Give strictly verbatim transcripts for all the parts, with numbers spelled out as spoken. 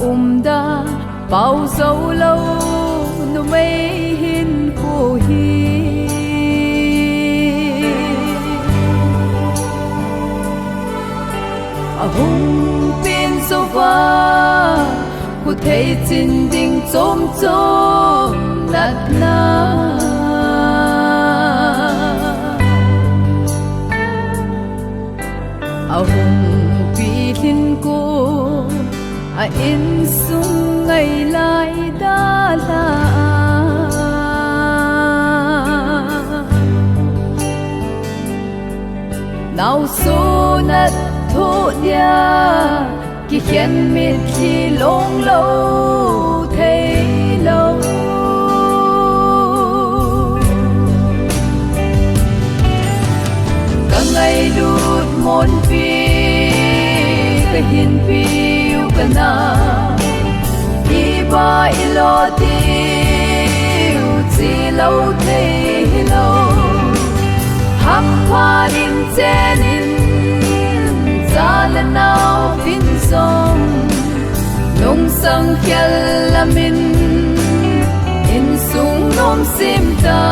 Umda pau zo lo numei hin khu hi ahung pin zo va, khu thei chin ding chom chom natna. Ahung pi lhin ko a insung ngai lai da la. Nau so nat tho dia. Kikhen mitlhi long lo thei lo. Ka ngailut monpi, ka hinpiu ka na. Iba i lo tiu chi lo thei lo. Hampha in chen in, cha le nau vin song, nungsang khel lamin, insung nom sim ta.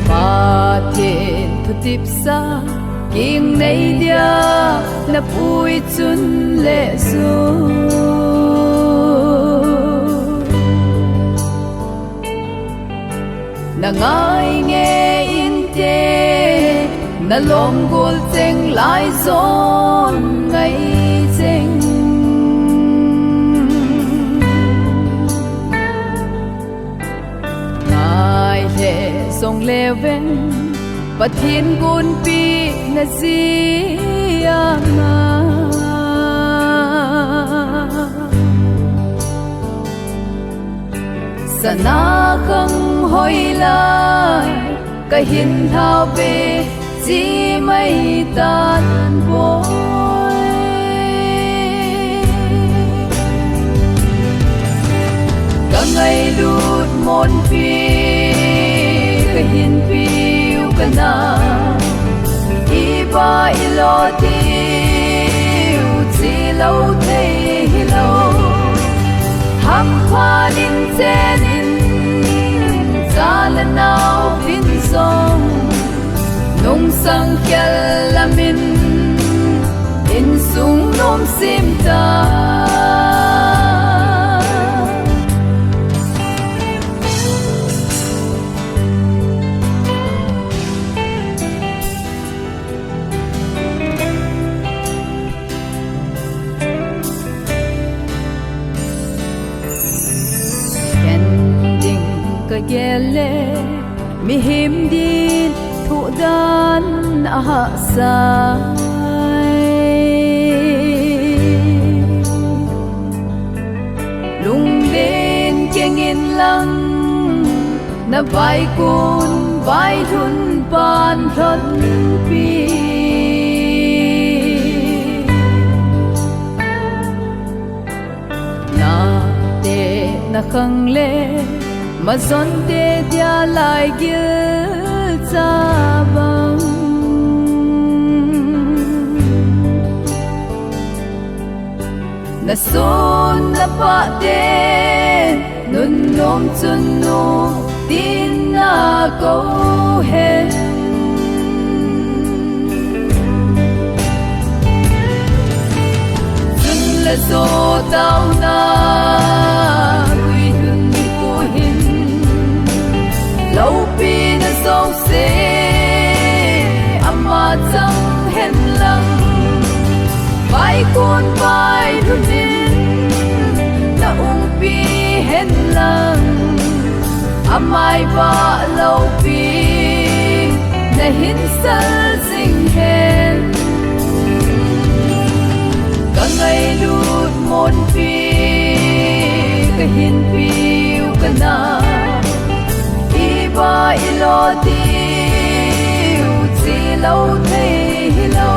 Pathen thutipsa, king nei dia, na pui chun le su. Na ngai nge inte, na lom gol cheng lai zon ngai cheng. Ngai le zong le veng, Pathen gunpi na zia nga. Sana khang hoi lai, ka hin thau pe chi mai tan boi. Ka ngailut monpi, ka hinpiu ka na. Iba i lo tiu chi lo thei hi lo. Hampha in chen in, cha le nau vin song, nungsang khel lamin, insung nom sim ta. Ken ding ka gel le, mihem din thuh dan a hahsa. Lunglen keng in lang, na vaikun vailhun pan lhonpi. Nate na khang le, mazonte dia lai gil cha bang. Na son na pate, nunnom chun nu tin na kou hen. Chun le zo tau na, lui hun ku hin, loupi na zo se, ama chang hen lang. Vaikun vailhun in, na umpi hen lang. Amai va loupi, na hin sal zing hen. Ka ngailut monpi, ka hinpiu ka na. Iba i lo tiu chi lo thei hi lo.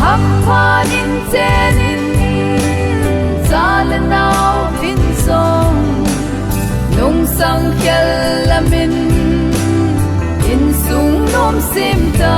Hampha in chen in, cha le nau vin song, nungsang khel lamin, insung Tim ta.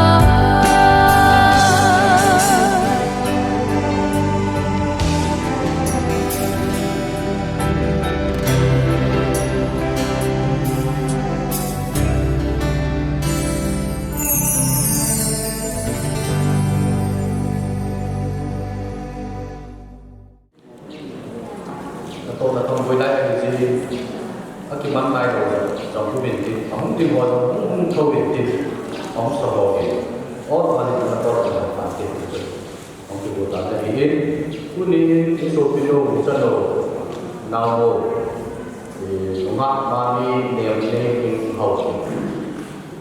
Natoh nathon voi lai ahi jeh in, akiman nailou jong hung uvin tin, ahung ding ho jong hung hung tho uvin tin, ahung sa ho uvin. All money to natoh nathon pan tin tin. Ahung kibu tan ahi in, tuni in, i sopi lou, i chanu, nao lou, i nungah mami, nem nei hing hao.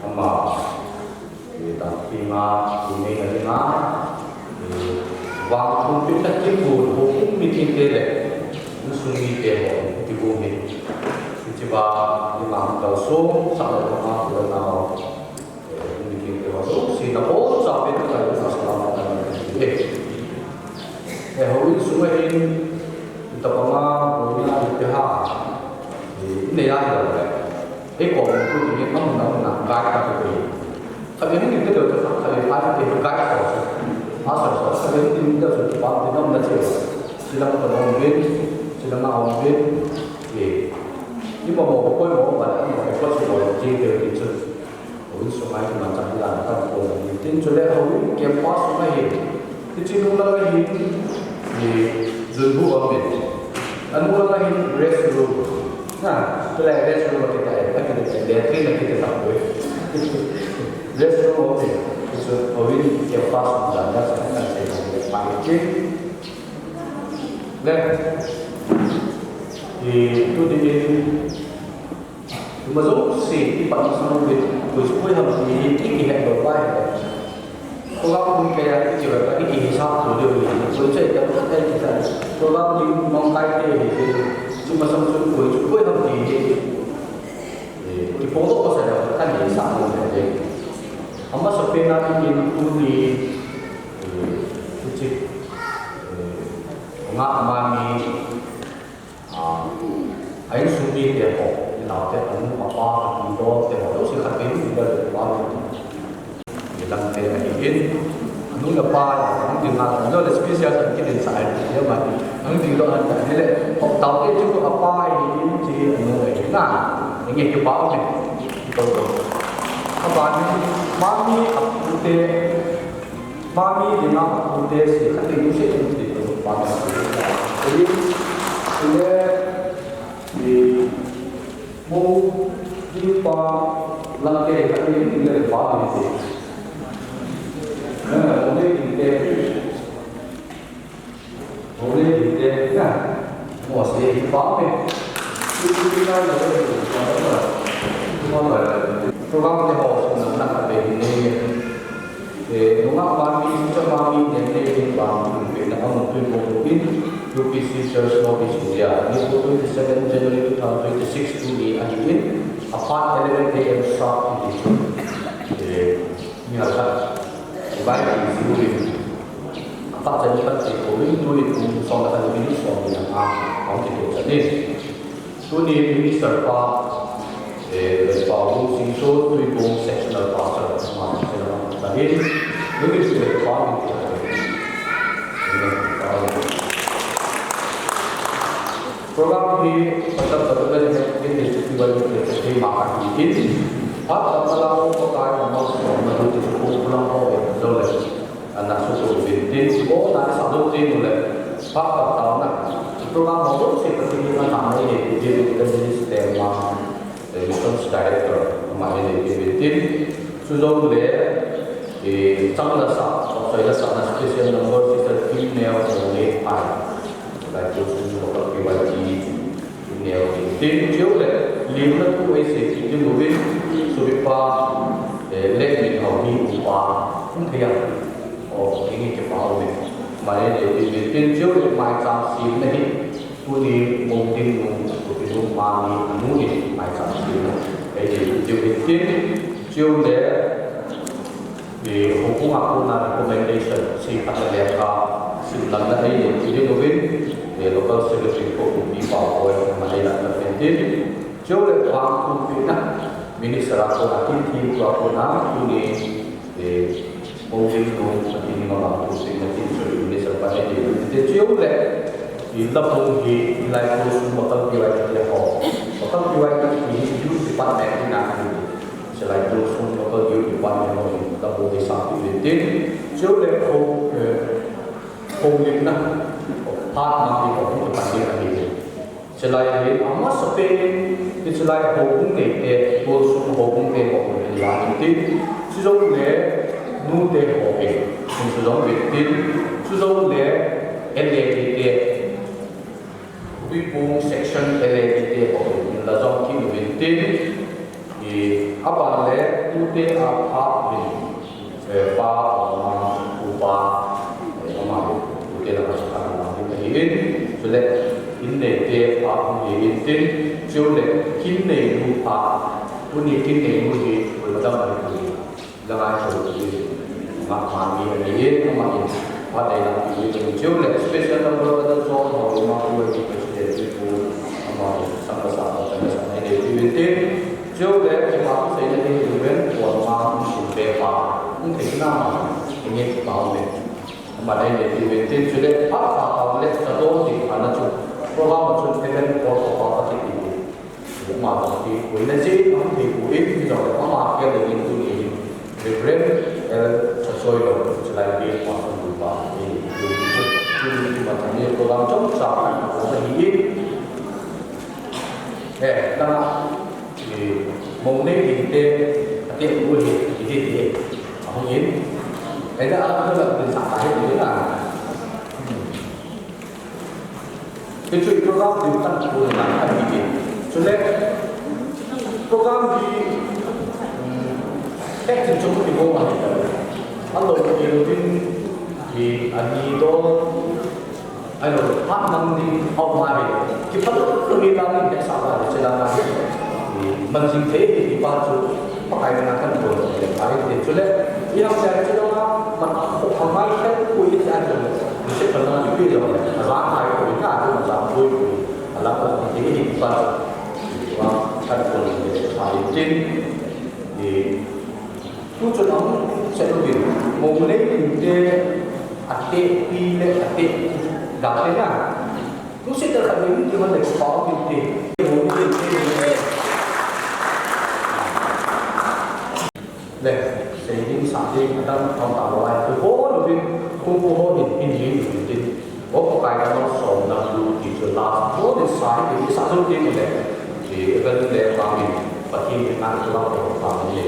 Ama, i, dam pi nga, i, nei na ding a, i, vang thum pi na kibu, houbung meeting te le, insung mite ho, kibu hi. Hiche ba, i mang kal so, sa le ma, le na, i, meeting te ho, so, si na ho, sa pe na kai, na sa ma, na, e. E, houin sunga hin, i tapanga, houin a, i pe ha, i, i nei a, i lo le. Ei kom tu ti ni amun amun a guide ka tu ni. Khatvei hung ding te deu chu, khatvei pha te guide ko chu. A soi soi, khatvei hung ding te chu, pam te nom na che. Silang ko nom vin, silang a om vin. Ye. Ni mo mo ko mo ba, mo ko chu mo ji te ti chu. Houin sunga kiman chang la ka ko ni. Tin chu le houin campus sunga hi. Hiche nung langa hin, i, junbu aum in. Anung langa hin restroom. Na, tulai restroom akiti, akiti, latrine akiti tapoi. Restroom aum in. Hichu houin campus dan da sa kan sei kan le pai ti. Le, i, tu di in, Ima jouse, i pan masang uvin, koi chu koi ham ti hi, i kihet lou pa hi. Program kum kei a, i kivet pa, i kihisap lou diu hi. Koi chu i kihet lou pa hi. Program ding mong kai te hi, chu masang chu koi chu koi ham ti hi. Eh, kipo lou pa sa lou, kan hisap lou hi. Amasapen a i kin tuni, eh, tu chi, eh, nga mami, A, a insung mite ho, i naote, anu, apa, ati, dol te ho, jouse khatvei hung ding le pa, i lang te ahi in, anu le apa, hung ding a, anu le special kan kidin sa ahi, ya ma, hung ding dol han ta, ni le, ho, taote chu apa ahi in, chi anu ahi na, nge kipa me, to to. Apa ni, mami, apute, Mami dinga apute se, khatvei nu se in ti to pa na se. Ei, ile, e, mo, di pa, lang ke, khatvei nu le pa ni se. Na, mo le di te. Mo le di te, na. Mo se di pa me. Ti ti na le, mo le. Mo le. Program te ho, na, na, khatvei ni. Eh, nungah mami, cha mami, nem nei ding vang, kum pe na amun tui bong in, U P C Church North East India, ni ko twenty-seven January two thousand twenty-six tu ni ahi in, aphat eleven A M sharp in ti chu. Eh, ni hal khat, bai ti si u in, aphat chan khat ti ko in, tu in kum som khat ni som ni a, a, a, ti ko chan in. Tuni Minister pa, eh, Paobung Singso, Tuibong Sectional Pastor, ma, Sectional Pastor. Tuni Minister pa, program hi, pasal satu kali, ini festival ini, ini maka ini. Pat, pat, pat, pat, pat, Ana sutu uvin tin, o, na sa dou tin le, pa pa tao na. Program ho dou se pa tin na na mai le, tin le minister ma, eh, missions director ma le, tin tin. Sujong le, eh, chang la sa, pa choi la sa na special number sister female only I. Like those who work at P Y T. Neo ding. Tin cheu le, limna thu ei sei kit ding uvin, subipa, eh, le min hao hi upa, hung thei a. O, ding hi kipa uve. Mai le, tin, tin cheu le, maicham semna hi, tuni mong ding nung, supi nung ma ni, anu ni, maicham semna. Ei le, tin cheu le, tin cheu le, I, houbung a kona recommendation, seiphatna lekha, simlamna ei nei ding uvin, i, local secretary ko kumpi pa ko, ama ei lamna pen tin. Chule vang kumpina, minister a kona, tin tin ko a kona, tuni, Molim nu, atin mama, tu sing na tin soi, ni sa pa ni, ni te chiu le. I la pung hi, i lai ko sum bakal pi wai te ho. Bakal pi wai te hi youth department ni na ni. Sa lai ko sum bakal youth department ho, la pung hi sa pi ni tin. Chiu le ko, eh, ko ni na. Part na ni ko, ko pa ni na ni. Chulai hi amasapen, hiche lai houbung neite, tualsung houbung te ho hin la intin, chujou le nute ho hin, hin chujou intin, chujou le L A D te, Tuipung section L A D te ho hin la jong kit intin, I, aban le tute a pha hin, eh, pa, ama, upa, eh, ama, tute la ka sa na hin ahi in, chule, in neite pha hin ahi intin, chule, kin neinu pha, tuni kin neinu hi, ul madam ahi, la ngai so, ma, ma, mi, mi, ama, in, Phat nei lang ti hi chule special number ka chon ho ma ku ti president ti ku ama sangkasa ho sangkasa nei nei ti vin tin chule ki ma ku sei nei ti vin ko ma ku pe pa ku te na ma nei nei pa me ama nei nei ti vin tin chule phat ka ka le ka do ti ka na chu program chu te ben ko ko pa ka ti ti Ama ti, koina che, ama ti, ko in, mi jong le, ama ke le in tu ni, Reverend L Sasoi lo, chulai pe pa, ko pa, ni, tu ni, tu ni, tu ni, ma ta ni, program chom cha, ko ta hi in. Eh, na, eh, mo ne ni te, ate ko hi, hi, hi, hi. Ahung in. Eh, da, a, a, a, a, a, a, a, a, Hichu program ding tan ko na kan hi. Chule program hi, um, ek tin chom ni ko ma hi. Alo ni lo din hi ani do. Alo, ha nam ni au ma hi. Ki pa lo ni la ni sa ba ni chila ma hi. Man jing the hi pa chu. Pakai na kan ko le, ai te chule, i ham te chule na, man a ko hamai kan ko i te a chule, ni se kan na ni pe lo, a za ai ko i na, a za ko i ko, a la ko i te ni pa, wa, kan ko le, ai tin, i, tu chu nam, se lo bin, mo le ni te, a te, pi le, a te, ga te na, Lungset tah khat in, ti man le ko pau tin te. Le, sei ding sa ding, a dang thong ta lo ai, ko ho lo bin, ko ko ho in, in in in tin. Ko ko kai ka no so na lu ti chu la, ko de sa ding, sa ding le. Ti, e ka le pa min, pa tin na ko la ko pa min le.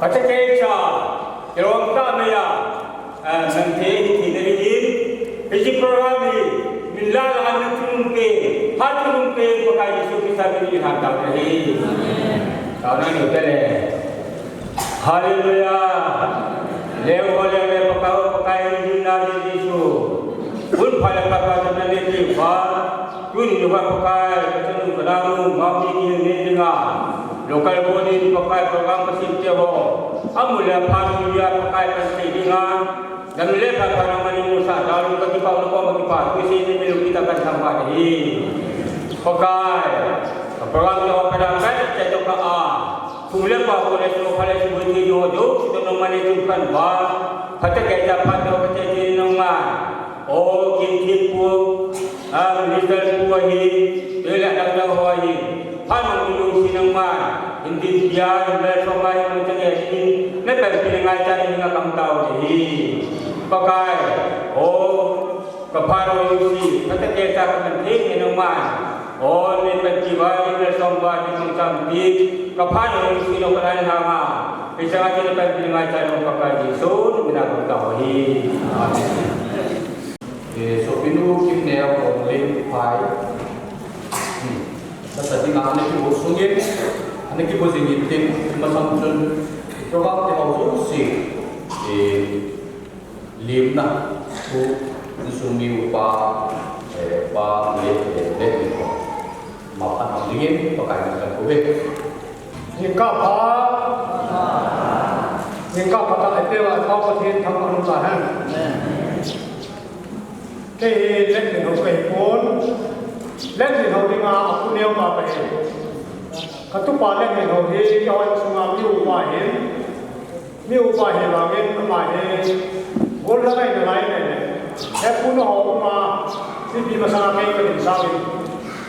Acha kei cha, kirong ta me ya, eh, nang te hi ti na ri in, hi ji program hi, min la la na tu nung pe, ha tu nung pe, Pakai Jesu Christa min in ha ta na hi. Ta na ni te le. Hallelujah. Leo ho leo le Pakai ho Pakai in na di Jesu. Kun pha le Pakai na ne ti pa. Kun ni pa Pakai ka chanu ka damu ma mi ni ne dinga. Local body ni Pakai program ka sim te ho. Amu le pha ni ya Pakai ka sim dinga. Dam le Pakai na mani musa dalu ka ki pa ko ma ki pa. Ku si ni mi lu kita kan sam pa ni. Pakai. Ka program ni ho ka dam ka te to ka a. Kum le pa ko le so pha le si bui ti yo do, si to no mane tum kan ba. Pha te ke ta pha to ke te ti no nga. O kin ti pu, a, minister pu hi, te le da da ho hi. Pha no mi lu si no ma. Hindi dia, le so ma hi no te ke si. Ne pe pi ngai ta ni nga kam ta o hi. Pakai. O Ka pha no isi, ka te ke ta ka man thei ke no ma. O, ni ka ti ba, ni ka som ba, ni ka sam ti. Ka pha no isi no ka lai na ma. Isa ka ti no ka ti ngai ta no ka ka Jesu, ni na ka ka ho hi. Amen. Eh, so pinu kim ne ko le pai. Hmm. Sa sa ti na ne ki bo sungin, ne ki bo jingin tin, ma sam chun. Program te ho so si. Eh, Limna thu insung mi upa, eh, pa le, eh, le ni ko. Ma phat ma dingin Pakai min kan ko ve. Ni ka pha. Ni ka pha ta ai pe wa pa Pathen thangvah ta hen. Kei hi le ni ho kei pon. Le ni ho dinga a pu neo ka pa hi. Ka tu pa le ni ho hi ka hoi sunga mi upa hin. Mi upa hi vangin ama hi gol la ngai na lai ngai le. He pu no ho ma, ti pi ma sa kei ka din sa ngi.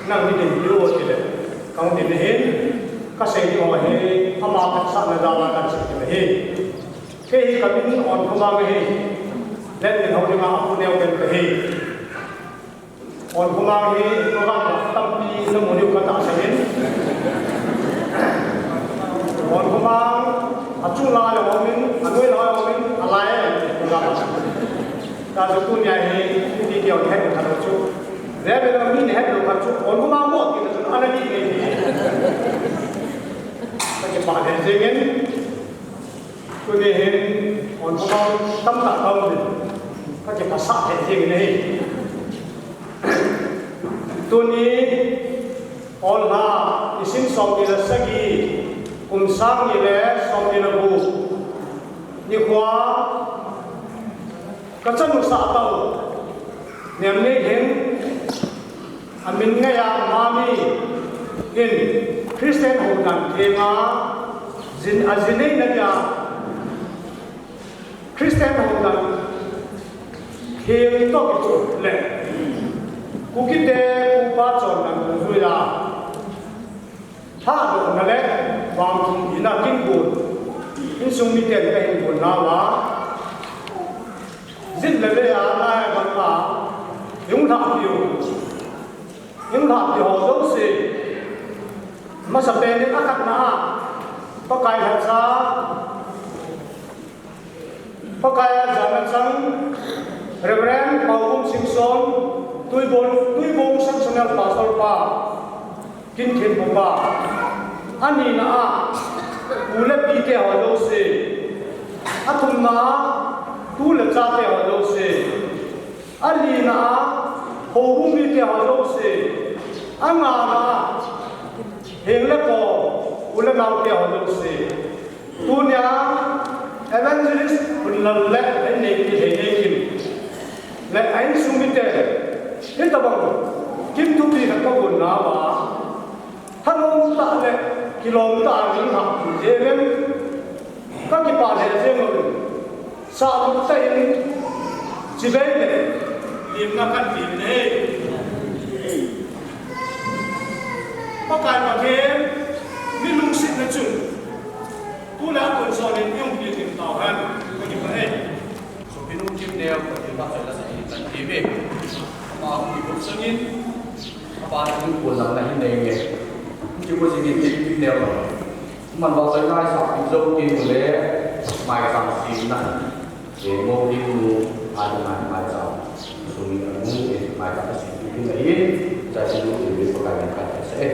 Nang ni din pi o ti le. Ka hung din hin, ka sei ni ho hi, ama ka sa na da ma ka sa ti hi. Kei hi ka min on ko ma hi. Len ni ho ni ma pu neo ken ka hi. On Khomang hi program tampi na mu diu ka tahsan in. On Khomang a chung la le homin, a noi la homin, a lai le program. Ta chu tunia hi, ti ti on het ka chu. Re be mi ne het lo ka chu. On Khomang mo ti chu ana ni ni. Ka ki pa le jeng in. Tuni hin, on Khomang tamtah kaum in, ka kipasah thei jing in ahi. Tuni, on la, nisim somni le sagi, kum sang ni le somni le gup, nikho, ka chanu sahtah, nem ni hin, Amin ngaiya Mami in Christian hodan thema jin, a jin nei na dia Christian hodan thema to kitu le Kukite kupa chon dan tu juila tha do na le vang thum ina kin gun insung miten ka hin gun na wa jin le le ya na ya bang ka yung tha piu Hing lhah ti ho jouse. Masa pen in a khatna a, Pakai lhacha, Pakai a jana chang, Reverend Pauvum Singson, Tuibong, Tuibong Sectional Pastor pa, Kin Thinpu pa. A nina a, u le pi te ho jouse. A thumna a, tu le cha te ho jouse. A lina a, houbung mite ho jouse. A ngana a, heng le ko, u le nao te ho jouse. Tunia, Evangelist Hunlal le, a nei ki, he nei kim. Le, a insung mite, hitabang, kin thupi khat ka gun na ba. Thanom tah le kilom tah a ring hah jeng in, ka kipah lheh jeng uvin, sahlut tah in chibai le limna kan nei uvin ahi. Pakai Pathen, mi lungsetna chun, tu le a kon son in i umpi ding tao hen, ka kipah e. Sopinu Kimneo, Pathen phatchoi la sa in kan ti ve. Ama hung kibol sangin, apa na hung kibol lang na hin nei nge. Hung kibol sangin Kimneo. Man ba sai ngai sa kin zo kin le, mai sang sin na. Ye mo kin nu, a di mai mai sang. Sumi na nu, ye mai sang sin kin na hin. Sa sin nu, ye pa kai ka sa e.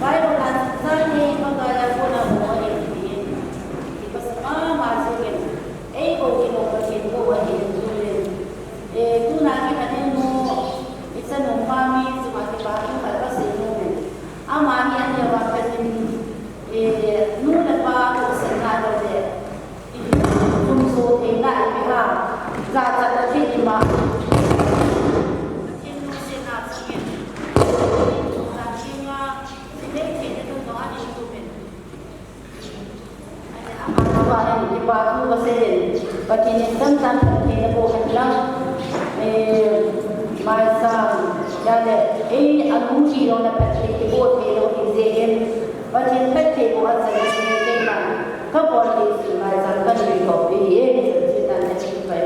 Bible a chang hi Pakai a kona mo ahi ti. Kipasa mama jingin, eikou kikou Pathen kou ahi ti. Eh, tuna kikhat in nu, ichanu mami, chunga kipa thu khat kasei nom in. Ama hi aneo a pat in, eh, nu le pa tahsanna lou le. Pathen in tamtah phatthei naboh hen lang, eh, maisang, chule, eh, alu hi jong na phatthei kiboh thei lou hi jeh in, Pathen phatthei boh a chan in, keima, kabol thei sin maisang kana hin thop ding ahi, eh, chan chan tan na chin pai.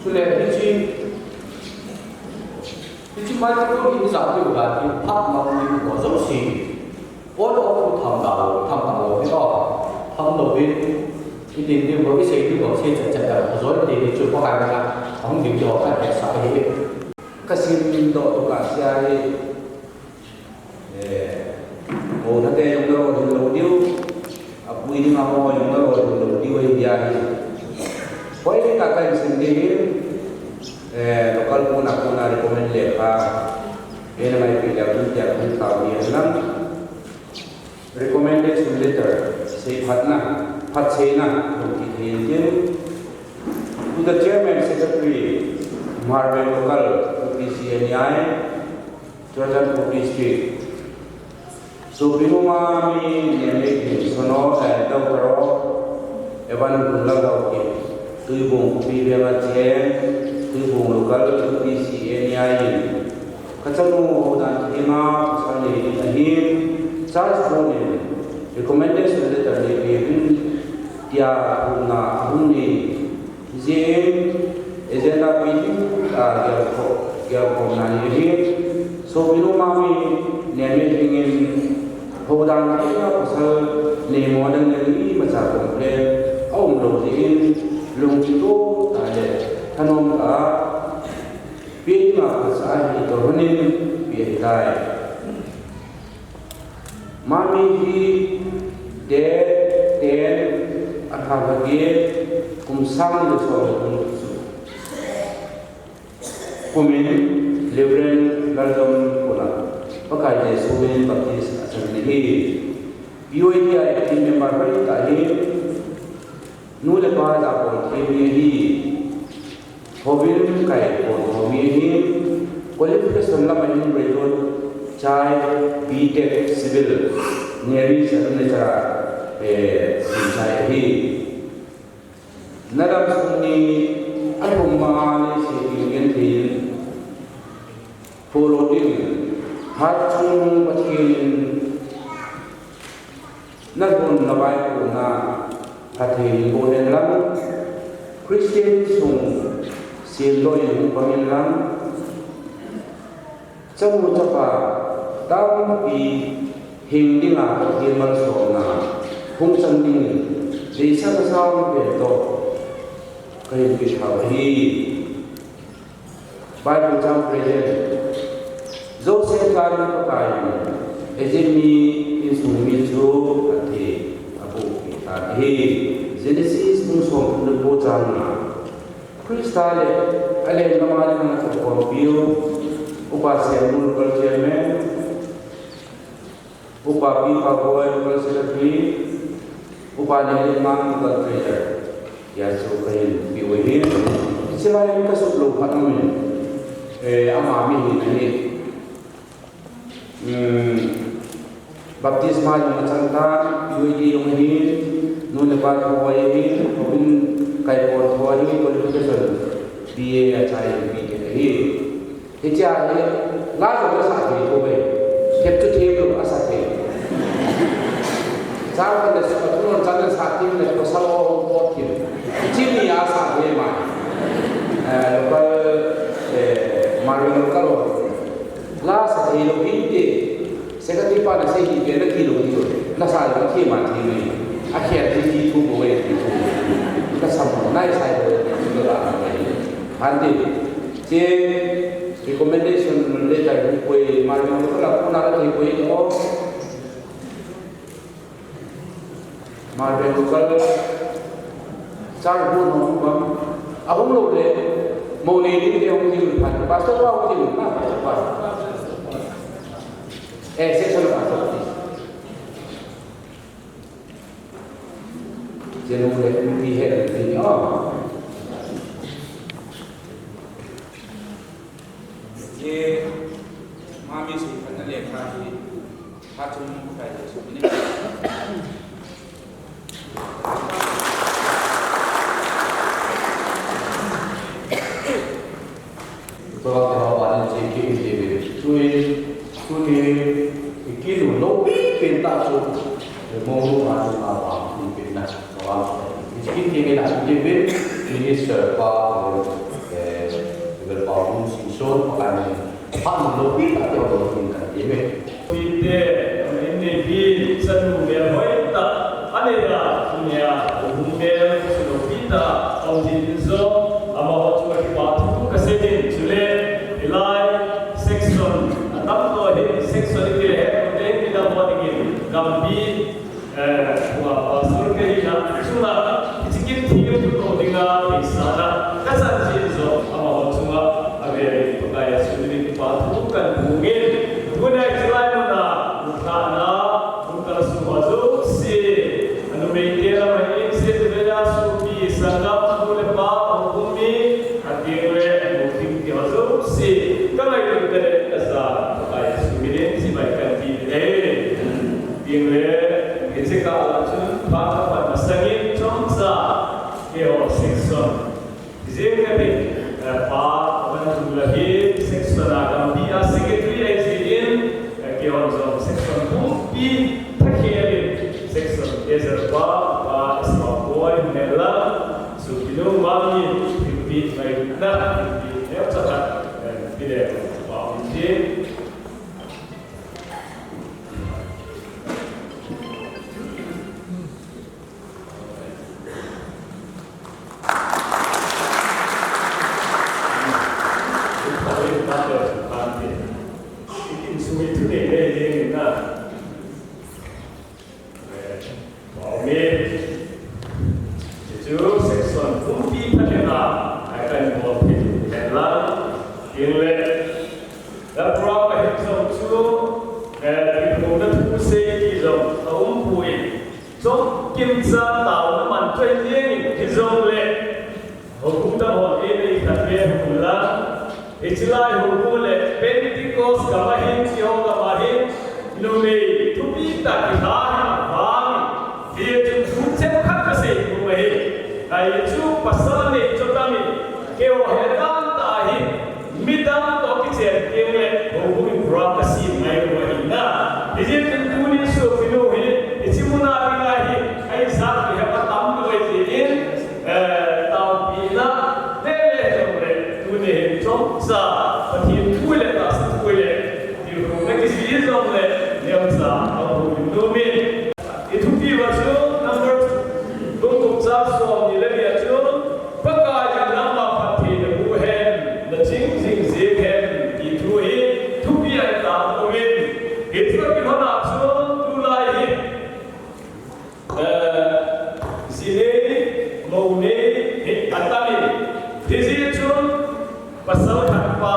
Chule, hiche, hiche mai chu hi ijat diu dan hi phat mang ding ho jouse. All of you tham da lou, tham da lou, ni o. Tham lou vin, i ding ding lou, i sei ding lou, sei chat chat da lou, joi te ni chu pa kai na, hung ding jo ka he sa hi. Ka sim doh tu ka sia hi. Eh, mo na te jong na lou ding lou diu. Apui ding a mo jong na lou ding lou diu hi dia hi. Koi ni ka ka sim ding hi. Eh, local puna puna recommend lekha. Ena mai pi da ding dia kun ta ni lang. Recommendation letter, seiphatna, phatseina, lungki thei in tin. To the chairman secretary, Hmarbeng local, U P C N E I, Churachandpur district. Sopinu Mami, Nemlihing Sono, eh, Doctor Evan Kunlal Haokip, Tuibong Khopi Veng a cheng, Tuibong local, U P C N E I in. Ka chanu houdan thema pasal nei ding ahin, church board in recommendation letter nei peh in tia thumna ahung nei jeh in agenda pi ding a gelkhoh, gelkhomna nei ahin, Sopinu Mami Nemlihing in houdan thema pasal nei mo ding le imacha complain aum lou jeh in lungthim tah le thanom tah a Pehna phatsa ahi toh honin peh ahitai. Mami hi date ten, a lha lha get, kum sang le som le thum chu. Kumin Reverend Laldom Kona, Pakai Jesu min Baptist a chan ahi. P O A D a active member hoitah ahi. Nu le pa jabol thei mi ahi. Houin kai pon ho mi ahi. Qualification lam a hin graduate chai, B Tech Civil, Neri Civil Nature, eh, sim chai ahi. Na dam sung ni a thum ma ni se ding ngen thei in. Polo ding, hatchungnung Pathen in na lhun na vaipohna phatthei boh hen lang, Christian sung semdoh in hung pang hen lang, chanu chapa tampi hing dinga Pathen malsomna hung chang dingin, deisah na sang pen toh ka hin kithau ahi. Bible chang present. Joseph chan Pakai in Egypt mi insung mi chu athei, apohpeh tan ahi. Genesis bung somthum le ko chang nga. Christa le alen mama le nang akhompiu, Upa Samuel Local Chairman, Upa Pi Paboi, Local Secretary, Upa Nelin Mang, Local Treasurer. Tia chu ka hin peh u ahi. Hiche lai in ka sut lou khat um in, eh, ama mi hin ahi. Hmm, baptisma jong achang tan, P O A D jong ahi, nu le pa tho ahi, houin kai pon tho ahi, qualification B A achai, B Tech ahi. Hichea hi, la jong asah thei poi. Thep chu thep lou, asah thei. Chang khat le sum athum lon chan asah thei le pasal o o thei. Chini asah thei ma. Eh, local, eh, Hmarbeng local o. La asah thei lou hinte. Secretary pa na sei hi pe na kilou diu. Na sa lou thei ma thei mai. Akhel thei thei thu bou e. Na sa mo, na sa bou e. Hante. Che recommendation letter hi koi, Hmarbeng local a kona la thei koi no. Hmarbeng local church board no bang. Ahung lou le, mo nei ding te hung ding phat. Pastor pa hung ding, na pastor pa. Eh, section pastor. Jenu le ipi he le ni a. Ye mami si kana le kha hi. Kha chung kai le su ni. Program te ho ba ni che ki in te ve. Tui, tuni, i ki lu lo pi pen ta chu. Mo lu ma chu ma ba in pen na. Program te. I ki te ve la in te ve. Minister pa, eh, Reverend Pa Bung Singson, pa kan ni. Pa lu lo pi ta te lo in kan te ve. Pite, amin nei pi, sanu mel hoi ta, anei la, tunia, hung mel, sanu pi ta, om tin zo, amaho chu kipa thu kasei in, chule, hilai, section, atam to hi, section ki le, he, ko te, ki da mo dingin, gampi, eh, tua, pastor ke hi na, chunga, kichikin thi, ko dinga, ki sa na, kasan jin zo, amaho chunga, ave, Pakai, sunu ni kipa thu kan bungin, Tuna i chilai muna, uthana, uthana su ho jouse. Anumei te lam ahin, se te veja su pi, sangam, nu le pa, hung mi, ateng le, nu kim ti ho jouse. Ka ngaito te le, ka ja, ka Jesu minin, si mai kan ti le. Teng le, hiche kah a chun, pha ka pan masangin, chomcha, keiho section. Jing kati, eh, pa, van tu la hi, section a gampi a secretary ahi jin, eh, keiho jong section pumpi thakhel in, section treasurer pa, pa, S. Paul Boy, Mela, Supinu Mami, Pi Mai Na, Pi Neu Chaka, eh, Pi Le, Pa Pi. Section pumpi phatena, a kan bol thei hen lang, tin le, la program a hin jong chu, eh, thilbol na thu sei ti jong a um poi. Chomkim cha taona man choi jeng in, hijongle, houbung tam hon einei khat ve hung la, hiche lai houbung le Pentecost gam a hin, Zion gam a hin, numei thupi tah kilha hi vang, hichun thu chomkhat kasei nom ahi. Hichu pasal nei chu tam in, keiho he dan tah hi, midang toh kichen teng le, houbung in program kasem ngai lou ahi na. Hijeh chun tuni Supinu hi, hiche muna dinga hi, ahi sah hi atam lou ahi jeh in, eh, taopina, le le jongle, tuni hin chomcha, Pathen thu le tahsa thu le, tilkhouna kijih jongle, neocha, ahung nom in. I thupi uva chu, Numbers, bung gup chang somni le li a chun, Pakai in nangma phattheina boh hen, naching jing jeng hen, ti thu hi, thupi a itah umin. Hiche toh kilhon a chun, tulai hi, eh, ji nei, mou nei, hi atam in. Hijeh chun, pasal khat pa,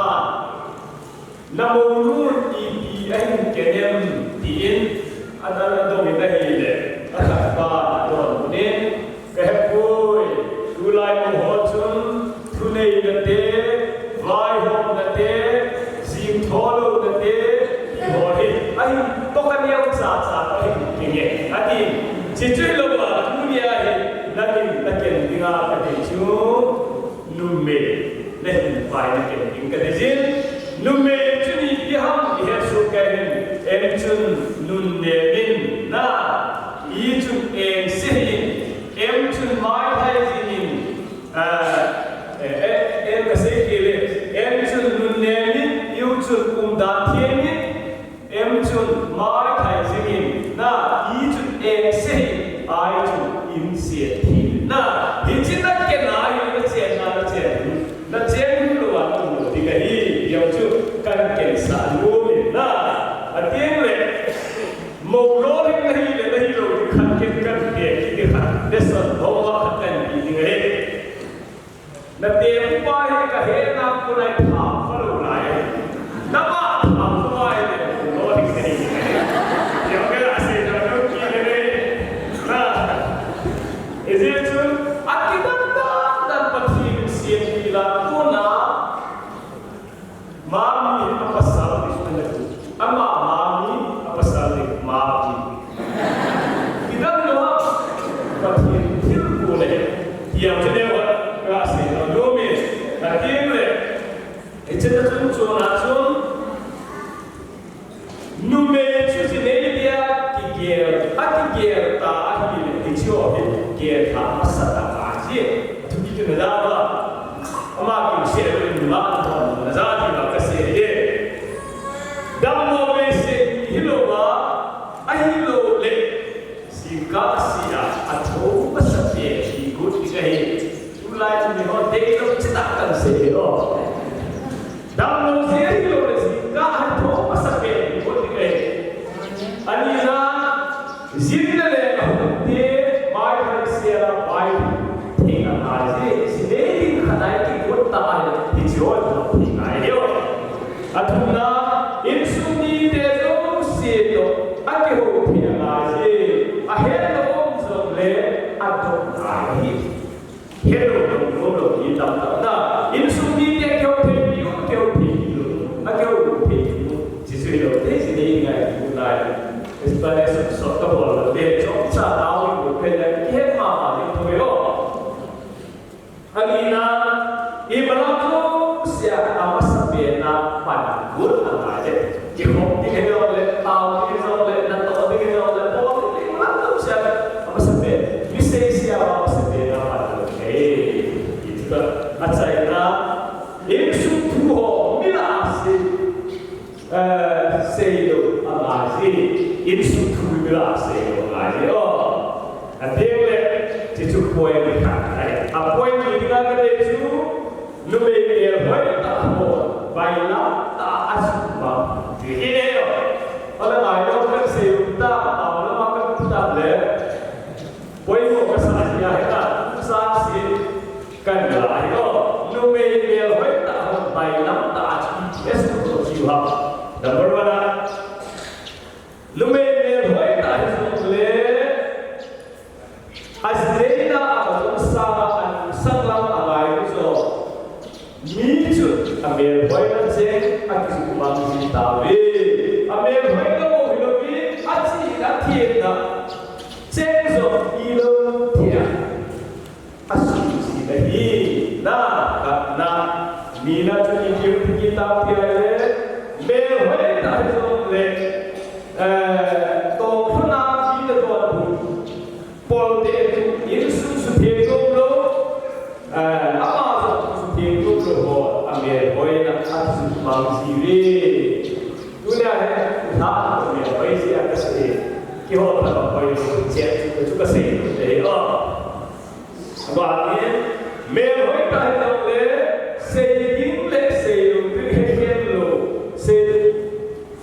Na mounun ipi ahin ken em, tin, adang adong in ahile, akhat pa adonbut in, kahepoi, tulai mou ho chun, thuneina te, vaihomna te, jingtho louna te, ti ho hi, ahin toh ka neocha cha ka hin kinge, ati, chuche lou a, tunia hi, nangin naken dinga kati chu, Numei, nahin pai naken ding kati jin. Numei chu ipi ham ihet soh kei hin, M chun nun nemin, na, E chun engse hin, M chun maithai jingin, ah, eh, eh, M kasei kei le, M chun nun nemin, U chun umdan themin, M chun maithai jingin, na, E chun engse hin, I chun inse themin, na, hiche naken a hi, nachenna, nachen, nachen lou a, namu ding ahi, jong chu, kaken sah nom in, na, ateng le, mou lolhing nahi le, nahi lou ding khat ken kati, kiti khat, lesson, homework khat kahin pe ding ahi. Nate upa hi kahena kon a pham khalou lai. Naba pham khalou lai le, lo hi kahi. Jong kei la sei jong kei le le. Na. Is Chun chun a chun numei chu jinei dia kigel, a kigel ta ahile hiche ho hi gel tha masa tah ahi. Athupi chu naja ba. Ama kiuseh lou in ma thon naja ti ba kasei e. Damlou veise hilou ba, ahilou le. Jingkah sea, athou masapen hi got ding ahi. Tulai chun miho deilou cheh tah kan sei hi o. Damlou jeh ahilou le jingkah athou masapen hi got ding ahi. Anina, jin le le ahung te, mai thai sela mai thei angai je, jinei ding khat a kigot ta ahi, hiche ho thei ngai hi o. Athumna, insung mite jouse toh akihou thei angai je, ahetlou um jongle adoh ngai ahi. Hetlou dong dong lou hi tamtah na. Insung mite kihou thei pi u, kihou thei pi u, akihou thei pi u. Jesu hilou te, jinei ngai pi u nai. Explanation sot kabol lou te, chomcha nau in bu pen le, kihet mama ding thou ve o. Anina, imalam jousea amasapen a pan got angai le. Kihou ding hijongle, tao ding hijongle, natoh ding hijongle, bol ding hijongle, imalam jousea amasapen. Mi seisea amasapen a pan got ahi. Hichu achaina, insung thu ho mi lah a sei. Eh, seilou angai ji, insung thu mi lah a seilou angai ji o. Ateng le, hichu point khat ahi. A point ni dinga kadei chu, numei melhoi tah ho, bailam tah a asumang. Ti hi nei o. Ala ngai lo kan seilou ta, ta la ma kan ta le. Poimo kasa ji ahi na, sa si. Kan la ahi o, numei melhoi tah ho bailam tah a chu B T S ko to jiu ham. Number one a, numei melhoi tah hijongle, ajineina a kajong sanga an sanglam angai u jo. Mi chun amelhoina cheng akijumang ji tauve. Amelhoina bou hilou in, achi in athenna cheng jong ilou thei a. Asung ji ahi, na, ka, na, mi na chu itiu ti kita pi ahi le, melhoi tah hijongle, eh, tong khona mi na don bu, pol te tu, insung sutheng nom lou, eh, ama jong sutheng nom lou ho, amelhoina asumang ji ve. Tunia hi, na, melhoi ji a kasei, kihol tah a hoi lou, che, chu kasei, te, o. Abang in, melhoi tah hijongle, sei ding le seilou ding hekhen lou, sei,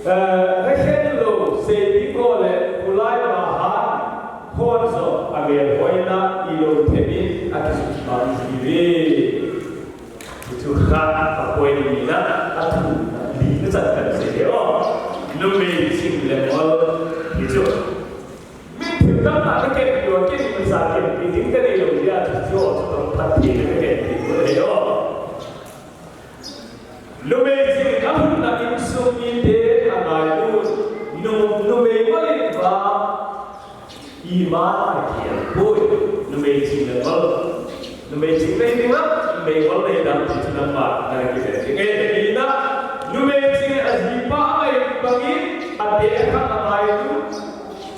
eh, hekhen lou, sei ding ho le, khulai ma han, hon jong, amelhoina, ilou thei in, akijumang ji ve. Hichu khat, a point nina, athumna, lina chan kan sei le o. Numei ching le ngol, hichu. Min thil tamtah kagenpeh u, ken min sa genpeh ding kanei lou jeh a chu chu tong phat thei na kagenpeh u ahi o. Numei ching ahung na insung mite angai un, nu, numei ngol in vang iman agel poi, numei ching le ngol. Numei ching nei ding a, numei ngol nei dam ti chu nangma na kive ding. Nge, nina, numei ching ajipa angai bangin, ate akhat angai un,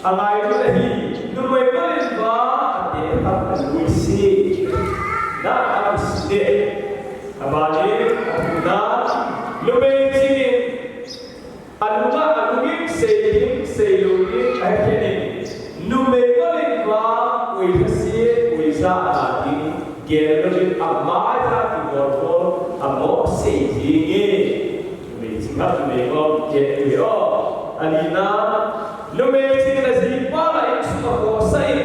Angai u ahi, numei ngol in vang, ate khat aluise. Na aluise. Abani, athumna, numei ching in, alunga, alungin, seiding, seilungin, ahekhen in. Numei ngol in vang, uilhase, uija ana ding, gel louvin, amai a kigol gol, amo sei ding e. Numei ching a numei ngol, gel u o. Alina, Numei ching in ajipa la insung a khohsah in,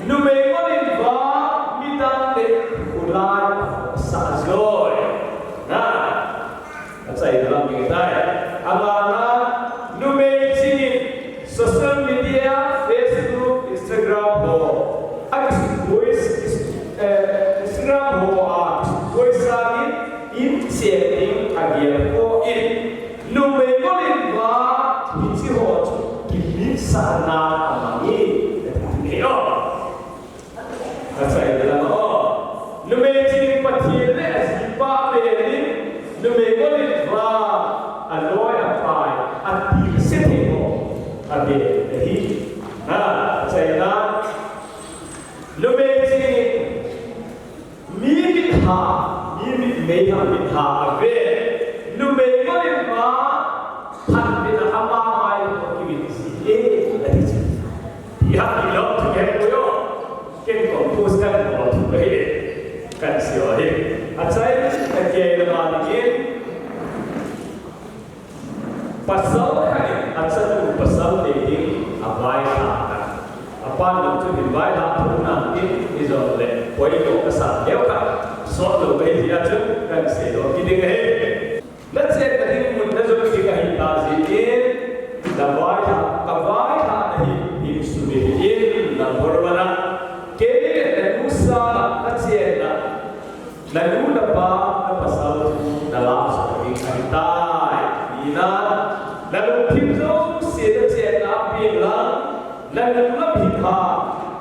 numei ngol in vang midang le kholai a khohsah joi. Na, achaina lam ding tai. Angana, numei ching in social media, Facebook, Instagram ho, akisuboi, eh, Instagram ho a kisuboi sangin, in chatting agel poi. Numei ngol in vang hiche ho chu kimitsahna China, numei chingin, mi mit ha, mi mit mei ha, mit ha ave. Numei ngol in ma, phan mit a ama mai ko ki mit si e, ati chu. Iha ilo tu ke ko yo. Ken ko pus kan ko tu ke. Kan si o he. Achai, kan ke ma ni. Pasal khat in achanu pasal te ding availhah ta. Apan nung chu hin vailhah thou nante, hijongle poimo kasah leu khat sotlou ahi jeh a chu kan seidoh kit ding ahi. Nachenna ding mun najon ding ahi ta jeh in, navailhah, kavailhah nahi, hin sumil in, nabol mana. Kei le nanu sanga nachenna Nanu napa, napasal thu nalah sah ding ahitai. Nina, nalungthim jouse nachenna a peng lang, nanu lam hi pha,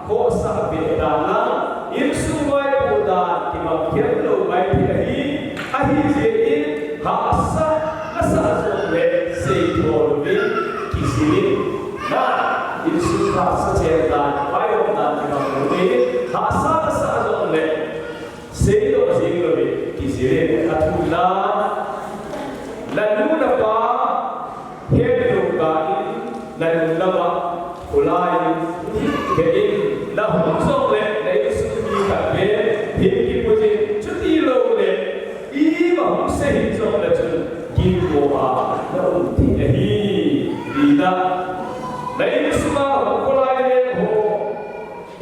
khohsah beh dan lang, insung vaipo dan, kimang khelou mai thei ahi, ahijeh in, hahsa nasah jongle, seitho louvin, kijil in. Na, insung hahsa chen dan, vaihom dan, kimang louvin, hahsa nasah jongle, Seidoh jing louvin, kijil in, athumna, nanu napa, helou kah in, nanu lama, kholai in, hung hin beh in, nahung jongle, na insung mi khat beh, hin kipuijin, chuti loule, ima hung sei hih jongle chun, kin koma, naum thei ahi, tina, na insunga hung kholai le ho,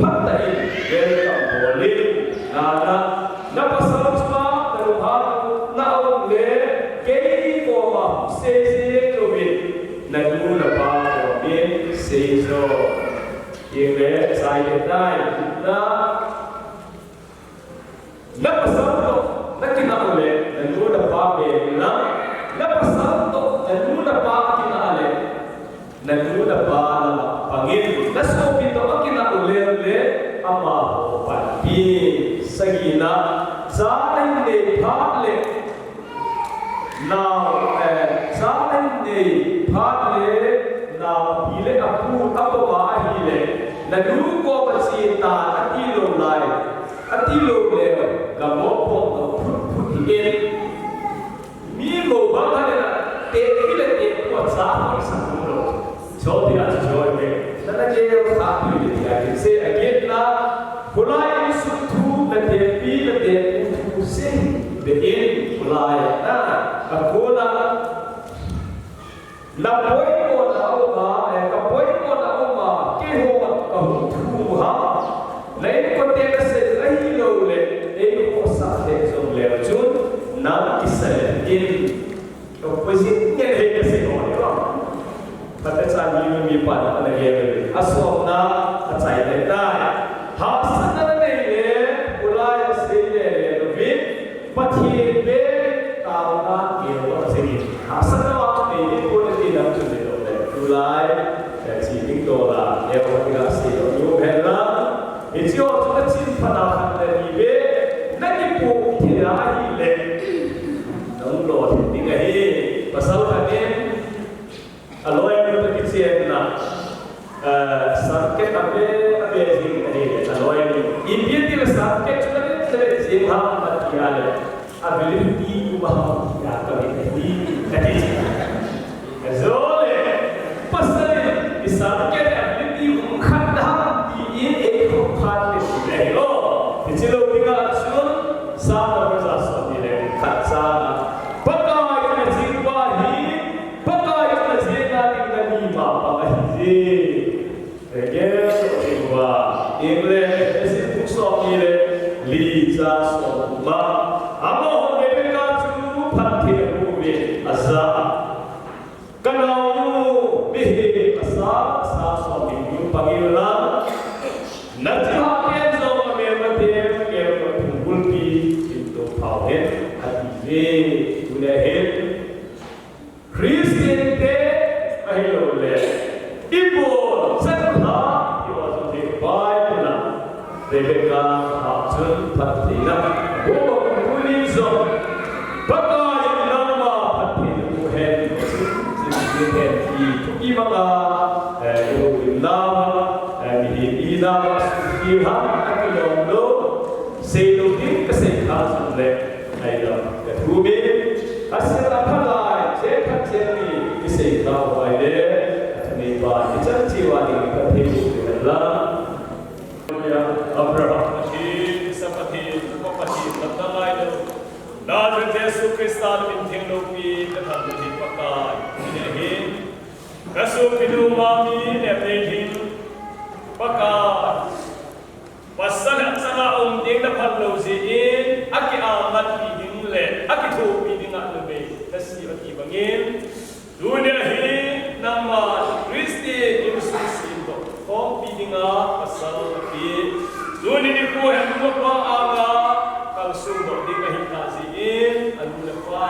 Phatah in welcome bol in, nana, napasal chunga nalunghang na um le, keini koma hung sei jeng louvin, nanu napa komin seijo. Hinle, chai le tai, na, Napasal toh nakinah u le, nanu napa beh in lang. Napasal toh nanu napa akinah le, nanu napa lama pangin. Nasopi toh akinah u le, le amaho panpi. Sagina, cha ahin nei phat le, Nao, eh, cha ahin nei phat le, naopi le apu, apapa ahile, nanu koma che tan atilou lai, atilou le, gamop pon phut phut hih in. Mi mo bang hale na, tepi le tepu a cha hoi sa lou. Choti a chu choi me. Nana gel kha pi le tia kin se a gel na. Kholai insung thu na tepi na tepu thu se. Be in kholai na. A kona. Na poimo na uma, eh, ka poimo na uma, keiho ka hung thu ha. Na in kote ka se ahilou le, eiho sa te jong le chun, na kisa le in. Ka poisin ngen he ka sei ho le ba. Ka te cha ni mi pa na na ge le. A som na a chai le tai. Hahsatna nei le, ulai a sei le le lo vi. Pathen be taona neo a sei. Hahsatna wa nei le ko le ti dam chu le lo le. Ulai, eh, chi ding to la, neo a ti ga sei lo. Yo he la. Hiche ho chu kachin phat a khat le ni be, na kipoh thei ahile, nahung lolhin ding ahi. Pasal khat in, aloinu toh kichenna, eh, circuit abe, abe jing ahile, aloinu. Ipi ti le circuit chu le, le jing ham ati a le. Ability uma ham tia kavet ahi, kati. Ajole, pasal in, i circuit ability um khat ham ti in eiho phat le ti le lo. Hiche lou dinga chun, Psalm number ja som ni le khat chang a. Pakai in ajing pa hi, Pakai in ajing a ding nani ma pa ahi je. Regel so tingwa, English, Ephesian bung som ni le li chang som ma. Amaho Rebecca chu phatthei amu ve aja. Ka naonu, mihem asa, asa som ni nu pangin lang. Na chihah pen jong amel mate, kel ko thum bulpi, tin to phao hen, ati ve, tuna hen. Christian te ahilou le, ibol chan ha, ibol chan te Bible a, Rebecca ha chun phattheina, boba kum kunin jong, Pakai in nangma phattheina boh hen, chun, chun, chun hen, i thupi manga, eh, ibol in nangma, eh, mihem Ina suki ha akilom lo, seilou ding kasei kha jongle, ailou kathumin, asil aphalai, chekhat cheni kisei kha uva ahile, athanei pa ichan cheh uva ding kathei uve la. Abraham Pathen, Isaac Pathen, Jacob Pathen, lamdang ngailou, Nazareth Jesu Christa min theng loupi, kathangvah Pakai, amen. Kasopinu Mami le Mei hin Pakai, pasal hachanga um ding naphal lou jeh in, akiamanpi ding le akithopi dinga numei nasem ati bangin, tunia hi nangma Christian insung semdoh khompi dinga pasal nape. Tuni nikho hin nungah pa anga kalsungdoh ding ahi tah jeh in, anu le apa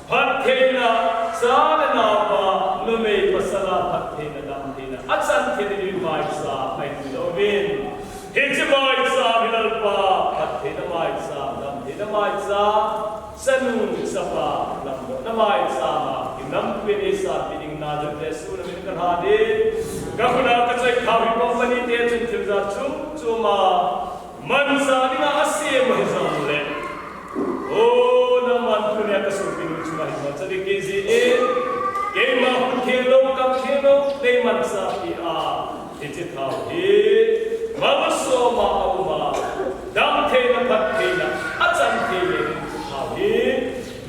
phattheina, cha le nao a, numei pasal a phattheina, damtheina, achan theina ding maicham ahin peuvin. Hiche maicham hi Lalpa, phattheina maicham, damtheina maicham, chanu chapa lamdohna maicham a, hinampi in eisanpi ding Nazareth Jesu namin kalhan e. Kakhut a kachoi thao hi company te chun thil jat chom chom a manchah dinga asem u hijongle, o, nangman tunia kasopinu chunga hin manchah ding kei jeh in, keima khut theng lou, kam theng lou neimanchahpi a, hiche thao hi malsoma aum a, damtheina, phattheina, achan theina ding thao hi,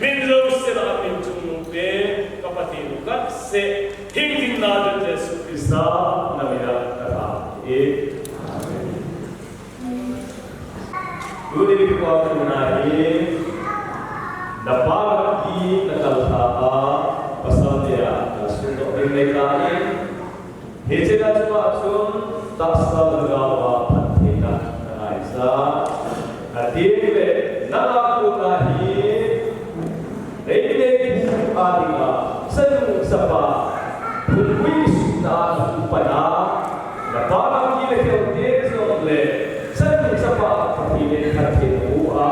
min jouse lah a min chungnungpen ka Pathen u kahinsei, hing hing Nazareth Jesu Christa namin a kalhan e. Tuni nikho tuna hi, napa lampi nakal tha a, pasal te a nasungdoh ding nahi tan, hiche a chunga chun tahsa lhagao a phattheina nangaichat, atengle nalahkona hi, Eile bu a dinga, chanu chapa, phungvui sutna a pan a, napa lampi nakhel te jongle, chanu chapa, Pathen in phatthei naboh a,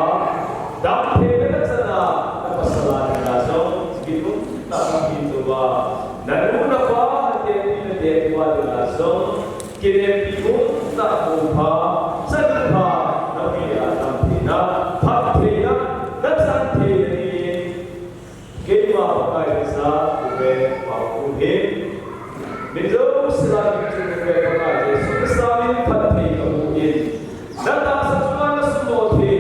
damtheina nachan a, napasal a dinga jong, kinungtah nahi louva, nanu napa, natepi natenu a dinga jong, kinepi umtah, bou pha, chanu pha, napi a damtheina, phattheina, nachan theina dingin, keima Pakai Jesu uve, pao uve. Min jouse lah a min chungnungpen Pakai Jesu Christa min phatthei kaboh in, natahsa chunga nasuhmo thei,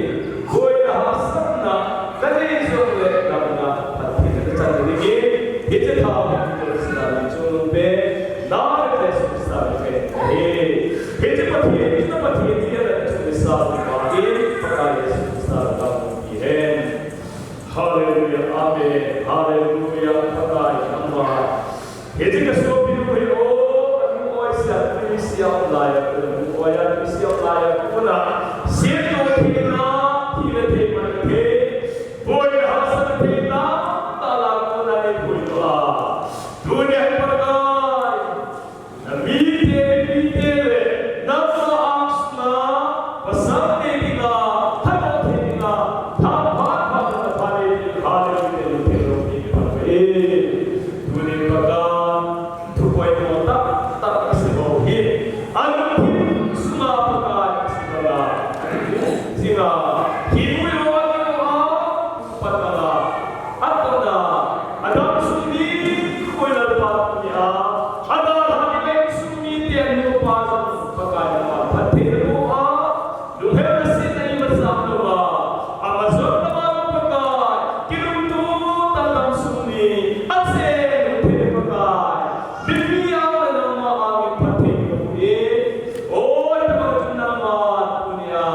boina hahsatna, kanei jongle damna, phattheina nachan dingin, hiche thao hi min jouse lah a min chungnungpen Nazareth Jesu Christa min kahin thum ahi. Hiche Pathen, hiche Pathen hi alah a chungnungsa uva in, Pakai Jesu Christa lampi hen. Hallelujah, amen. Hallelujah, Pakai nangma. Hiche kasopinu hi o, anu oi sia, tui sia um lai a kona, anu oi a tui sia um lai a kona, siatna theina, thina thei man thei, boina hahsatna theina, tah lah a kona nei boina a. Tunia hi Pakai, namite, mite le, nangma angsunga, pasal nei dinga, thadoh thei dinga, thapha, thapha, thapha nei ding, hallelujah, hallelujah, hallelujah. Tuni Pakai, thu poimo tah, tah kasei ho hi. Alungthim sunga Pakai, kasei banga. Jinga, hi mui lo a, ni lo a, Patna, atona, adamsung nikho Lalpa tunia, adalha ding insung mite anu apa jong Pakai nangma phatthei naboh a, lunghel nasetna imacha um louva, ama jong nangma Pakai, kilungtoh tah a damsung ni, achen lungthim Pakai, mipi a le nangma angin phatthei kaboh e, oi, tah a chun nangma tunia,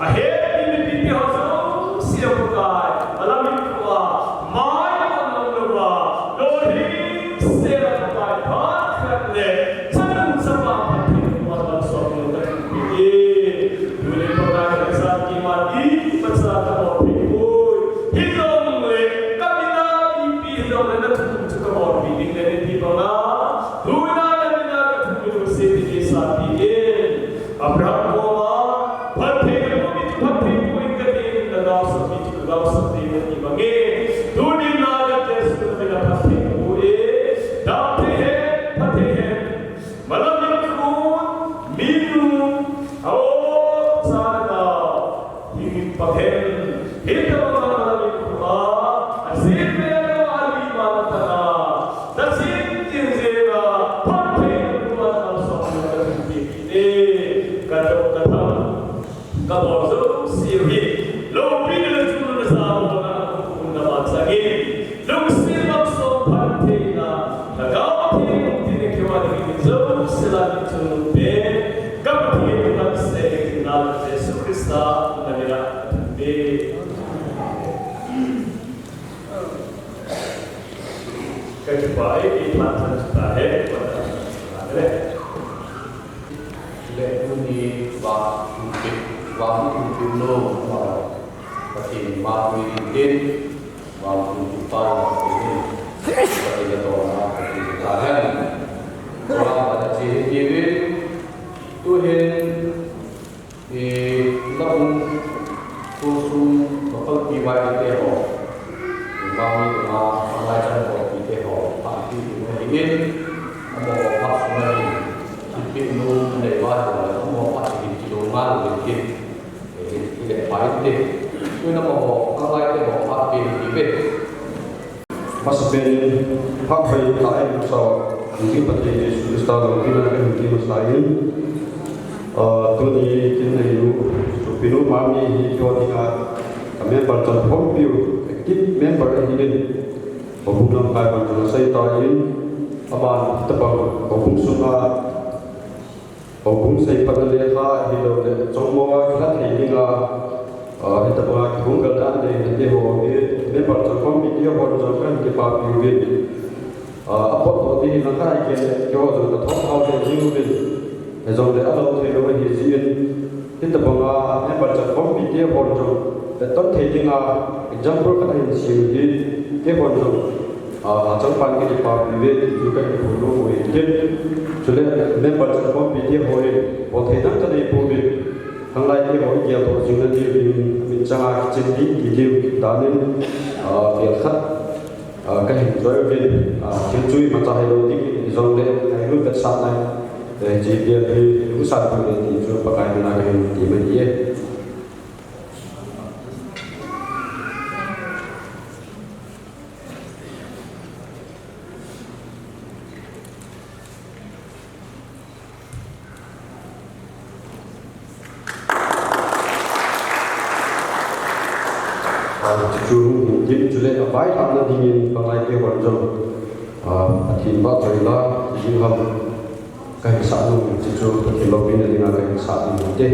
ahepi mipite ho jouse Pakai, alam in kua, mai a nang louva, lolhing sela Pakai, phat khat le, chanu chapa phatthei uva malsom lou kahin pe e. Tuni Pakai, kasan kiman imacha kabol thei poi. Hijongle, kamin a ipi hijongle nathum chu kabol thei ding nahi ti banga. Tuna namin a kathum in u se ti eisanpi e. Abraham koma, phatthei naboh mi chu phatthei boh in kati in, nagaosap mi chu kagaosap ding nati bang e. Tunin Nazareth Jesu namin a phatthei kaboh e. Damthei hen, phatthei hen. Malam in khun, mi Aw, Chadonao, himi Pathen, hitobang a nalungkhuh a, asin ve a ali man tana, nasin tin jeng a, phattheina tua nalsong na kathumpi kit e, kadoh katham, kabol jouse hi, loupina le chungnung le jabolna, akum na man sangin, lungset vang song phattheina, Lhagao Theng tin e keu a dingin jouse la ding chungnung pen, ka Pathen in nang sei ding na Jesu Christa na min a ka thum e. Ka kipah e, i phat chan chu ta he, ka phat chan chu ta he. Le tuni vang, vang, vang, Pathen in vang, vang, Vangpui Pathen in, Pathen in adon'a, Pathen in tahen. Tua bana che hi kivin, tuhin, eh, la um, khosung, mapalpi vai te ho. Vangmi te ma, panglai chan ho, pi te ho, pa pi te ho, hi in, amaho pa sung a hin, pi nu, nei vai ho, amaho pa hin, kilo ngal, hin. Ile pai te. Tuna ma ho, ka lai te ho, phat pe ti ve. Masapen in, phat pe ta e sa, Pathen Jesu Christa loupina ka hin ti masa in. Ah, tuni kin nei u, Supinu Mami hi kyo dinga, a member chan khompiu, active member ahi in. Houbung lamkai bang chan asei ta in, aban, tabang, houbung sunga, Houbung seipatna lekha, ahilouleh, chongmong a kilah thei dinga, ah, hitabanga kihung gal dan neina te ho hi, member chan khompi te hon jong kahin kipapi uvin. Ah, apot to ding hinlah kei, keiho jong kathop hao lheh jing uvin. Hijongle alou thei lou ahi jeh in. Hitabanga member chan khompi te hon jong, le ton thei dinga, example khat ahin sem hi, keihon jong, ah, achangpan kakipapi uve ti chu kahin phongdoh u ahi. Chule member chan khompi te hon, bol thei dang kanei pouvin, khanglai te ho igel doh jing nadiuvin, min changa kichen ding ti diu danin, ah, vel khat, ah, kahin choi uvin, ah, thil chu imacha hilou ding hijongle, ngailut vetsahna, eh, hiche vel hi, hung san poi ti chu Pakai mina kahin ti mai e. Ah, chuchu hung hin tin chule availhahna dingin panglai te hon jong, ah, Pathen vahchoila, jing ham, kahin sah nom, chuchu Pathen loupina dinga kahin sah nom te.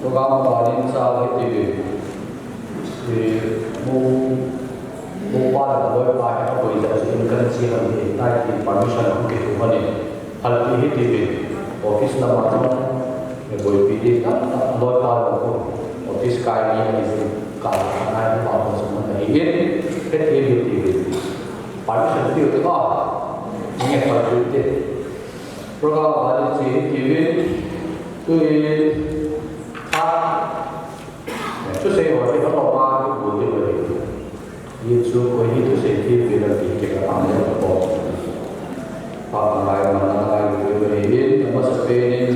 Program a nin cha le ti ve. Mo, mo pa le loi pa ke a boi ja in kan chi han e tai ti permission hung kitu hon e. Hal ti hi ti ve. Office lam a chun e boipi ti ta ta loi pa le ko office kai ni ni ka na ni pa ko sa na hi in. He ti ve ti ve. Permission ti ve ko. Ni hal ti ve. Program a nin chi ti ve. Tu e. Thusei ho hi, a lom a hi, bu hi, bu hi. Hi chu koi hi thusei hi, pi lam pi ke ka pang le ko. Pa lai ma na lai bu bu hi, a masa pen in,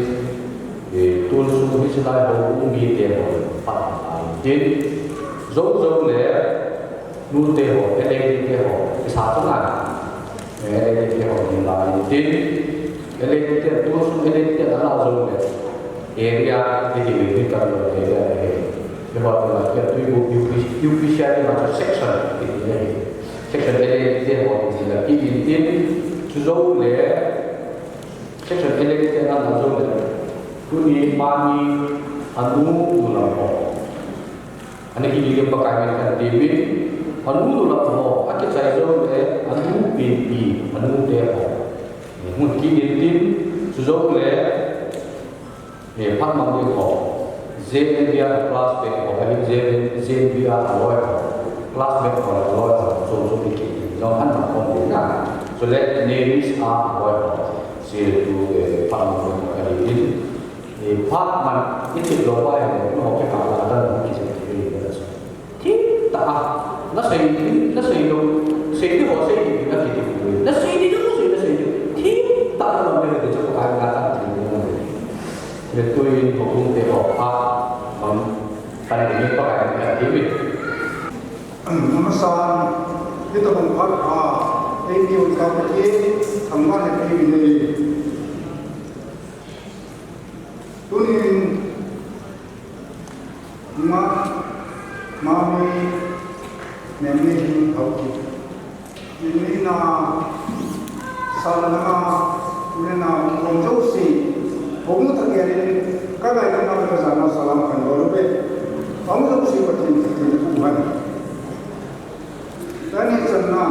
e, tun sung hi silai ho, u mi te ho, pa lai tin. Zo zo le, nu te ho, e le te ho, i sa tu na. Elected ho ni lai tin, elected, tu sung elected a la zo le. Area, ti ti mi ka lo area le. Ni ho la ke tu U P, U P C I ma chu section, ti ti le. Section elected ho ni la ki tin tin, chu zo le. Section elected a la zo le. Tuni mani anu nu lam ho. Ani ki ni Pakai min kan ti min, anu nu lam ho, a kichai zo le, anu pi pi, anu te ho. Mun ki ni tin, chu zo le, e, phat mang ni ho. J N V R classmate ho, ani J N V R aloi ho. Classmate ho, aloi ho, so so ki ni. Zo han ma kon ni na. So le, names are aloi ho. Si tu, e, phat mang ni ho, ani tin. E, phat man, i ti lo pa e, no ke ka la dan ki se ki ni da so. Thim ta a, na sei, na sei lo, sei ni ho sei ni na ki ti. Na sei ni lo, sei na sei ni. Thim ta a lo me de cho ka na ta ti ni. Le tu in ko kung te ho a, man, kan ni pa ka ni ti mi. Namasan, kita bang phat ha, ei ni un ka pa ki, ang ma ne ki ni. Tunin, ma, mami, mami, hauki. Nini na, salana, nini na, kong josi, kong ta kiri, kagai na ka jana salam kan bolu be. Kong josi patin, patin, kuhan. Tani channa,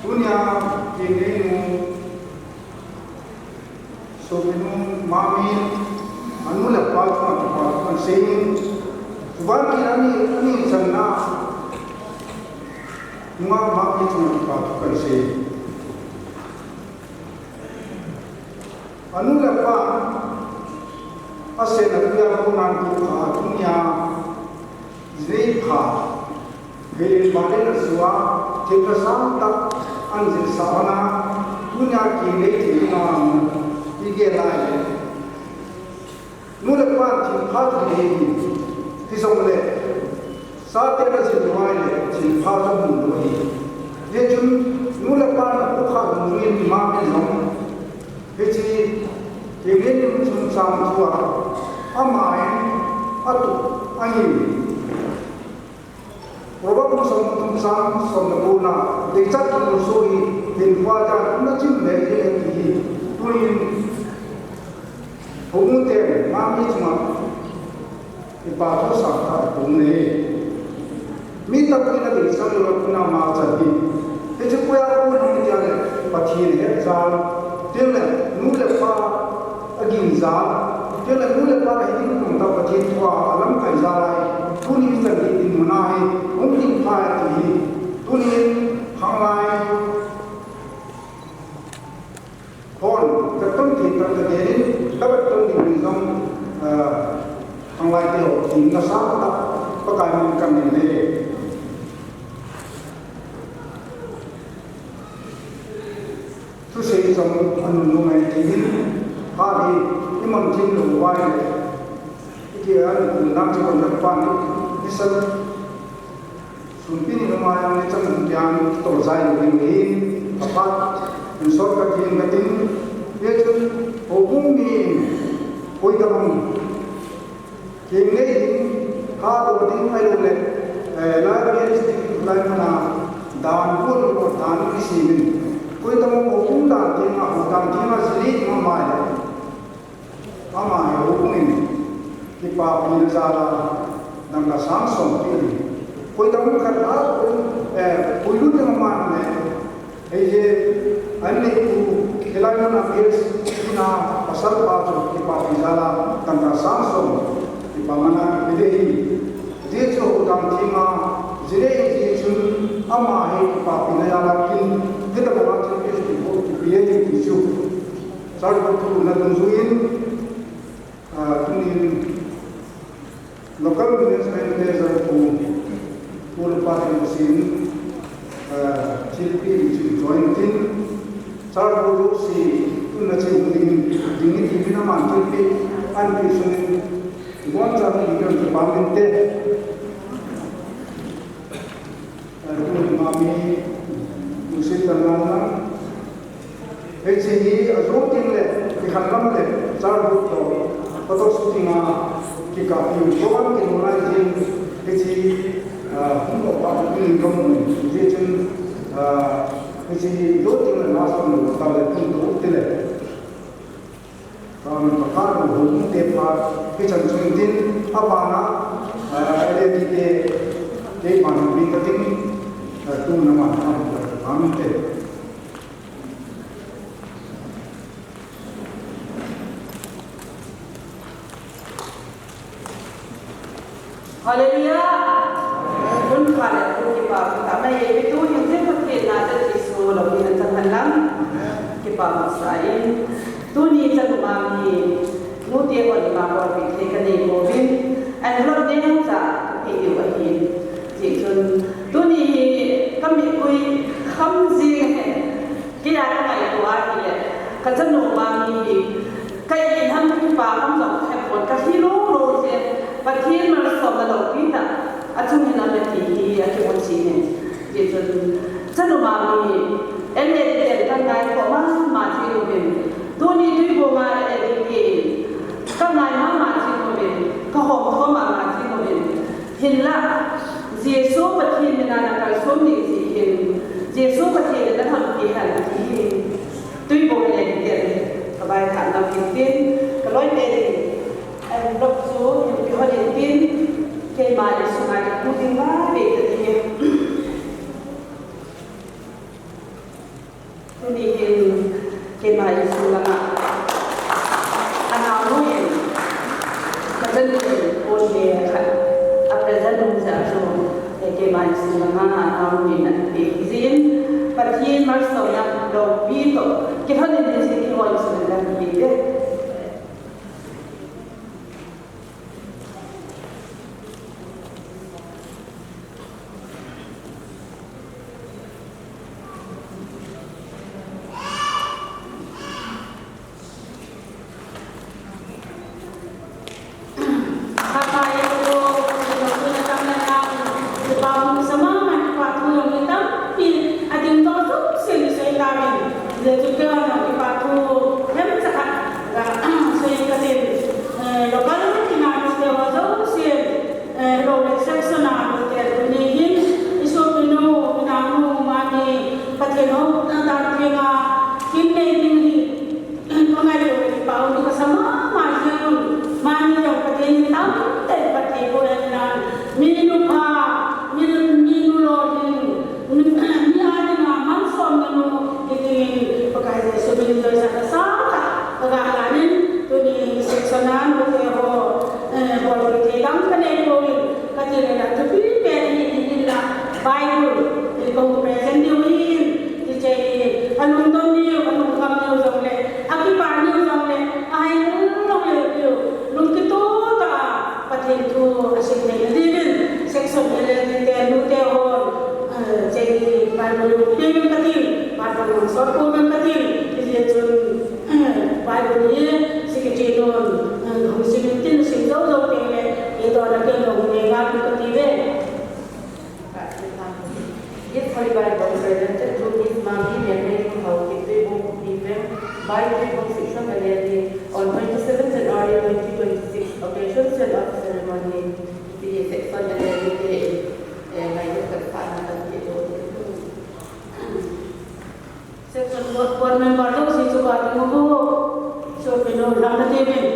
tunia, kini nu, Sopinu, mami, anu le pa chunga kipa thu kan sei. Tuban ki ani, ani channa. Nunga mami chunga kipa thu kan sei. Anu le pa, asena tuya ko nan tu kha, tunia, jei kha. Hei, Bible a sua, thil thasam tak an jilsa ana, tunia kei nei thil na, i gel lai le. Nu le pa thil pha thil nei hi, hi jong le, sa te na jil lai le, thil pha jong mun lo hi. Hijeh chun, nu le pa na pu kha mun ri ti ma pen jong. Hiche, kei nei ni mun chungchang thua, ama in, a tu, a ngim. Proverbs som thum chang som le ko na, deichat thum so hi, hinkhua jan um na chim le je ti hi, tuin, houbung te, mami chunga, i pa thu sa kha kum ne. Mi tampi na deisah lo na ma chan hi. Hiche puya ko na mi tia le, Pathen he jal, tile, nu le pa, A ging jal, tile nu le pa ahi ding tong tah Pathen thu a lamkai jal ahi, tuni chan hi dinmun ahi, hung ding pha ahi ti hi, tuni khanglai hon, ka ton thei tah ka gel in, ka vet ton ding in jong, ah, khanglai te ho, ding nasatah, Pakai min ka min le. Thusei jong anunung ahi tiin, phat hi imang thim lou uva ahile, iti a, nunung dang chu kon vet pan, nisan sumpi ni lama jong nichang kiang kitol jai lou ding ahi, aphat, in shortcut ding katin, hijeh chun, houbung mi, koi tabang, Kei nei ding, kha dol ding ahilou le, eh, Library Institute lai mana dan bol ko dan isi min. Koi tabang ko kum dan ding a, ko dan ding a sili ding ama le. Ama le ko kum in. Kipapina jal a dangka sang som pi. Koi dang khat a, eh, koi lut ding a man ne. Hei je, an nei pu, hilai mun a P S na pasal pa chu kipapina jal a dangka sang som. Kipamana kipe de hi. Ji chu dang thima, ji le ji chun ama hi kipapina jal a kin, kita ba chu P S kipu, kipe de hi chu. Sar ko tu na dungjuiyin, Ah, tunin local management manager pu, pu Lalpathiangsen, ah, thilpeh chu join tin, sir pu jouse, tuna chu ding, ding ni tin aman thilpeh, an pe sunin, iboncha ni kan kipa min te. Mami, Lucy Tanana. Hiche hi ajo ding le, kikhan lam le, childhood toh, photo shooting a, kikap hi, jovan kinu lai jin, hiche, ah, hung lou pa, kin lom mun, hiche chun, ah, hiche hi jo ding le, last mun, ta le, kin to, ti le. Kan pakhat lo hung te pha, hichan chung tin, abana, eh, L A D te, keiman bing kating, eh, tuna man, ah, kan te. Hallelujah. Hun pha le thu kipa thu ta mai ye, tu hin jin Pathen na te Jesu lo hin chan han lang. Kipa masa in. Tuni chan ma hi, nu te hon ma ko pi thei ka nei ko vin. An lo ne cha pi diu ahin. Ji chun, tuni hi ka mipui kham jing he. Kei a ka ngaito ahile, ka chanu Mami hi, ka in ham ka kipa ham jong ka hepon, ka hi lou lou jeh, Pathen malsomna loupi tah, achung in aum e ti hi, a kimu chin e. Tichun, chanu Mami hi, M A ten ka ngai kho mama jing uvin, tuni Tuibong a L A D te, ka ngai mama jing uvin, ka hom tho mama jing uvin, Hinlah, Jesu Pathen mina na kalson ding jeh hin, Jesu Pathen in na thangpi hen ti hin, Tuibong le L A D te, ka vaithah nau hin tin, ka loi te ding, envelope chu, hin kihon in tin, keima insunga kipu ding vave ta ding e. Tuni hin keima insung langa, anaonu in, ka chanu in, pon le khat, a present um jeh a chu, keima insung langa, anaonu in, an pe jin, Pathen malsomna loupi toh, kilhon in jin, kihon in jin, kan pe te. Local Kinami State ho jouse, eh, lo le section a mi te tuni hin, i sopinu, i naonu, Mami, Pathen hou, na dan thenga, kin nei ding hi, ka ngaito le kipa u, ka sa mama jing un, Mami jong Pathen in tam te Pathen ko en nan, minu pha, minu, minu lolhing, Mi a dinga malsomna nu, hiti Pakai Jesu min in doisahna sanga, ka ga nganin, tuni section a nute ho, eh, bolpeh thei dang ka nei pouvin, ka ti le la, thupi pen hi, hi, hinla, Bible, hi kong present diu hin, hiche hi, alungdon diu, alungkham diu jong le, akipa diu jong le, ahai lung le diu, lungkito tah a, Pathen thu asim theina diuvin, section L A D te, nute hon, eh, cheng hi Bible hung pe uvin katin, Bible hung sot uvin katin, hijeh chun, eh, Bible hi secretary nun, eh, hung sim in tin, sim jou jou teng le, eiho toh na ken hung nei ngal uvin kati uve. This Holy Bible presented through Miss Mami Lianmei Khaokip, Tuibong, Kuki Inpi, by Tuibong Section L A D on twenty-seventh January twenty twenty-six, occasion send-off ceremony. Hiche hi section L A D te, eh, ngai lut kat phat na kan ti to. Section board, board member jouse chu ka ding uvo. Sopinu, lam na ti uvin.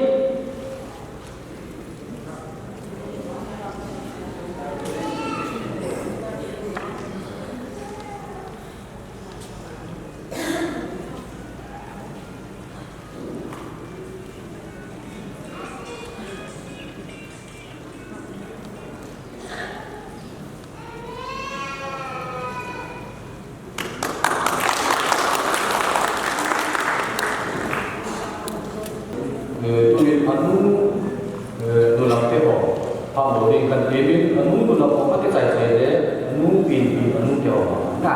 Kan temin, anu nuna ko ka kichai chai le, anu pin pin, anu teo. Na,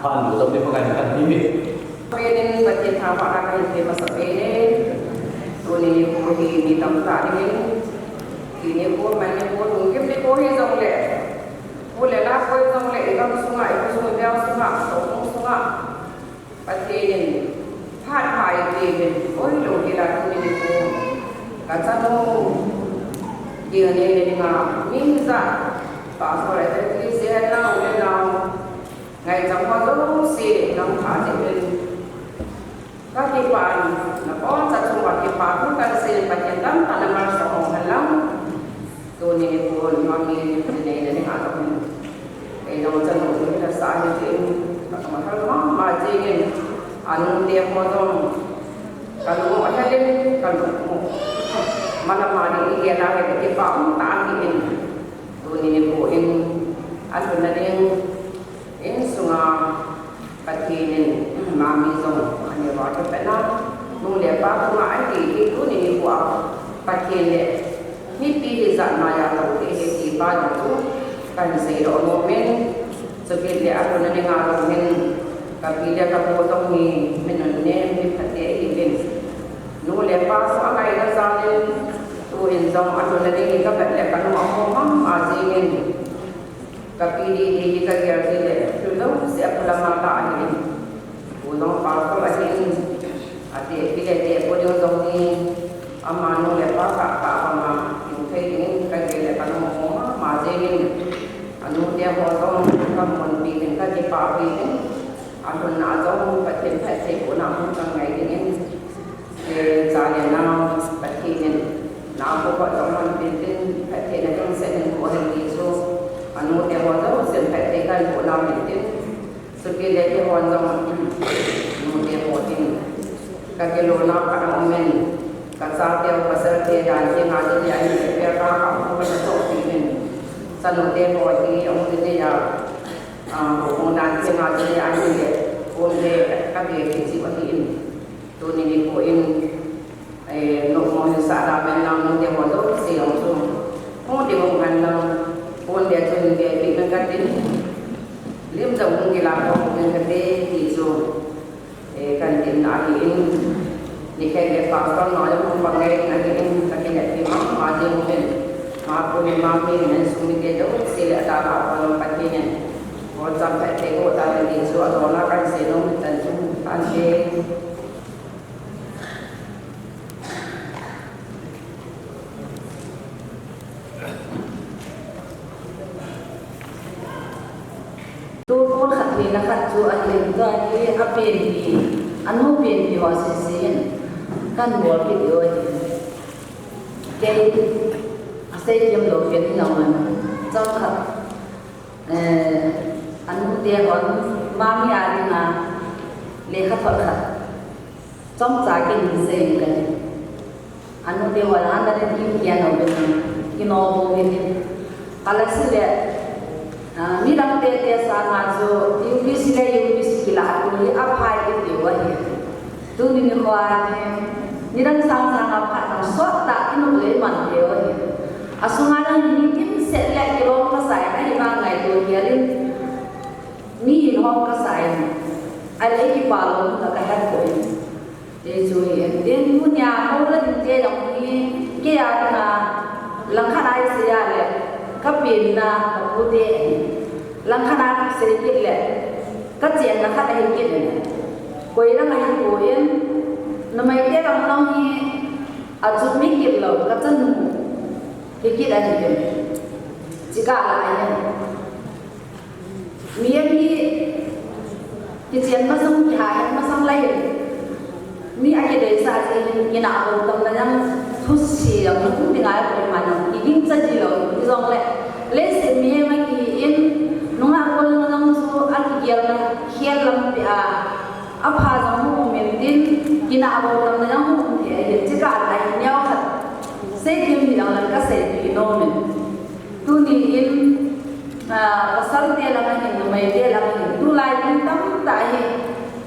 phan lu tam ni pa kan kan ni mi. Penin Pathen thangvahna kahin pe masa penin. Tuni nikho hi ni tamtah dingin. Ti nikho, man nikho, lungkim nikho hi jongle. Pu le nao ho jongle, i gam sunga, i khosung, i neo sunga, i sohkhom sunga. Pathen in phat pha eipeh uvin, oi, lungkila tuni nikho. Ka chanu, Girnei le dinga, mi hijat, Pastor Evangelist, nao le nao, ngaichang ho jouse, nang pha jeh in. Ka kipah in, na boncha chunga kipah thu kahin sei, Pathen tamtah na malsom hen lang. Tuni nikho, Mami, Girnei le dinga jong hin. Kei jong chanu chu hila sa hi tin, ka kama hal mama jingin, anute ho jong, ka lung u ahel in, ka lung u. Mana mani i gel a hi kipah um tah ahi in. Tuni nikho in, alhunna ding, insunga, Pathen in, Mami jong, aneo a kipatna, nu le pa chunga ahi, hi tuni nikho a, Pathen le, mipi hijat maiya tou te hi ti pa jong chu, kahin seidoh nom in, chukit le alhunna dinga jong hin, ka pi le ka pu jong hi, mi nunnem, mi phate ahiuvin. Nu le pa chu angaina jal in, tuhin jong alhunna ding hi ka vet le ka nung ahung mama jingin. Ka pi Didi hi ka gel jeh le, thil jouse a phulam a ka ahin. Pu jong pastor ahin, ate pi le ate pu ding jong hi, ama nu le pa ka, ka ama, tiu thei dingin ka gel le ka nung mama jingin. Anute ho jong ka munpi uvin ka kipah uvin. Alhunna jong Pathen phattheibohna hung chang ngai dingin. Cha le nao Pathen in, nao pu ho jong manpin tin, phattheina jong seh in boh hen ti chu, anute ho jousen phatthei kahin boh nau hin tin, chukit le keiho jong, nute ho tin, ka kilolna khat aum in, ka chate u, ka pasal te dan thenga jong le ahi le, pia ka ka um ka na toh pi in, chanute ho hi aum in ja, ah, houbung dan thenga jong le ahi le, um le ka be ki ji ahi in. Tuni nikho in, eh, nopmo hin sah da men lang nute ho jouse jong chu. Hung ding hung hen lang, pon le chun be pi men ka tin. Lim jong hung kilah ko men ka te ti chu. Eh, kan tin ahi in. Nikhat le pastor no jong hung bang ngai in ahi in. Ka tin ahi mama jing in. Ma pu le mami le insung mite jouse le ada ka pa long Pathen in. Ho cham phatthei boh ta le ti chu adon a kan sei nom tan chu. Ante. Tu pon khat hi na khat chu ahin, tua hi apenpi, anu penpi ho sese in kan bol kit diu ahi. Kei asei them lou pen hi nau man. Chomkhat, eh, anute hon, mami a dinga lekha thot khat. Chomcha kin sei in kati. Anute ho la han da tin kin kian u bin, kin o bo bin. Kala si le, ah, midang tete sanga chu U P C le U P C kila tu hi aphai i tiu ahi. Tuni nikho a hi, nidang sang sanga phat nang sot tah in u le man tiu ahi. Asunga nang mi kimset le kilom kasai, ahi vang ngaito hial in. Mi in hom kasai in. Ahile kipah lou tah kahet poi. Ti chu hi, tin tunia, ho la ding te jong hi, kei a dinga, langkhat a i sei a le, ka penna, ka pu te, langkhat a ka sei kit le, ka chenna khat ahi kit in. Koi lang ahi poi, numei te lang jong hi, achom kit lou, ka chanu, hi kit ahi kit. Chika la ahi. Mi a mi kichen masang, kiha het masang lai. Mi a kideisah jeh in kinah bou tamna jong thusi jong hung ding ngai poi, man jong kiging cha ji lou, hijongle. Leiset mihem a kihi in, nungah kol na jong chu a kigelna khel lampi a, apha jong hung um in tin, kinah bou tamna jong hung um thei ahin, chika lai neo khat. Sei them hi jong le ka seipeh nom in. Tuni in, ah, pasal te lang ahin, numei te lang ahin, tulai ding tamtah hi,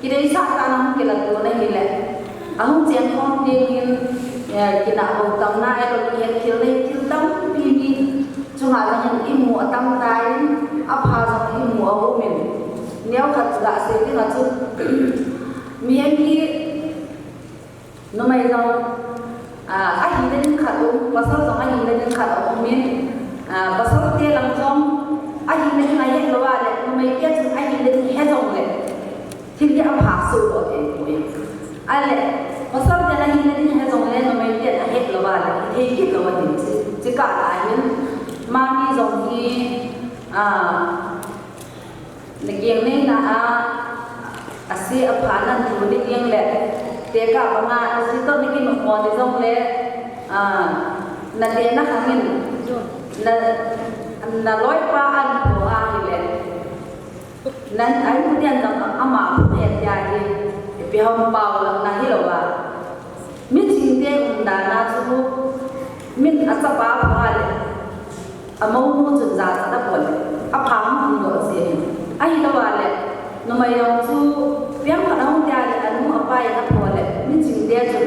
kideisah tah in hung kilah tuna hile. Ahung cheng khom ding in, eh, kinah bou tamna, ahilou le kihet khel na hi thil tampi mi chunga Neo khat chu gasei ding a chu, mihem hi numei jong, ah, ahina ding khat um, pasal jong ahina ding khat um in, ah, pasal te lang jong ahina ding ahet lou a le, numei te chun ahina ding he jong le, thil hi apha soh lou thei poi. Ale, pasal te ahina ding he jong le, numei te ahet lou a le, thei kit lou a ding chi, chi kah a hin, mani jong hi, ah, Nakeng neina a, ase apha nan tu ni ding le, tekah banga, ase toh nakinop mo ni jong le, ah, nate na khang in, na, naloipa an pho ahi le, nan, ai mu dian jong ama pho he tia hi, ipi ham pao lang na hi lou a. Miching te umdan a chu, min achapa pha le, amou nu chun jachat abol le, apha hung umdoh jeng in. Ahilou a le, numei jong chu, piang khat ahung tia le, anu apa in apho le, miching te chun,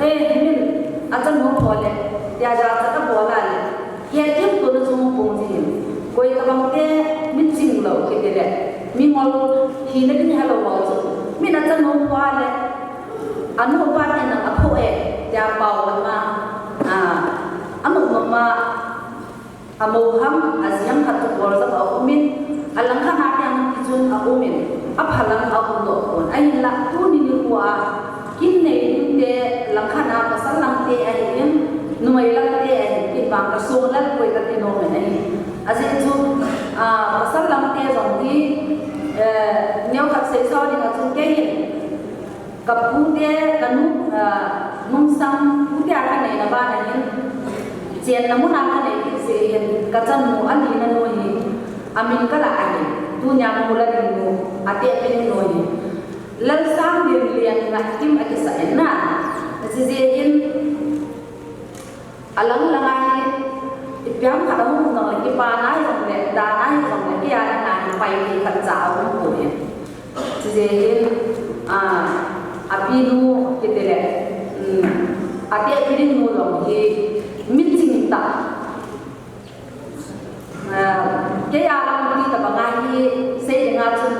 eh, min achanu pho le, tia jachat abol a le, hethem tona chu hung pung jin. Koi tabang te miching lou kiti le, mingol hina ding helou ho chu, min achanu pho le, anu apa te nang apho e, tia pao lama, ah, anu mama, amou ham, aji ham khat chu bol jong a um in, alangkhat a te ang kichun a um in, apha lang a umdoh pon. Ahinla, tuni nikho a, kin nei ding te, langkhat a pasal lang te ahi in, numei lang te ahi in, kin bang ka song lal koi kati nom in ahi. Ajeh chu, ah, pasal lang te jong hi, eh, neo khat sei sao ding a chu kei hin, Ka pu te, ka nu, ah, nungsang pu te a ka nei na ban a hin, chenna mun a ka nei kit jeh hin, ka chanu a lina nu hi, amin ka la ahi, tunia ka mu la ding nu, a te pi ding nu hi. Lalsang Limlian Ngaikim a kisa in na, a si jeh hin, Alang lang a hi, ipi ham khat a hung nung le, kipa na hi jong le, da na hi jong le, kei a na hi pai thei khat cha a hung pu hin. Chijeh hin, ah, a pi nu kiti le, um, a te pi ding nu jong hi, miching tah. Ah, kei a lang ti tabang a hi sei ding a chun,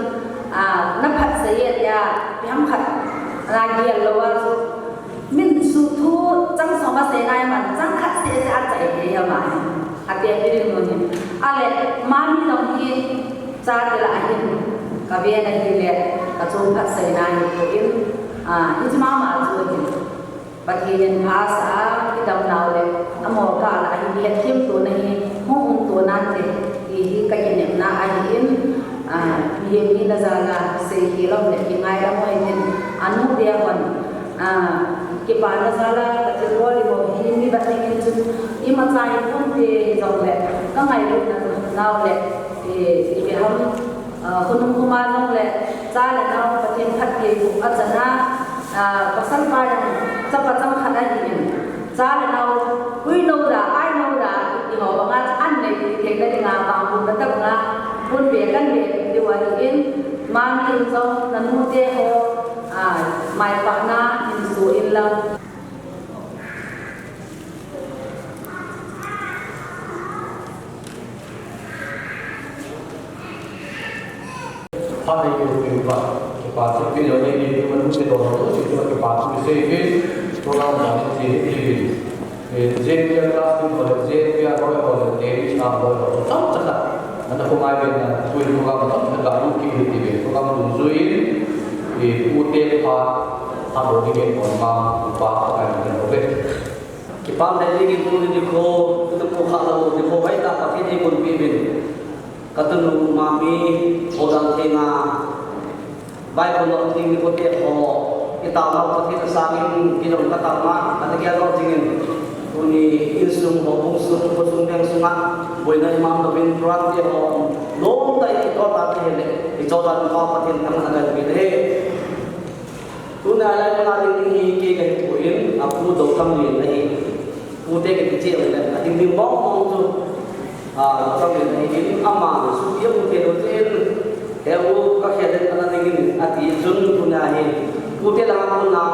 ah, na phatsah e tia, ipi ham khat, na gel lou a chu, min su thu chang som a sei nai man, chang khat seh seh a chai thei hi ama hi, a te pi ding nu hin. A le, mami jong hi, cha te lah a hin, ka ve na hi le, ka chom phatsah na hi ko in, ah, hiche mama chu hin. Pathen in pha sa a, i dam nau le, amaho kah lah a hin hetthem tona hi, hung um tona te, ti hi ka kinepna ahi in, ah, mihem hina jal a, sei khel lom le, kingai lom hoi tin, anu te a hon, ah, kipana jal a, ka thilbol ding ho hi, mi vat ding in chun, imacha hi pon te hi jong le, ka ngailutna nau le, eh, ipi ham, Ah, khonung khoma jong le, cha le nao Pathen phattheiboh a chang a, ah, pasal pa jong chapa chang khat ahi in, cha le nao, ui no da, ai no da, ti ho banga an nei ti theina dinga, bang bu na tah banga, pon be kan be diu ahi in, mami in jong, nanu te ho, ah, maipana in su in lang. Phat nei peh uvin kipa, kipa thu peh lou nei, nei peh man u se don ho, se kipa thu sei uvin, program ba ni ti ni uvin. Eh, J P R class ni ho le, J P R ho le, J P R ho le, chom chom ta. Ana ko mai ben na, tu ni ko ga chom chom ta, lu ki ni ti ve, program lu zui, eh, u te pa, pa lo ni ve ko ma, pa pa ka ni ve. Kipah lheh jengin tuni nikho, tutu kha lou nikho hoitah Pathen in eikonpeh uvin. Ka tunu Mami, Hodan Thenga, Bible lom ding nikho te ho, i taona Pathen sangin, kidong ka taona, ka gel lou jingin. Tuni insung, houbung sung, khosung veng sunga, boina i mang louvin, program te ho, nomtah in i to ta te le, i to ta Pathen thangvahna kahin pe e. Tuna lai muna ding hi kei kahi poi, apu Dothang Lien ahi. Pu te kiti cheh le, ading ding mong mong chu, ah, Dothang Lien ahi, ama suhpi amu thei lou cheh in, he u ka khel den ana ding in, ati chun tuna hi. Pu te langa kona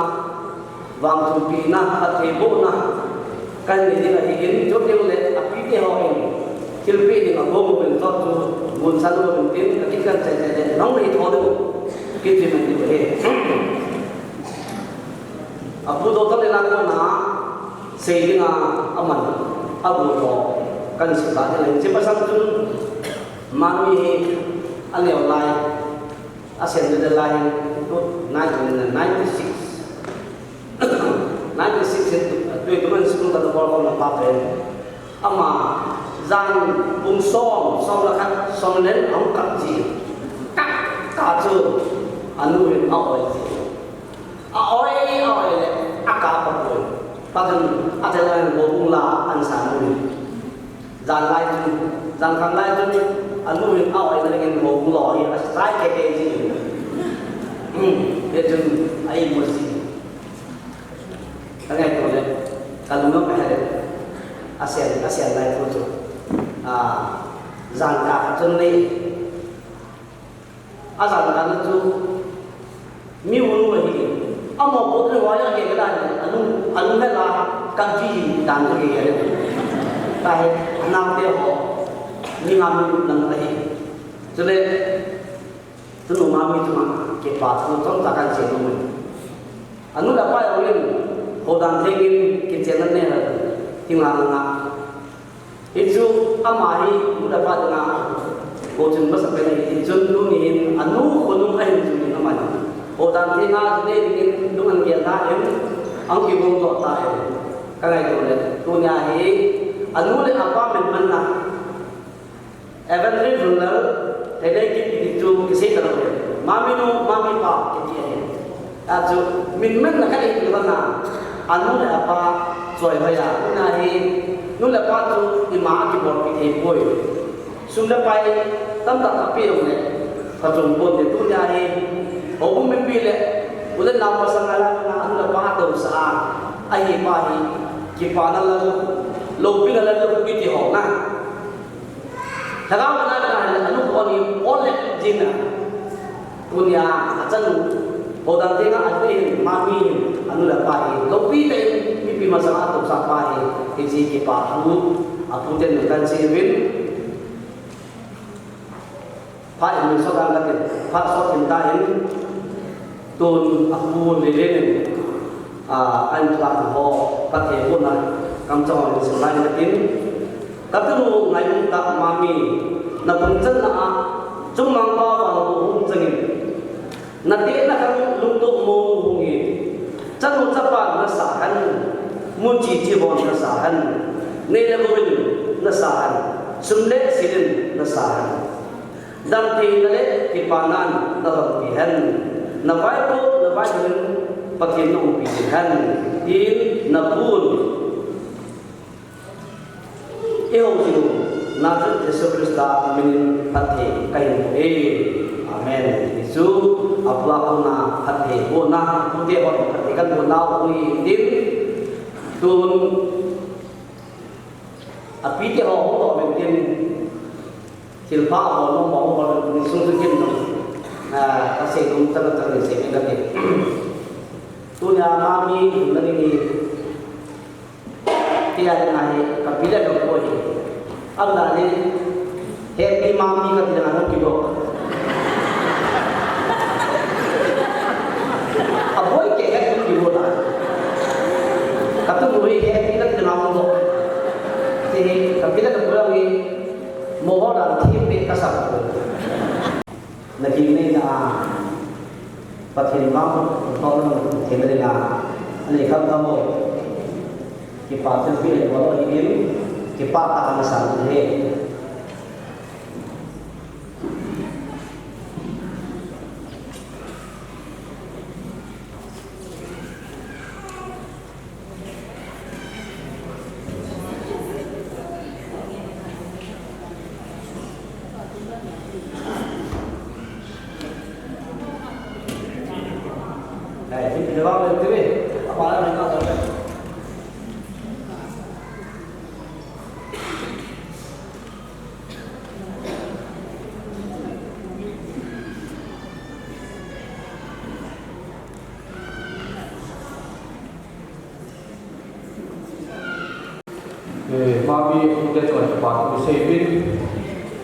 vangthumpina, phattheibohna, Kan nei ding ahin, chuteng le api te ho in, thilpeh ding agom uvin, chua chu, Hun san lo tin, ka kit kan chai chai le, nong nei tho de, kit ji man ti he. Apu do ta le na ko na, sei ding a, aman, abu tho, kan si ta de le, si pa sang tun, mami hi, a leo lai, a sen de lai, tu, nineteen ninety-six. Ninety-six in, twenty-one school ka bol ko na pa pen. Ama, jan pung som, som le khat, som le, ahung kap ji. Kap, kap chu, anu hin a oi ji. A oi, a oi le, a kap a poi. Pa chun, a te lai, bo bung la, an sa nu. Jan lai chun, jan khat lai chun, anu hin a oi na dingin houbung lo hi, a sai kei kei ji. Hmm, hichun, a imu ji. Ka ngaito le, ka lungnom a he le, a sen, a sen lai thu chu. A, jan kah khat chun nei. A jan dan chu mi unu ahi. Amo pot le waya ke la, anu, anu he la, kan ji dan ke ke. Ka he, anam te ho, mi ngam mi lut lang ahi. Chule, tunu mami chunga, kipa thu chomcha kan sei nom e. Anu le apa jong in, hodan theng in, kichen an nei ha, ti nga nga. Hichu ama hi nu le pa dinga kochun masa pen ahi, hichun tuni hin anu khonung ahin chu in ama hi. Hodan theng a nei dingin lung an gel ta in, ahung kigong doh ta in. Ka ngaito le, tunia hi anu le apa min manna. Evangelist Runlal, Theinei kiti chu kisei ta lou. Mami nu, mami pa, kiti ahi. Achu, min manna khat ahi ti vang a, anu le apa choi hoiya, tuna hi, nu le pa chu ima a kibolpi thei poi. Sum le pai tamtah a pe jong le, phachom pon te, tuna hi, houbung mipi le, u le nao masang a la, anu le pa tousah a, ahi pa hi, kipana la lu, loupina la lu, kiti ho na. Lhagao na na na anu ko ni ole jina. Tunia achanu, hodan theng a anu hin, mami hin, anu le apa hin, loupi tah in, mipi masang a tousah pa hin, hiche kipa thu, apu ten kan sei uvin. Phat in min sot ang katin, phat sot in ta in, tun apu Lelen in, a, an phat ho, Pathen bohna, kamchang ho in sim lai katin, ka tunu ngai um tah mami, na pung channa a, chungmang pa vang hung chang in, na tehna khang lungtup mong hung in, chanu chapa na sa hen, mun chi chi hon na sa hen, nei le gou in na sa hen, sum le sil in na sa hen. Damtheina le kipana in na lhonpi hen. Na vaipo, na vaihom in Pathen na umpi ding hen. Tin na pun. Eiho jing u Nazareth Jesu Christa minin phatthei kahin boh e. Amen. Jesu, apu a kona phatthei bohna, apute ho phatthei kahin boh nau hi tin. Tun Apite ho hung doh uvin tin, thilpha abol nom, abol nom, insung chu kin nom. Ah, kasei nom chan chan in sei uvin kati. Tunia mami, na ding hi, tia ding ahi, kapi le kapu hi. Aum dan in, Happy Mami kati le ngai hung kigo. Aboi keh keh hung kigo ta. Katu mu hi Happy kati le ngai hung go. Ti hi, kapi le kapu hi, moho dan thim pe kasa. Na kin nei na, Pathen vang, Pathen vang, Pathen vang, anei kham kham o. Kipa thilpeh bol ahi in, kipa tah a na san u hi. Eh, Mami, apute chunga kipa thu sei uvin.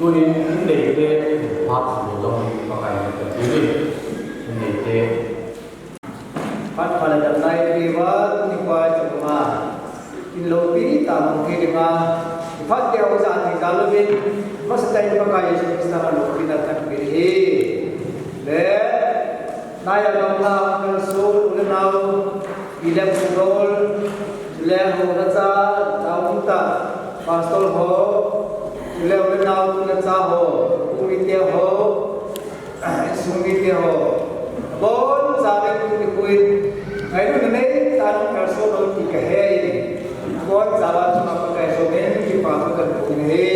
Tunin in neite, phat thu jong Pakai in kan ti in, in neite. Phat pha le damna i pe uva, tuni pa i chama. In loupi tah mong thei dinga, i phat te ho jat hi jal uvin, masatah in Pakai Jesu Christa a loupina kan pe hi. Le, nai a gam la, kalson, u le nau, i le pu dol, le ho na cha, ta um ta, pastor ho, le u le nau, tu le cha ho, u mi te ho, Sung mite ho, abonchauvin tuni khoin, ngailutna neitah in kalson un ti kahe in, abonchauva chunga Pakai chunga kipa thu kahin phong in ahi.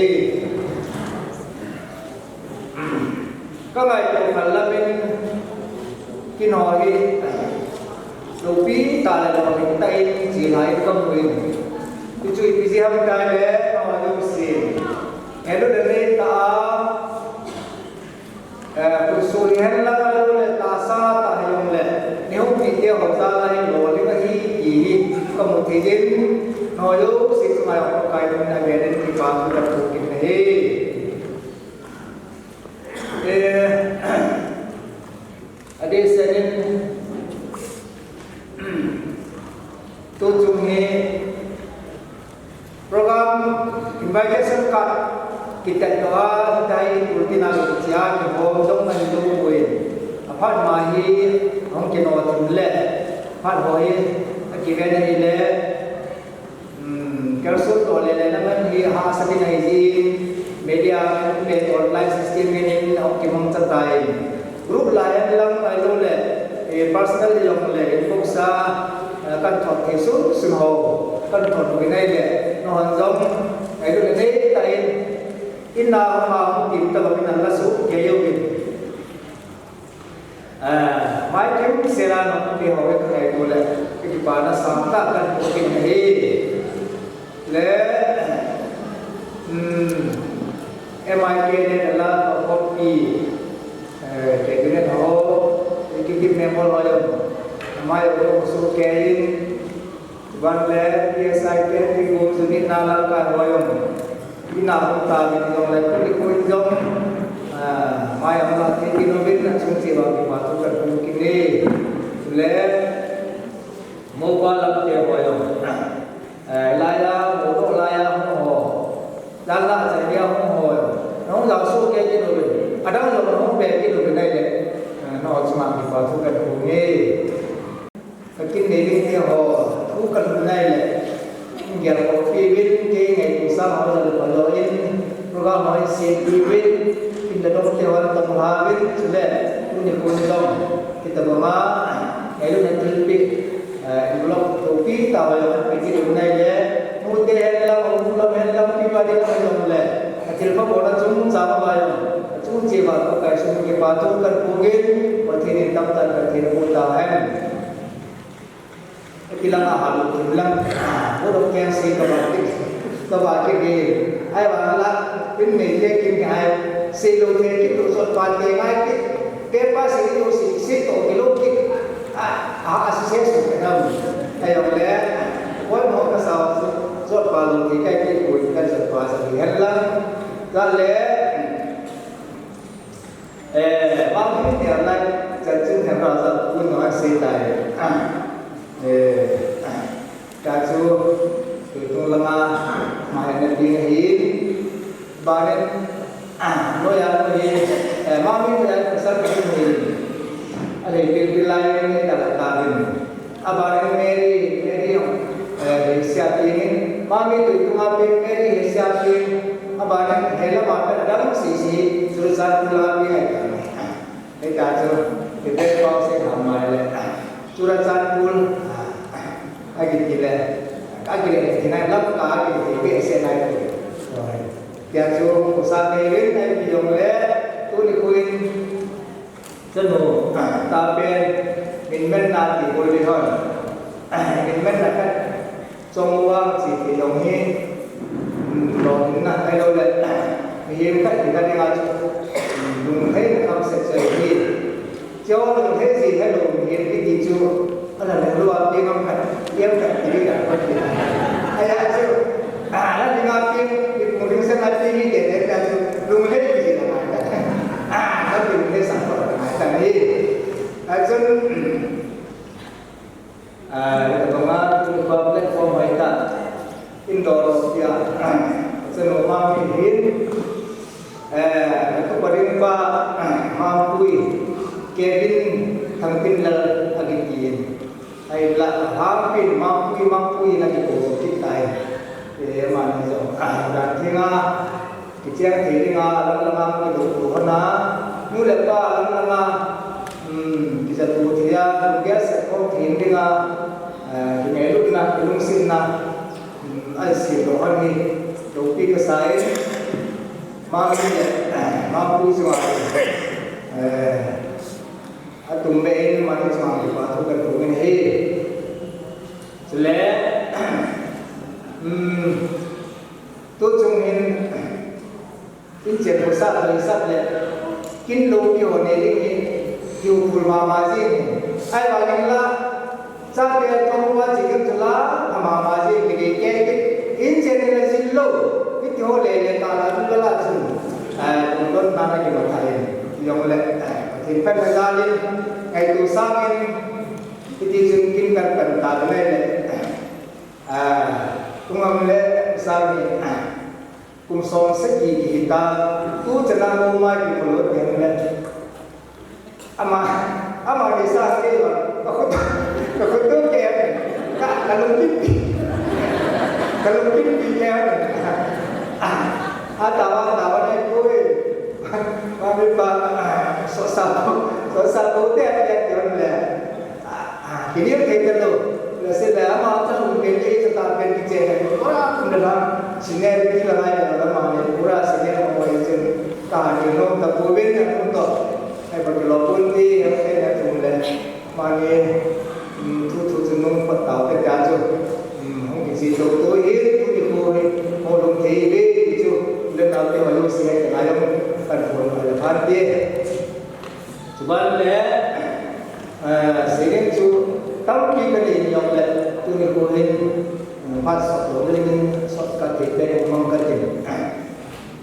Kangaito khat lamin, kin ho hi, loupi tah le lolhing tah in chelha in kamu in, hichu ipi jeh ham itile, amaho jouse, ngailutna neitah a, Eh, khutsuh hihen lang, ahilouleh tahsa tah hijongleh, neihung mite ho jal a hi lolhing ahi ti hi kamu thei in, nangho jouse chunga jong Pakai min a vel in kipa thu kahin phong in ahi. Eh, adeh seh in, tuchung hi, Program invitation card kitet doh a, hitia hi bulletin a kichia kihom jong ahi lou poi. Aphat ma hi hung kinoh thim le, aphat ho hi akiven ahile, um, kalson toh le le naman hi hahsa ding ahi jin, media le online system in hung kimang chat tai. Group lai hen lang ahilouleh, eh, personal hijongleh, inbox a, eh, kahin thot thei sunsun ho, kahin thot bou in ahile, nangho jong, ngailutna neitah in, in a hung a hung tim tah bang in ahin la sohkei uvin. Eh, mai kimsel a nangho te ho hi kangaito le, kakipana sangtah kahin phong in ahi. Le, um, M I K le la copy, eh, cabinet ho, executive member ho jong, amai ho jong sohkei in, van le P S I te, ti go suni na la ka ho jong, ina hung ta min jong le, kuli ko jong, ah, mai am la te ti no bin na chung che ba ki ma tu ka tu ki ne, le, Mopa lam te ho jong. Eh, laiya, mopa laiya hung ho. Lalla chaiya hung ho jong. Nahung jao sohkei kit uvin. Adang jong nahung be kit uvin ahile. Eh, nangho chunga kipa thu kahin phong e. Kakin nei ding te ho. Thu kahin phong ahile. Gel khoh pi uvin, kei ngaito sang ho jong phalou in, program ho sempeh uvin, in le dong te ho tong lha uvin, chule, tuni khoin jong, hitabanga, ngailutna thilpeh, eh, envelope loupi tah ho jong kahin pe kit uvin ahile, nute hen lang, u lam hen lang, pi pa ding ho jong le, athilpha bolna chungchang uva jong, achung cheh uva Pakai chunga kipa thu kahin phong in, Pathen in tamtah in Pathen in boh tahen. Ati lang a halu kum lang, ah, bodo keng sei kaba kit, kaba kit e. Ahivang la, pin nei te kin kai, sei lou te kit lou sot pa te ngai kit, pe pa sei lou sei, sei to kit lou kit. Ah, ah, ah, sei sei su ke nam. Ahijongle, koi mo ka sa su, sot pa lou te kai kit koi ka sot pa sa di hen lang. Ka le, Eh, vang hi tia lai, chan chun themkhat jat pun ngai sei tai. Eh, ta chu, tu tu lama, ma hen na ding hi. Banin, noiya noi hi, eh, vang hi tia lai, pasal pun hi. Ale pil pil lai ni ta la ta din. Abanin Mary, Mary jong, eh, Asia pi in, mami tu tunga pi Mary Asia pi, abanin helama pen adam sisi, Churachandpur lama pi ngai ta. Hita chu, hita pau se ham mai le. Churachandpur, agi ti le, agi le, ti nai lam ka agi ti pe se nai tu. Tia chu, usa Mary nai pi jong le, tuni khuin, Chanu, ta pen, min menna ti boi ding hon. Min menna khat, chong uva chi ti jong hi, lolhinna ahilouleh, mihem khat ti khat dinga chu, lunglhaina khamset chu ahi. Chu lunglhai ji helou mihem kiti chu, Ala le lua pi ngam khat, iam khat ti ding khat ti. Ahi chu, ala dinga pi, ipu ding sanga pi mi te te ta chu, lunglhai He sang pa ngai ta ni. Achun, ah, tabanga tu pa platform hoi ta. Indoor pia. Achun, oma mi hin. Eh, tu parin pa, ah, Mangpui. Kevin Thangpinlal agi tin. Ahinla, Mangpin, Mangpui, Mangpui na kikou kit tai. Eh, mani jong, ah, dan thinga, kicheng thei dinga, lang langa, kikou kou hona. Nu le pa, lang langa, hmm, kijatu thei a, lunggel sep khom thei dinga, eh, kingailutna, kilungsetna, hmm, ahin sep lou hon hi, loupi kasa e, Mangpui le, eh, Mangpui chunga, eh, Atum be in mani chang kipa thu kahin thum in ahi. Chule, um, tuchung hin, in chen khosah toisah le, kin loupi ho nei ding hi, kiu phul mama jing hi. Ahivangin la, Chate thongua chiding chu la, amama jeh kidei kei kit. In chen in ajil lou. Hiti ho le le ta la, la la chun. Eh, lungdon na na kimat thei in. Jong le, eh, Pathen phatna jal in, ngaito sang in, hiti chun kin kan pan ta le le. Eh, kum ngam le sang in, eh, kum som sagi kihi ta, tu chana mo ma kimu lou teng le. Ama, ama ni sa ke ba, ka khut, ka khut tu ke, ka, ka lungkimpi, ka lungkimpi ke, a, a tawa, tawa ne koi, ma mi pa, so sa to, so sa to te, te, te, le, a, a, kini te, te lo, le se le, ama ta lung ke, te, ta ke, te, te, ko, a, kum le la, senior ki la, la, la, ma ne, pura senior mo, e, te, ka, ni, no, ta, ko, ve, ne, kum to. Hei, ba kilo pun ti, hei, hei, hei, tum le. Mani, mm, thu, thu, thu, nung pat tau te tia chu. Mm, hung kichi to to hi, tu ni ko hi, ho lung thei ve, ti chu. Le tau te ma lu si hei, ngai long, kan phone ma le phan ti. Chuban le, eh, sinin chu, tampi ka ni yong le, tu ni ko hi, mm, phat sot to le, sot ka te pe, mang ka te.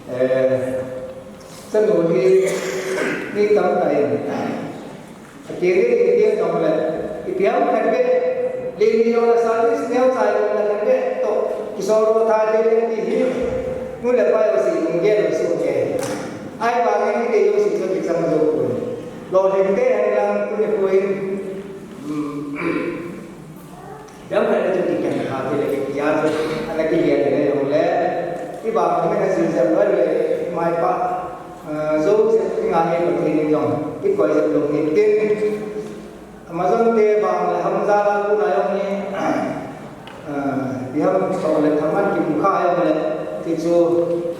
Eh, Chanu hi mi tam tah in, a kei le kei tiang jong le, ipi ham khat beh, le ni jong le service neo chai jong le khat beh toh, kisoro tha le le ti hi, nu le pa jouse lunggel jouse kei. Ahivangin kei jouse chu kichang jou poi. Lolhing te hen lang tuni poi. Hmm. Jam khat le chu kiken kha ti le kitia chu, ana kigel le jong le, i bang kha me na jil jam loi le, mai pa, ah, jo che ti nga nge Pathen in jong, i koi jam lung in tin. Amazon te bang le ham ja la ku na jong ni, ah, i ham so le thaman ki mu kha jong le, ti chu,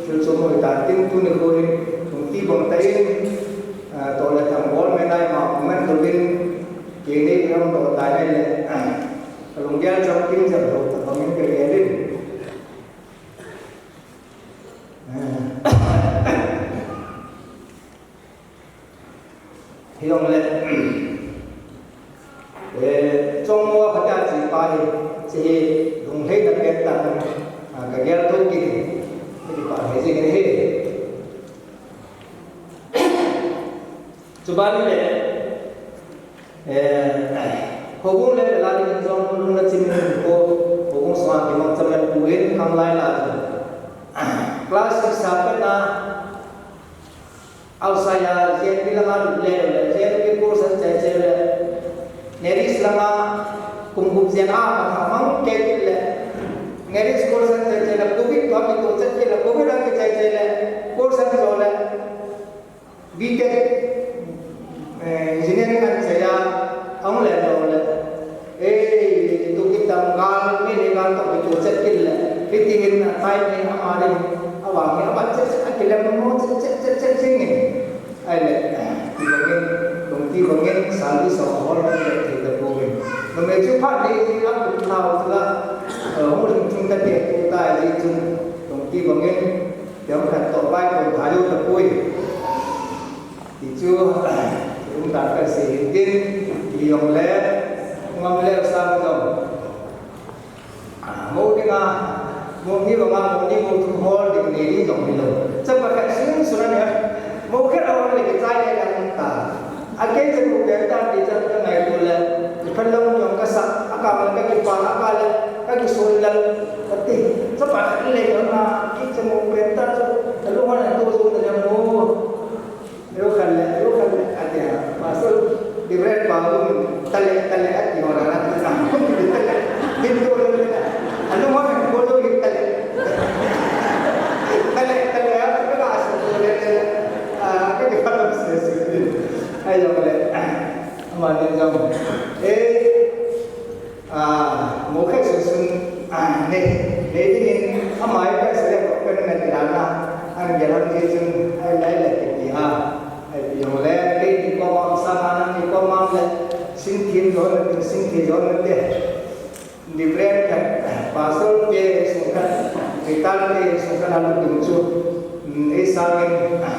thil chu mu ta tin tuni ko in, kum ti bang ta in, ah, to le tham bol me nai ma, man to bin, Kei nei ram to tai nei le, ka lunggel chang kim jam to, ta bangin ka gel in. Hi jong le, eh, chong mo khat a chi pa hi, chi hi lunglhai na pen ta, ah, ka gel to kit, hi pa hi jing hi. Chuban le, eh, houbung le la ding jong lung na chim ko, houbung sunga kimang chaman pu in khang lai la chu. Class six a pat a, outside a, J N V langa le, le, J N V course an chai chai le, Neris langa, kum gup jen a, ma tha mang ke kit le, Neris course an chai chai le, covid to mi to chat kit le, covid an chai chai le, course an jo le, B Tech, eh, engineering an chai a, ahung le lo le. Eh, tu kitam gal, mi ni gal to tu chet kit le. Fitting in a time ni ama rin, awa mi ama chet chet a kilem mo chet chet chet chet sing ni. Ai le, ti bangin, tung ti bangin, sal di so hol le ti da ko bin. No me chu phat ni a tu na la, eh, hung ring chung ta te tu ta ji chung, tung ti bangin, Jam khat toh vai kon tha jou tapoi. Ti chu, um dan ka sei hin tin, ti jong le, ngam le sang jong. Ah, mo dinga, mo ni banga, mo ni mo thu hol ding nei ding jong hi lo. Chapa khat sung sung a nia, mo khat a hol le kichai le lang. Panin jong, eh, ah, mo khe sun sun, ah, ne, ne dingin, ama i ka sele ko pen na tirana, an gelam ji chun, ai lai le ti ha, ai pi jong le, ke ni ko ma sa ma na ni ko ma le, sin thin jo na, sin thin jo na te. Different khat, pastor te sung khat, retired te sung khat, alu tung chu, mm, ei sangin, ah,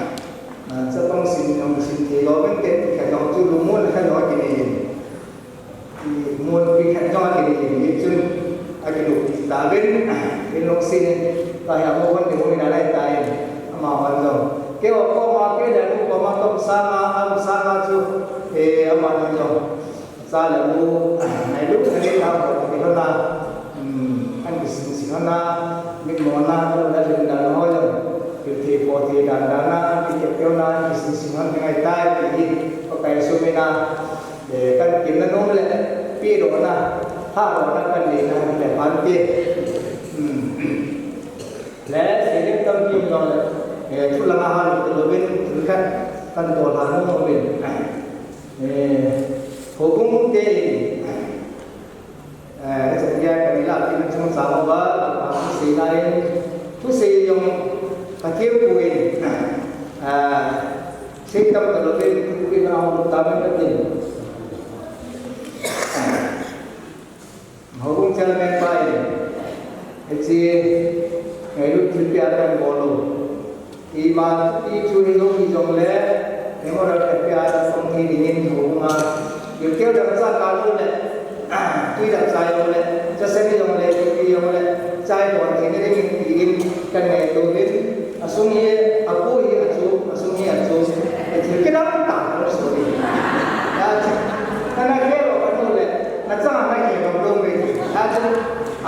chapang sin jong sin thei lou vin te, khat jong chu lu mun khat jong kinei in. Mun pi khat jong kinei in, ni chun, akilu ta vin, in lung sin, ta ya mo wan de mo ina lai ta in, ama wan jong. Ke o ko ma, ke le lu ko ma, ko sa ma, am sa ma chu, eh, ama jong. Cha le nu, ngailut, ngailut a, ti lona, um, an kisin sin lona, mit mona, lona lim dan ho jong, pil thei po thei dan dan na, an kikep keu na, an kisin sin lona, ngai tai, ti hi, Pakai sumina, eh, kan kim na nom le, pi ro na, ha ro na, kan le na, le pan ti. Um, le, se le tam kim jong le, eh, thu langa ha lo, lo bin, thu khat, kan to la nom bin. Eh, houbung te, eh, hiche tia ka ni la tin chungchang uva, ka thusei na in, thusei jong ka thempu in, ah, sei tam ka lou in, thempu in a hung tam in ka tin. Houbung chairman pa in, hiche, ngailut thilpeh a kan bol u. Ima, i chu hi jong, hi jong le, memorial khat peh a song thei dingin houbung a. Gilkel dang cha ka lo le, tui dang cha jong le, chasen jong le, tui jong le, chai don thei dingin, tiin kan ngaito uvin. Asung hi, apu hi achom, asung hi achom. Thil kidang tah a so hi. Ya chu, kana khel o kanu le, nachang a nakhel o dong ve. Ya chu,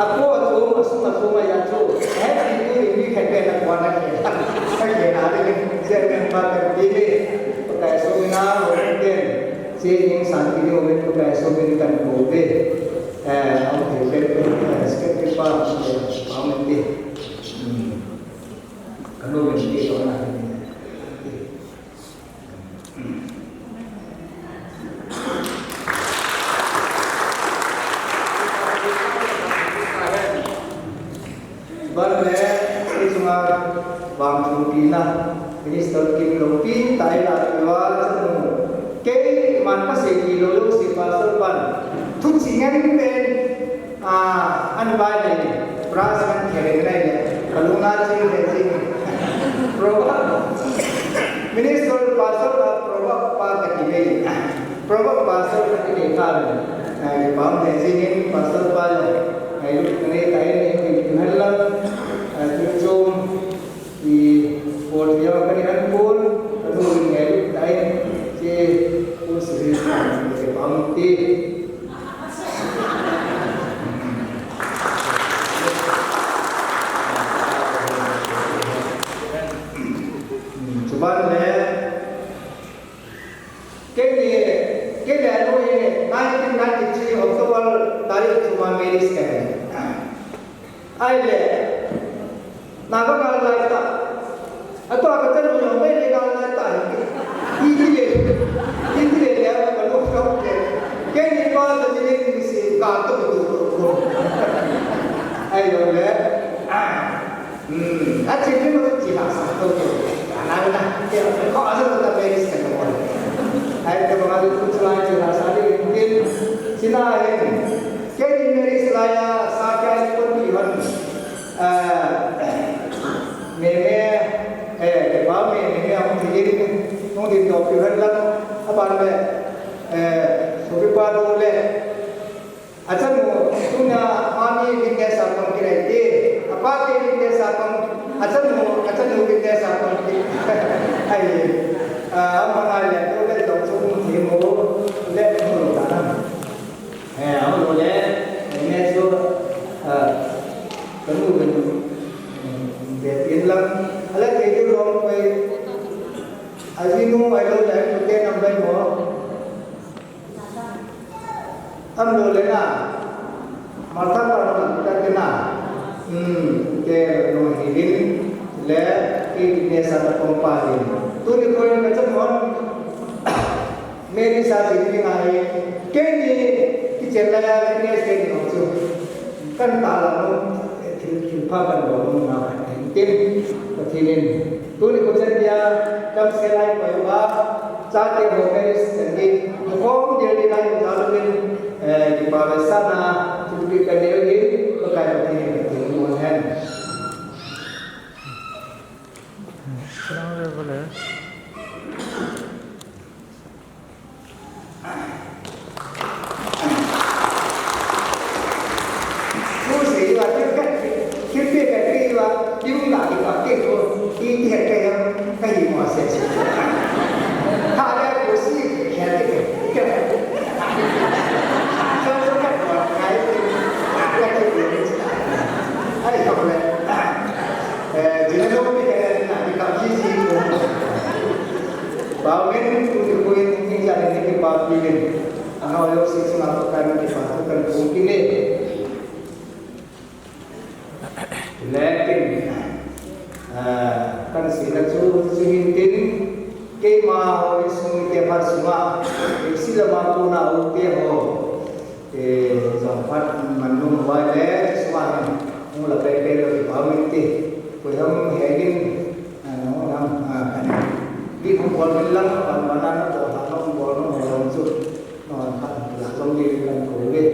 apu achom, asung achom a ya chu. He, ti tu ni mi khat ve na kwa nakhel. Nakhel na le, chairman pa kan ti ve. Pakai sumina, lo ten. Che ning san ti ni o ve, Pakai sumina kan ko ve. Eh, am thei ve, eh, step pa, eh, pa mo ti. Hmm. Kanu men ti to na. Ban le, i chunga vang thu pi na, Minister Kimlongpi, tai la pi wa, chanu. Kei man ka sei ti lo lo si Pastor Pan. Thu chi ngen pen. Ah, an bai nei, brass an khere nei le, kalung na ching le ching. Proverb, Minister Pastor a Proverb pa kati nei. Proverb Pastor kati nei ka le. Ai, pam le ching in Pastor pa le. Ai, lu nei tai nei, nei tu hal la. Ai, tu chom. I por dia kani an por, kanu in ngailut tai, che, un sri, che pam ti. Chuban le, kei ni, kei le anu hi nineteen ninety-three October tarik chunga marriage ka. Ahile, Naga gal lai ta. Atua kachanu jong Meitei gal lai ta. Iti le, iti le le, kanu kau ke. Kei ni pa ta ni ni si ka to to to. Ahile, ah. Hmm, a chi ni mo chi la sa to to. Na na, ke ko a sa ta Paris ka mo. Ai ke ba tu chu lai chi la sa ni tin. Sina he. Kei ni Mary Silaya sa kei ni kon ni hon. Ah, me me, eh, ke ba me me me ang ti ni. Nung din to pi hon lang. Aban me, eh, so pi pa do le. Achanu, tunia mami witness a kon kirai te. Apa ke witness a kon. Achanu, achanu witness a kon ki. Ai. Ah, ama ngai le, tu le dong sung thimo. Le mo ta. Eh, ama le, ne so, ah, kanu kanu. Be pin lang. Ala ke ju long pai. Ajinu, ai lo le, tu ke nam bai mo. Am lo le na, Martha pa na ta ke na, hmm, ke no hi din, le, ke din ne sa ta kong pa din. Tu ni ko ka chan hon, Mary sa jing ding ahi, keini kichenna ya business keini ho chu. Kan ta la no, thil, thil pha kan lo no na kan tin. Pathen in. Tuni ko chen dia, kam se lai ko ba, chate ho Mary sa jing. Ko dil dil lai ko sa lo din, eh, kipa ve sa na, chu ki kan dil dil, ko kai Pathen in, Pathen in mo hen. Ai, kau le. Eh, jina lo ni ke na ni kam ji ji ko. Ba men ku ni ko ni ja ni ke ba ni men. Ano yo si si ma ko kan ni ba ko kan ku ki ne. Lekin, ah, kan si la chu chu hin tin. Keima ho insung mite phat sunga, eh, sila ma tuna u te ho, eh, jong phat man nung vai le, sunga hin, nung la pe pe lo ki pau min ti, koi ham he din, ah, nung ham, ah, kan. Di hung bol min lang, pan pan an to ha nung bol nung ho long chu, non phat la long di kan ko ve.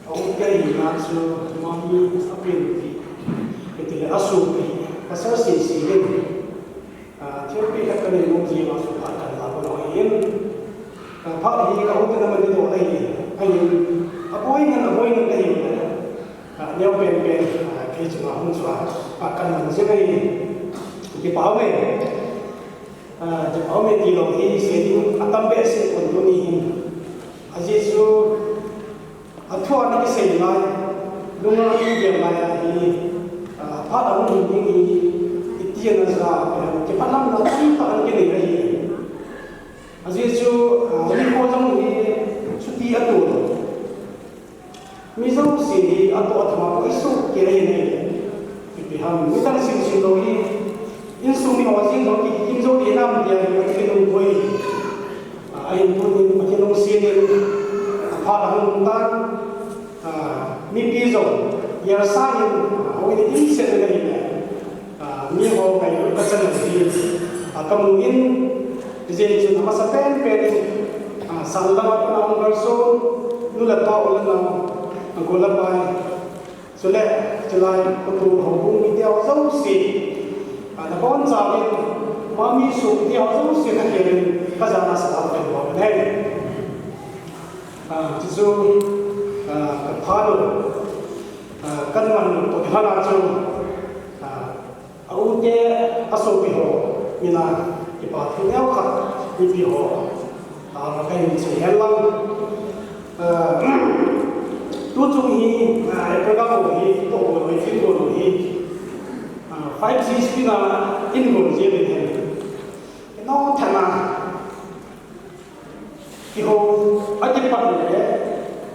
Ahung kei na chu mami apin ti. Kiti le asu ti. Kasar si si le. Ah, thil pi khat kanei nom ji ma su phat kan la ko lo in. Ah, phat hi ka u te na man ni do le hi. Ai, aboi ngan, aboi ngan le hi. Ah, neo pen pen, ah, kei chunga hung chu a, ah, kan mang jing ahi. Kipah uve. Ah, kipah uve ti lou hi, sei ding atam behseh pon tuni hin. Ajeh chu, athu a na kisei lai, lunga kigel lai a hi, ah, phat a hung hin ding hi, iti ana ja, ah, kipah lamna tamtah ana kinei ahi. Ajeh chu, ah, nikho jong hi, chuti ato lou. Mi jouse hi atoh atham a koi soh kei ahi ne. Ipi ham, midang sim sim lou hi, insung mi ho jing lou ki, kim jou le nam tia hi, Pathen in um poi. Ah, ahin tunin, Pathen lungset in, aphat ahung um tan, ah, mipi jong, yar sang in, ah, hoi ni dimset in ahi ne. Ah, mi ho ngailut kachan ahi, ah, kamu in, hijeh chun amasa pen pen in, ah, sang lama pat a hung kalson, nu le pa, u le nao, ah, go le pai. Chule, chulai, khotol houbung mite ho jouse, ah, nabonchauvin, mami sopi te ho jouse kakhelin, kajana salam kahin bol ahi. Ah, chuchu, ah, kapha lou, ah, kaman lou toh kilhona chu, ah, A u te, a sopi ho, mina, kipa thu neo khat, mipi ho, ah, kahin sei hen lang. Ah, tu chung hi, ah, program ho hi, to ho hi, film ho hi, ah, five G speed a in gon je ben hen. No thana. Kihou, akipat le,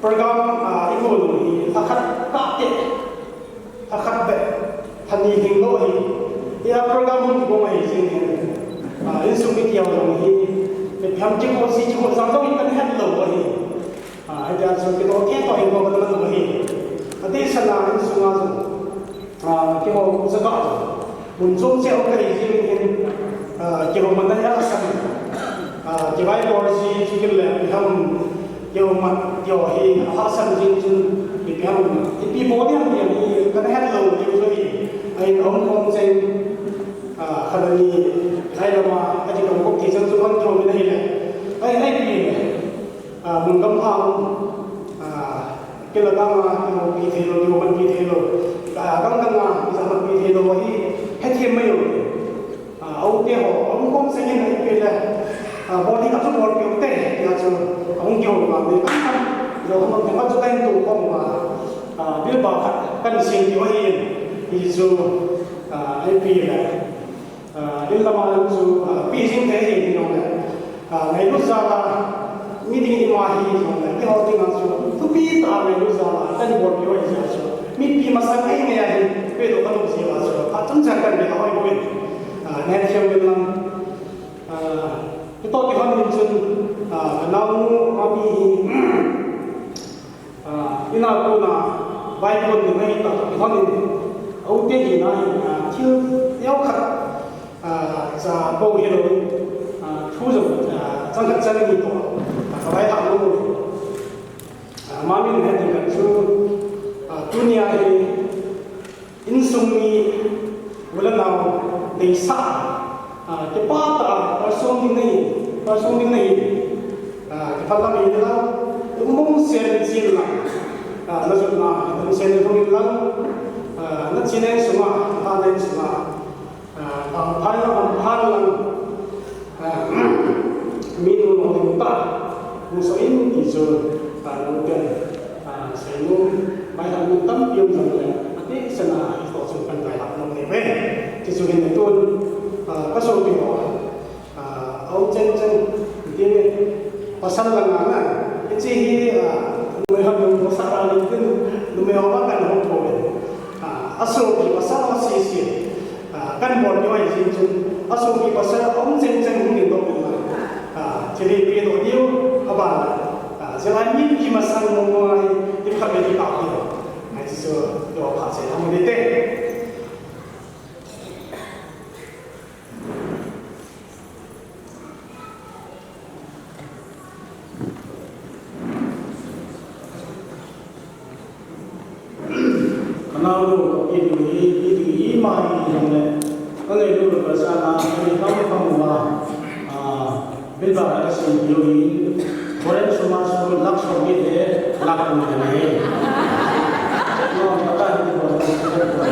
program, ah, i hou lou hi, lha khat kah teh, lha khat beh, lha ni hing lou hi. Hia program hung kibol ahi jing hin, ah, insung mite ho jong hi, ipi ham kihou ji, kihou jang jong hi kan het lou ahi. Ah, hitia chu kihou thei toh hin bol kan man lou ahi. Adeh sanga insung a jong, ah, kihou jagah jong mun chom cheh um kahi jing hin, ah, kihou man ahi a san. Ah, kivai bol ji, chukit le, ipi ham, kihou man, kihou hi, ahahsat jing chun, ipi ham, ipi bol ding ham, ipi kan het lou, ipi chu hi, ahin ahung khom cheng, ah, khat ani, lai lama, akikhom khom thei chang chu kan kihou min ahi le. Ai, ai, pi le. Ah, mun gam hang, ah, kila gam a, kihoupi thei lou, kihoupi thei lou. Ah, gam gam a, kihoupi thei lou, hi, hethem mai lou. Ah, a u te ho, a hung khom seng in, ipi le. Ah, bol ding a chu bol peh u te, tia chu, a hung kihou ma, mi kam kam, lo kam kam, chu kahin tou khom ma. Ah, bil ba khat, kan sem diu ahi, hi chu, ah, ipi le. Ah, in lama chu, ah, pi jing te hi, hi nong le. Ah, ngailut jal a, Mi ding ima hi jong le, keiho dinga chu thupi tah a ngailut jal a kahin bolpeh u ahi jeh chun, mipi masang ngai ngai a hin pedoh kanom jeh a chu, phat chomcha kahin bol u ahi. Ah, neh thiam uvin lang, ah, kitoh kihon in chun, ah, ka naonu Mami hi, ah, in a kona vaipon ding ahi tah kihon in, a u te hina hin, ah, thil neokhat, ah, cha bou hilou, ah, thu jong, ah, chang khat chang ni toh, ah, ka vailhah nom u. Ah, Mami in ahet ding khat chu, ah, tunia hi insung mi u le nao deisah, ah, kipah tah a kalsong ding nahi, kalsong ding nahi, ah, kipah lam hi la, um mong sen chin lang, ah, na jotna, um sen thum in lang, ah, na chin a insung a, na tha na insung a, ah, pang phai lang, pang phai lang, ah, mi nu nung ding tah, hung soh in ti chu, ah, nu ten, ah, seinom, vailhah nom tampi um jong le, atihsan a, hitoh chun kahin vailhah nom e ve. Chuchu hin tun, ah, ka sopi ho, ah, a um cheng cheng, ti ni, pasal lang a na, hiche hi, ah, numei ho nung pasal a ni tin, numei ho ba kan hung ko e. Ah, a sopi pasal ho sese, ah, kahin bol diu ahi jeh chun, a sopi pasal a um cheng cheng hung dingdoh in lang. Ah, thil hi pedoh diu, aban, ah, chulai mipi masang mong mong a hi, i phat le i pah diu. Ai, chuchu, doh phat se, amu ding te. Ka naonu, i ding hi, i ding ima hi jong le, ka ngailut le ka sana, ka ni kam kam uva, ah, bil ba ka sim diu hi, foreign sum a sum lakh som hi le, lakh kum le ne. No, ka ta hi ko, ko, ko, ko.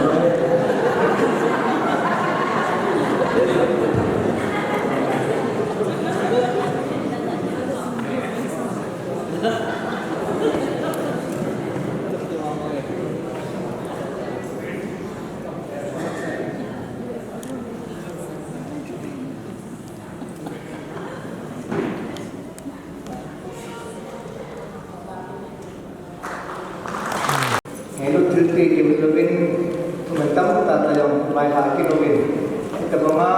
Ngailut thilpeh kibol louvin, thuman tamtah tah jong vailhah kit louvin, hitabang a,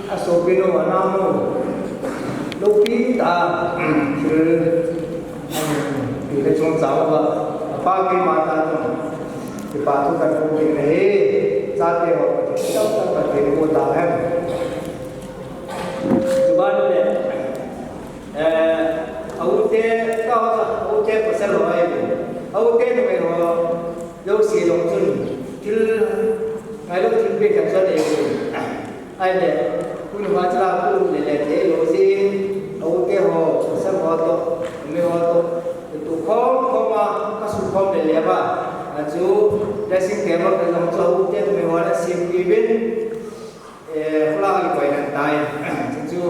a sopinu, a naonu, loupi tah a, thil, um, pi le chungchang uva, apa keima tah a jong, kipa thu kahin phong kit ahi, chate ho, tamtah Pathen in boh tahen. Chuban le, eh, a u te, ka ho, a u te pasal ho ahi. A u te numei ho, jouse jong chun, thil, ngailut thilpeh khat chu anei. Ahile, tuni a chule pu le le te lou jin, a u te ho, pasal ho toh, numei ho toh, tu khom khom a, ka sukhom le le uva, a chu, dressing table ka jong chu a u te numei ho ana sempeh uvin, Eh, khula a kikoi nante. Chuchu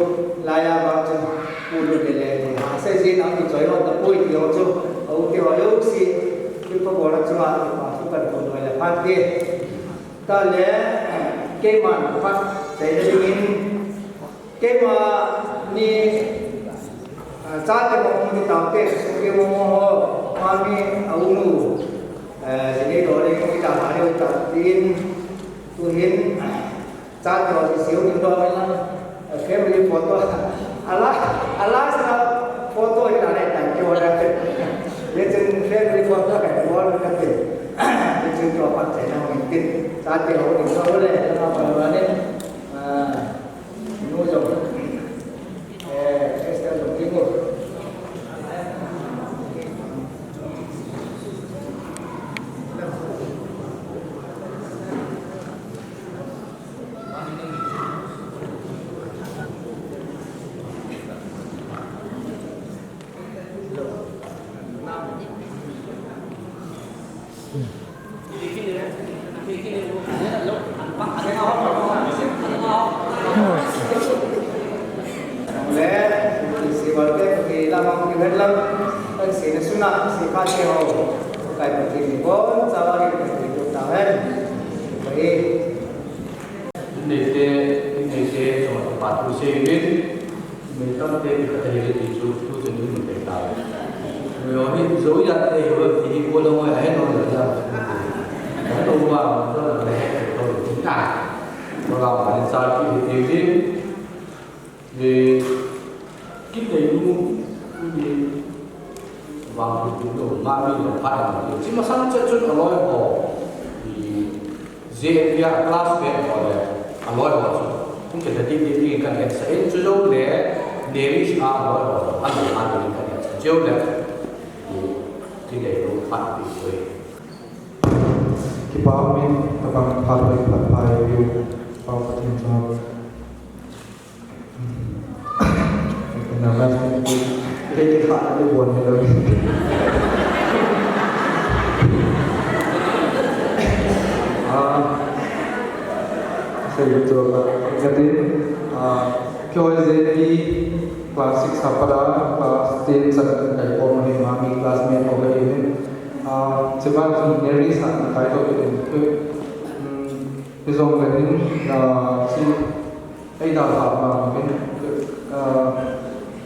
laiya vang chu pu lut le le ti. Hahsa jin a kichoi lou tapoi ti ho chu. A u te ho jouse. Kipa bol a chunga kipa thu kahin phong doh le phan te. Tah le, keiman phat seina dingin. Keima ni, ah, chate mo mo ni taute, so kei mo mo ho, Mami a u nu, eh, jini do le mo kita ha le ta tin, tu hin, Chate ho chu siu in dom in lang, family photo. A la, a last na photo hi na le tan kyo na. Ye chun family photo ka bol ka te. Ye chun to pat che na min tin. Chate ho ding ho le, na ba ba le. Ah, nu jong. Eh, Esther jong ding ho. Le, si wal te, ki la mang ki het lang, kan si na suna, si ka che ho, kai pa ki ni bon, sa wa ki ni tu ta hen. Bai. Nei te, nei te, so pa tu se ni. Min tam te ti khat ahi le ti chu, tu chun in mun te ta. Mi ho hi zo ya te hi, ti hi ko lo mo ya he no ya ya. Ka to ba, to la le he to ti na. Ko la ba ni sa ki ti ti. Ni ki te nu ni. Vang tu tu ma mi lo pha na tu. Chi masang che chun aloi ho. Ni J N V a classmate ho le aloi ho chu. Hung kile ding ding ding kan het sa in chu lo le, Nerish a aloi ho. An lo an ding kan het sa chu le. Ni ki le lo pha ti ko. Kipa min tabang pha lo pha pha yu. Pau Pathen chu. Ina mas ni. Kei kei kha na di bon ni lo. Ah, sei tu ka, ka tin, ah, kyo je ki class six ha pada, class ten sa kai ko ni ma mi classmate ho ni. Ah, seba Nerish sa kai to ki tin. Hmm, izong le ni, ah, si Ei da ha ma min, ah,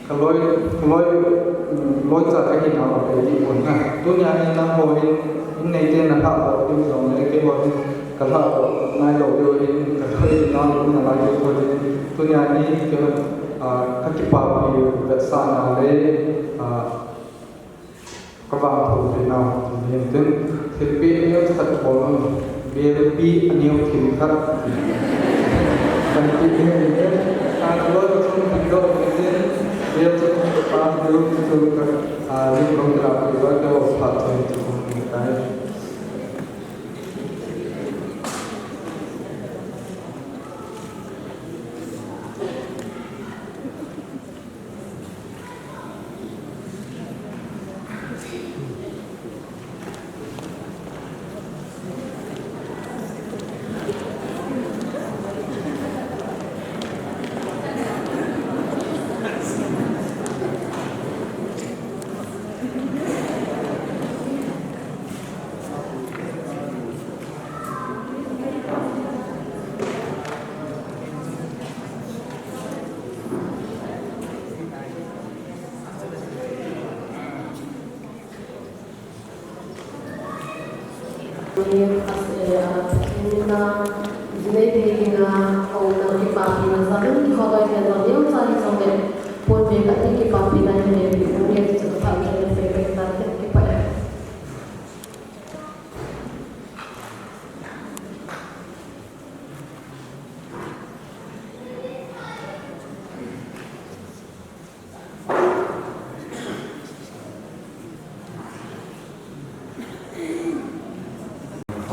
ka loi, ka loi, mm, loi cha ka hi na ma pe di pon na. Tunia ni na ho hin, in nei te na ha ho hin zong le ke ho hin, ka ha ho nai lo yo hin, ka loi na lo na lai yo ho hin. Tunia ni ke ho, ah, ka kipa pi vet sa na le, ah, Ka vang tho ve nau, ti nen tin, thilpeh neo khat bol un, belpi aneo thil khat. Kan ti neo neo, a, ka loi ka chung thil dok nen tin, bel chu kong ka pa, bel chu kong ka, a, lim kong ka la pi ba ka ho phat thon chu kong ka tai.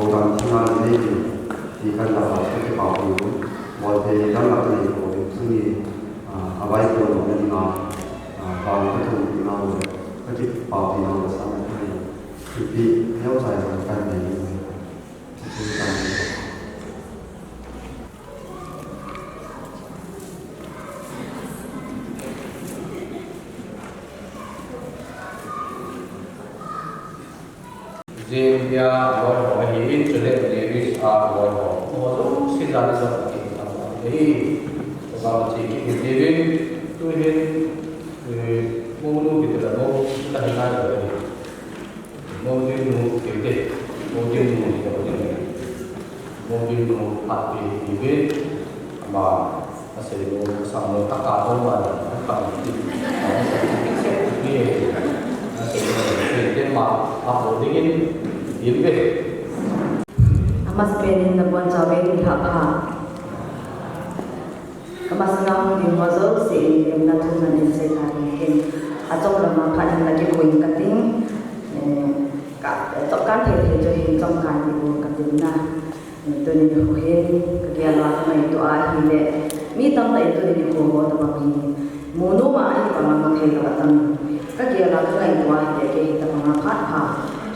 Houbung thina le nei ti kan la ba ka kipah u. Bol te dang la nei ko suni, a, a vai ko no na dinga, a, bang ka thum ti na le ka kipah ti na le sa na ka nei. Kipi neo sai sa ka nei. Zambia loi ho ahi in, chule Davis a loi ho. Mo jong si jani jong ahi. Ba ma chi ki Davis, tu hin, eh, mo nu ki te la mo, ta hi na jong ahi. Modin nu kiti, Modin nu kiti, Modin nu pati kiti, ama asei nu, asang nu, taka nu, ma, taka nu kiti, asei nu kiti, asei nu kiti, ma, apo dingin, kiti. Ama sepenin na bon jawe ni ha ha. Ka masanga hung ding ho jouse in, na thu na nei sei ta ding hin. Achom lama khat hin na kipuiyin kating. Eh, ka, chomkan thei thei chu hin chomkan ding ho kating na. Eh, tuni nikho hin, ka gel a ka ngaito ahile. Mi tamtah in tuni nikho ho tabang hi. Mu nom a ahi banga mu thei lou atam. Ka gel a ka ngaito ahile, kei hi tabanga phat pha,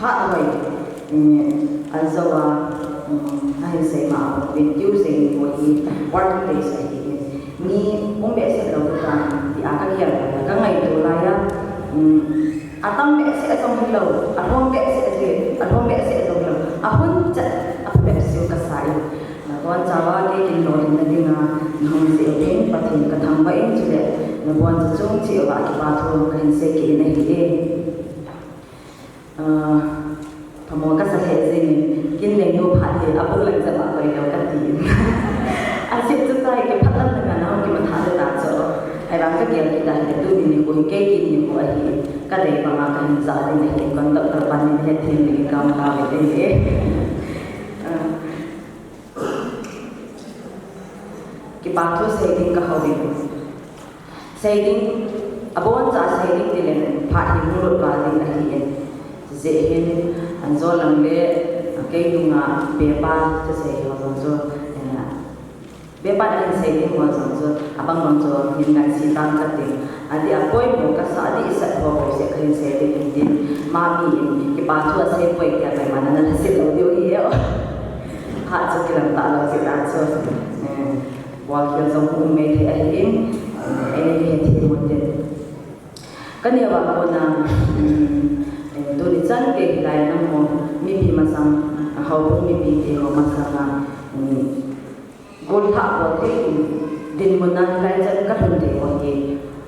phat hoi. Eh, an jou a, um, ahin sei ma a, uvin Tuesday nikho hi working days ahi. Mi um behseh lou ta, ti a ka gel a, ka ngaito lai a, um, atam behseh jong hilou, alhom behseh jong, alhom behseh jong hilou, ahon chet, apha behseh u kasa in. Nabonchauva kei kin lolhinna dinga, nahung jeh uvin, Pathen ka thangvah in, chule, Nabon chu chung cheh uva kipa thu kahin sei kit in ahi e. Ah, phamo kasa lheh jeng in, kin leng nu phat hi abul lang jep a koi leu kati in. Ajeh chu tai kiphat lam langa nahung kimatha le ta chu. Ahivang kagel kit a hile tuni nikho hi kei kin nikho ahi. Kadei banga kahin ja ding ahi, conductor pan in hethem ding in kaum kave ding e. Ah, kipa thu sei ding kahou in. Sei ding, aboncha sei ding tileng, phat hi hung lut val ding ahi in. Hijeh hin, an jo lang le, kei nunga, bepa, thusei ho jong chu, eh, bepa nahin sei ding ho jong chu, abang bang chu, hin ngaisih tang kati. Adih a poimo kasa, adih sat ho bouseh kahin sei ding ahi tin, mami in, kipa thu asei poi tia, keima nana lhaset lou diu ahi e. Phat chu kilang talou jeh a chu, eh, Bolkhel jong hung um mei thei ahin, eh, eini hethem u hite. Kaneo a kona, um, eh, tuni chan gei hilai a nangho mipi masang, houbung mipite ho masanga, um, gollhah bol thei in dinmun a hilai chan kalhun thei u hi,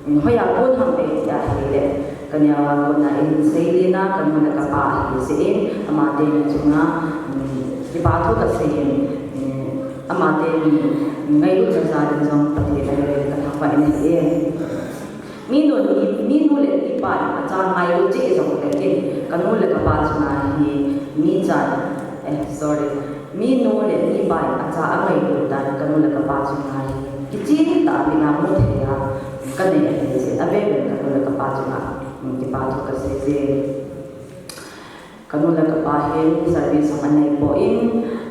um, hoiya kon ham eiti ahile, kaneo a kona in seilena kanu le kapa ahi jeh in, amateni chunga, um, kipa thu kasei in, um, amateni ngailutna jal in jong Pathen a lel in kathangvah in ahi e. Minu, mi, minu le mipa in acha ngailu cheh jongle kin, kanu le kapa chunga hi michan, eh, sorry, minu le mipa in acha angailut dan kanu le kapa chunga hi kichen tah a mina mu thei a kanei ahi jeh in, avel in kanu le kapa chunga, um, kipa thu kasei e. Kanu le kapa hin service jong anei poi,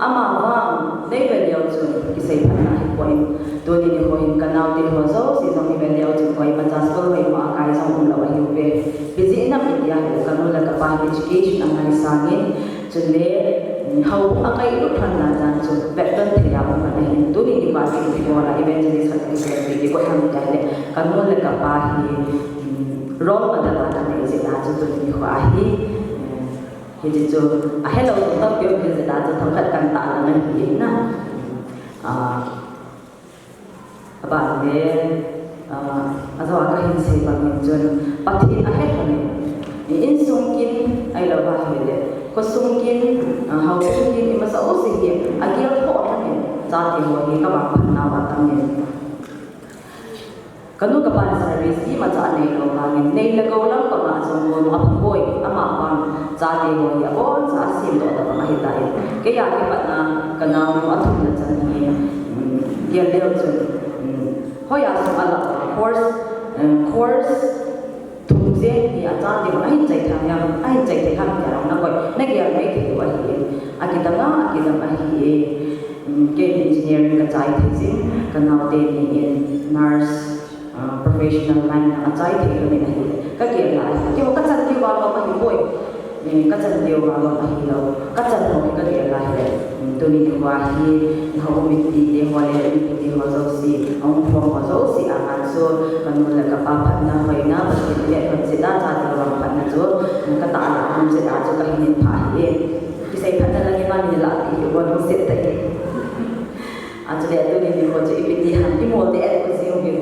amavang nei ve leu chun kisei phatna ahipoi. Tuni nikho hin kanaote ho jouse jong ive leu chun koimacha school hoimo a kai jong umlou ahiuve. Ipi jeh ham itia hile kanu le kapa hin education angaisang in, chule, um, houbung angailut lhon dan chu vetton thei a um lhon ahin. Tuni nikho a kibol a evangelist khat kisei a ipi kigot ham itia hile kanu le kapa hi, um, role model a kanei jeh a chu tuni nikho a hi, um, Hiche chu, ahelou tampi um ahi jeh a chu themkhat kan tahlang ahi in na. Ah, aban le, ah, ajou a kahin sei bang in chun, Pathen ahe lhon in, insung kin, ahilou va hile, khosung kin, ah, houbung kin, ima jouse hi, agel lhon in, chate ho hi kavangphat nau atang in. Kanu kapan service imacha aneilou vangin, nei le gou lampanga jong gonu apha poi, amavang chate ho hi aboncha asemdoh tobang ahitai. Keiya kipatna kanaonu athumna chan hi, um, gel leu chun, um, hoiya sung alah a course, um, course thum jen hi achate ho ahin chai thei ham, ahin chai thei ham tia jong nakoi, nagel mai thei u ahi. Akidang a, akidang ahi e. Um, ken engineering kachai thei jin, kanaote ni in nurse, ah, professional line a achai thei lhon in ahi. Kagel a ahi. Keiho kachan diu va lom ahipoi. Eh, kachan diu va lom ahilou. Kachan lou hi kagel a ahile. Um, tuni nikho hi, houbung mipite ho le, mipite ho jouse, ahung phong ho jouse, angan chu, kanu le kapa phatna hoina, Pathen in ahet lhon jeh a, chate vang phatna chu, um, katahlang lhon jeh a chu, kahin phah ahi e. Kisei phatna lang iman ni lah pi, ibon hung set ta hi. Achule tuni nikho chu ipi ti ham, imol te et ko jing uvin.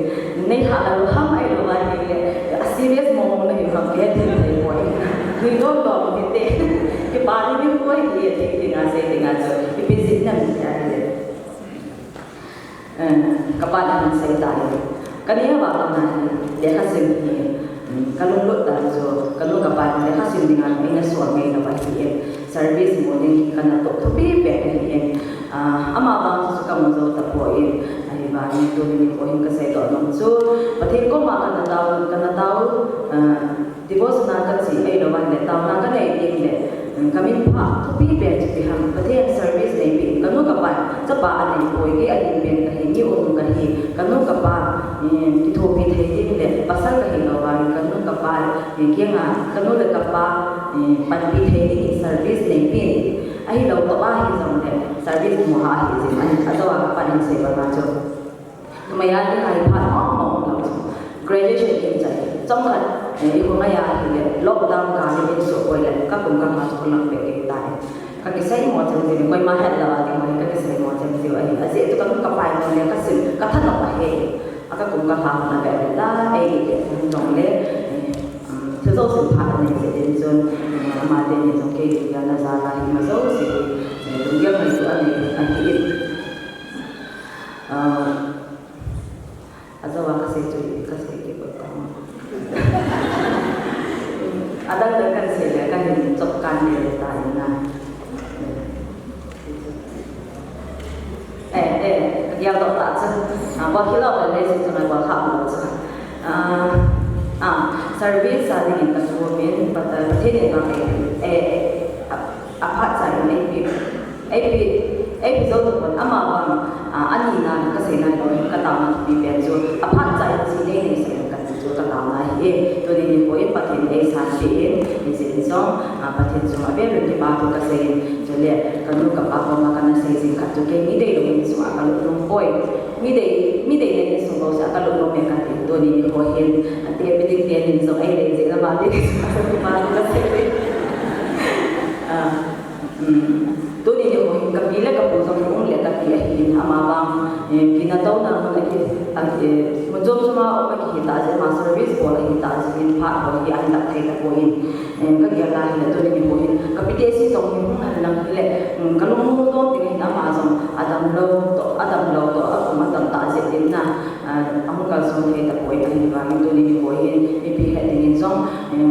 Nei lhah lou ham ahilou va hile, a serious mong mong nahi ham, kihe thei thei poi. Nui lom lom hite. Kipa ni mi koi hi, thei thei nga sei thei nga chu. Ipi jeh ham tia hile. Eh, kapan ahin sei tai. Kaneo a kona hi, lekhasim hi, um, kalunglut dan chu, kanu kapan lekhasim dinga eina sol ngai lou ahi e. Service mu ding kana toh thupi pen ahi e. Ah, amavang chu kamu jou tapoi. Ahivangin tuni nikho hin kaseidoh nom chu, Pathen koma kana tao, kana tao, ah, Devotional kache ahilou vale, taona kanei ding le, um, kamin pha thupi pen chu ipi ham, Pathen service neipi, kanu kapa, chapa anei poi, kei alim pen kahi, mi um kahi, kanu kapa, um, kithopi thei ding le, pasal kahilou vale, kanu kapa, um, kianga, kanu le kapa, um, panpi thei ding service neipi, ahilou toh ahi jongle, service mu ha ahi jing, ahi, ajou a kapan in sei banga chu. Maya ni hai phat mong mong lou. Graduation in chai. Chomkhat, eh, ikhongai a hile, lockdown gal in insung poi le, kakum kama chu kalang peh kei tai. Kakisei mo chang jing, koima het lou a ding, kakisei mo chang jing ahi. Ajeh chu kanu kapan le kasim, kathanop ahi. Aka Ka ha na ve ve la, ei, ei, ei, jong le, eh, um, thil jouse pha nei se din chun, eh, ama te ni jong kei dia na ja la hi ma jouse hi, eh, lunggel ngai tu a nei, a hi in. Ah, a jo a ka sei chu, ka sei ki ko ta. A dang dang kan sei le, kan in chop kan le ta in na. Eh, eh, ka gel doh ta chu. Ah, ba kilo ba le si chu na ba kha ba chu. Ah, ah, service a ding in ka chu min, but, uh, Pathen in ba, eh, eh, a, a phat cha in eipi, eipi, eipi jo tu pon ama ba, ah, ani na ka sei na ko ka ta ma pi pen chu. A phat cha in si nei nei sei ka chu ka ta na hi. Tuni nikho in Pathen ei sanpeh in, hiche in jong, ah, Pathen chunga vel vel kipa thu ka sei in, chule ka nu ka pa koma kana sei jing khat chu kei mi dei lou in sung a ka lut nom poi. Mi dei, mi dei le insung lou se a ka lut nom e ka ti. Tuni nikho hin, ati a building te nin jong ei le jing lama dei sung a kipa thu ka sei in. Ah, um, tuni nikho hin ka pi le ka pu jong hung le ka ti ahin ama vang, eh, kina touna mun a ki, a, eh, mun jom jom a um a kihi ta jeh ma service bol ahi ta jeh in phat bol hi ahin lak thei ta poi. Em, ka gel a hile tuni nikho hin, ka pi te si jong hi hung hen lang hile, em, ka lungmong dom ding ahin ama jong, a dam lou toh, a dam lou toh, a kum a dam ta jeh in na, a, a hung kalson thei ta poi ahi vangin tuni nikho hin, mipi het dingin jong, em,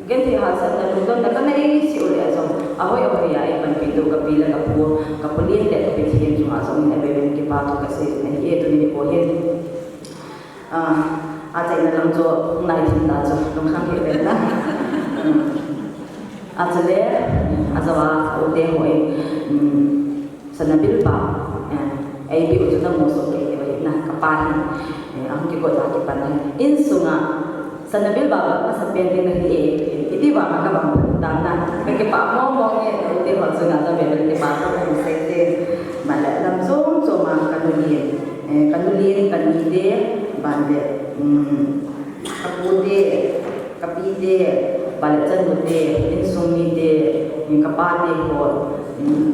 genthei hahsatna lungdonna ka nei si u le jong, a hoi a hoi a ei panpi tu ka pi le ka pu, ka pu lien le ka Pathen chunga jong in a ve ven kipa thu ka sei in ahi e tuni nikho hin. Ah, a chaina lam chu, nai thim ta chu, lungkham hi pen na. Hmm. A chule, a jawa, u te hoi, hmm, sana bil ba, eh, ei bi u chu na mu so ke ke na, ka pa hin, eh, ang ki ko ta ki pan hin. In sunga, sana bil ba ba, ma sa pen ding na hi e, iti ba ma ka bang ta na, ka ke pa mo mo nge, u te ho chu na ta be ke pa to ka sei te, ma le lam chom chom ma ka nu lien. Eh, ka nu lien, ka ni te, ban le, um, ka pu te, ka pi te, ban le chanu te, insung mi te, um, ka pa te ho, um,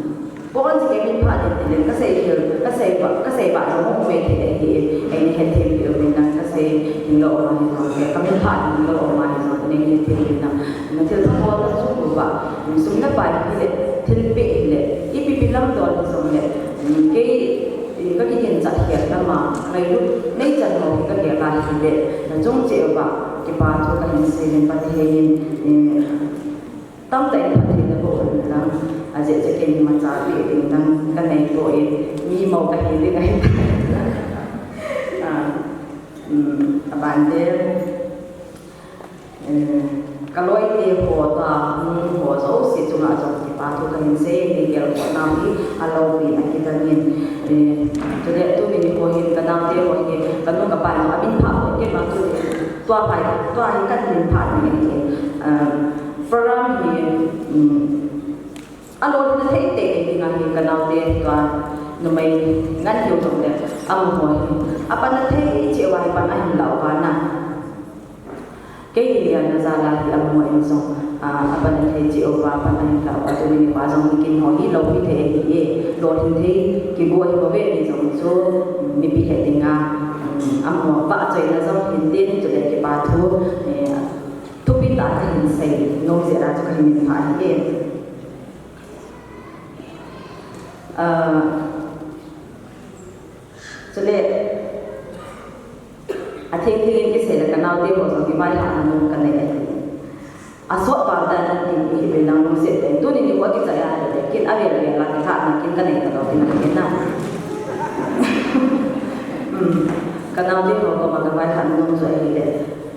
bon si ke min pha te te le, ka sei hil, ka sei ba, ka sei ba jong mo me te te hi, ei ni het them pi o min nang ka sei, hin lo ma hin nang, ka min pha hin lo ma hin nang, nei het them min nang, na thil pha ko ta su ko ba, um, sum na pai hi le, thil pe hi le, ipi pi lam don hi jong le, um, kei, Ka kigin chat hiat lama, ngailut nei chan ho hi ka gel a hile, na chung cheh uva, kipa thu ka hin sei in Pathen in, eh, tamtah in Pathen na boh un lang, ajeh chu ken imacha peh ding dang ka nei poi, mi mo ka hi ding ahi. Ah, um, aban le, Eh, ka loi te ho, tua hung ho jouse chunga jong kipa thu ka hin sei, mi gel khoh nau hi a loupina kidan in. Eh, chule tuni nikho hin ka nau te ho hi, ka nu ka pa in a min pha ho, keima chu tua pai, tua hi ka min pha ni ahi. Eh, program hi, um, a lolhinna thei tei tei ding ahi ka nau te tua numei ngan hiu jong le, amaho hi. A panna thei cheh uva hi pan ahin la uva na. Kei hi lian na jal a hi amaho in jong, ah, a pan athei cheh uva, pan ahin la uva, tuni nikho a jong hi kin ho hi lou hi thei ahi e, lolhin thei kigo ahi bouve ti jong chu, mipi het ding a, um, amaho vahchoina jong hin tin, chule kipa thu, eh, thupi tah a hin sei nom jeh a chu ka hin min pha ahi e. Ah, Chule, a theng theng in kisei le ka nau te ho jong kivaihahna nom ka nei ahi. A sot pau dan in tin ihi uvin lang lungset tah in. Tuni nikho kichai a le, kin a vel vel a kilhahna kin ka nei talou kin ahi na. Hmm. Ka nau te ho koma ka vaihahna nom chu ahile,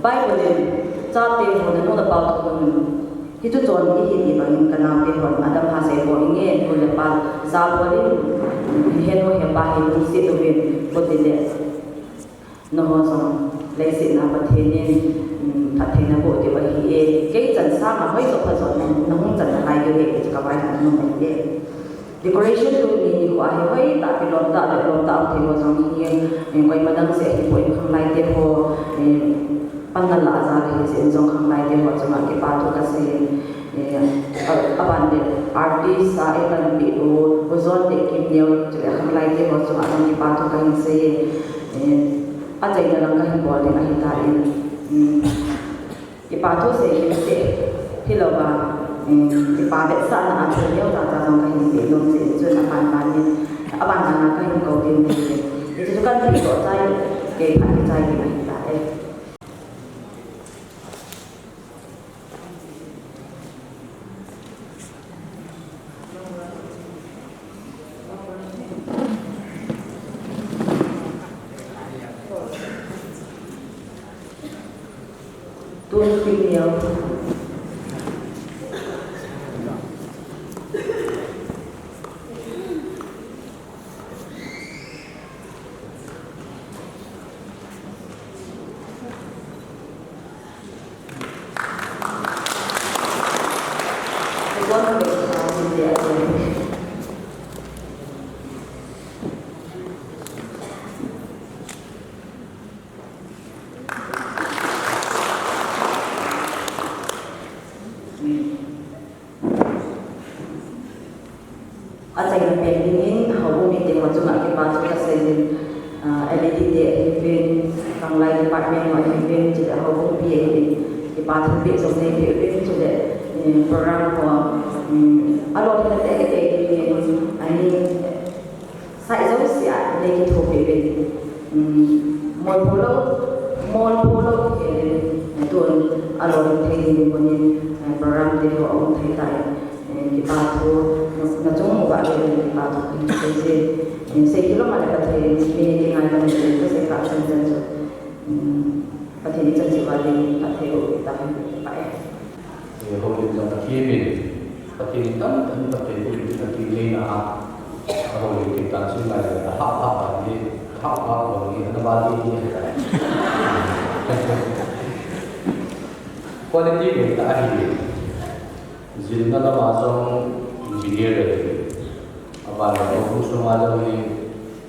Bible in, chate ho nanu napa thum Hichu chon ihi ti bangin ka nau te hon Adam ha sei bol inge, nu le pa ja bol in, henu hepa hi lungset uvin, kati le. Nangho jong leiset a Pathen in, um, phattheina boh diu ahi e. Kei chan sanga hoi jo pha jo na, nahung chan nalai diu ahi, chu ka vaihahna nom ahi e. Decoration tuni nikho a hi hoitah kilom tah le lom tah a um thei ho jong hi, eh, koima dang seh ahipoi, khanglai te ho, eh, panla a ja le hi jeh in jong khanglai te ho chunga kipa thu ka sei in, eh, a, aban le artist a eipanpi u, U Jon le Kim Neo, chule khanglai te ho chunga jong kipa thu ka hin sei in, eh, Achaina lang kahin bol ding ahitan, um, kipa thu sei kit seh, hilouva, um, kipa vetsahna a thu neocha cha jong kahin peh nom jeh in, chun aban ban in, aban ban a kahin kou ding ahi. Hichu kan peh toh chai, kei phat kichai ding ahitai. Tun Pi Neo. Achaina pen dingin, houbung mite ho chunga kipa thu kasei in, ah, L E D te ahiuvin, Kanglai department ho ahiuvin, chule houbung pi ahiuvin, kipa thupeh jong neipeh uvin, chule, eh, program ho, um, alolhinna teitei dingin, ahi, side jouse a neikithopi uvin, um, molpho lou, molpho lou kei, tun alolhin thei ding in, eh, program te ho aum thei tai. Eh, kipa thu, na, nachung uva le kipa thu kahin sei e. Eh, sei kilom a le Pathen, mi kingaidam le kasei kha chan chan chu. Hmm, Pathen ichan cheh uva le phatthei boh tahen, kipah e. Eh, houlim jong akipin, Pathen in tamtah in phatthei boh in ati ngai na a. Ahoulim kit tan chu ngai le, ahah hah a ni, ahah hah a ni, ana ba ni ni. Quality ngai ta ahi. Jilna lama jong engineer ahi. Aban le houbung sunga jong hi,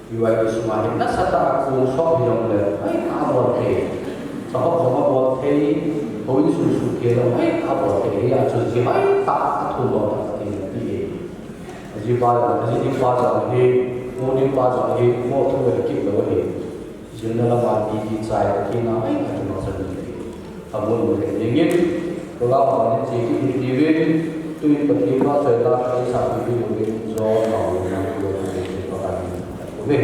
P Y D sunga hi nasatah a kong sop hijongle, hoitah a abol thei. Sahop jong abol thei, houin sung sung kei jong hoitah a abol thei. Hijeh chun ji hoitah a thum lou tah a ti ahi. Aji pa jong, aji ding pa jong hi, mo ding pa jong hi, mo thu hi kit lou ahi. Jilna lama ti kichai, Pathen a hoitah a kimangsah in. Amun mun thei dingin, program a hin che kit hih diuvin, tuin Pathen vahchoi la, eisah peh diuvin, jo ma un na, tu na, tu na, tu na.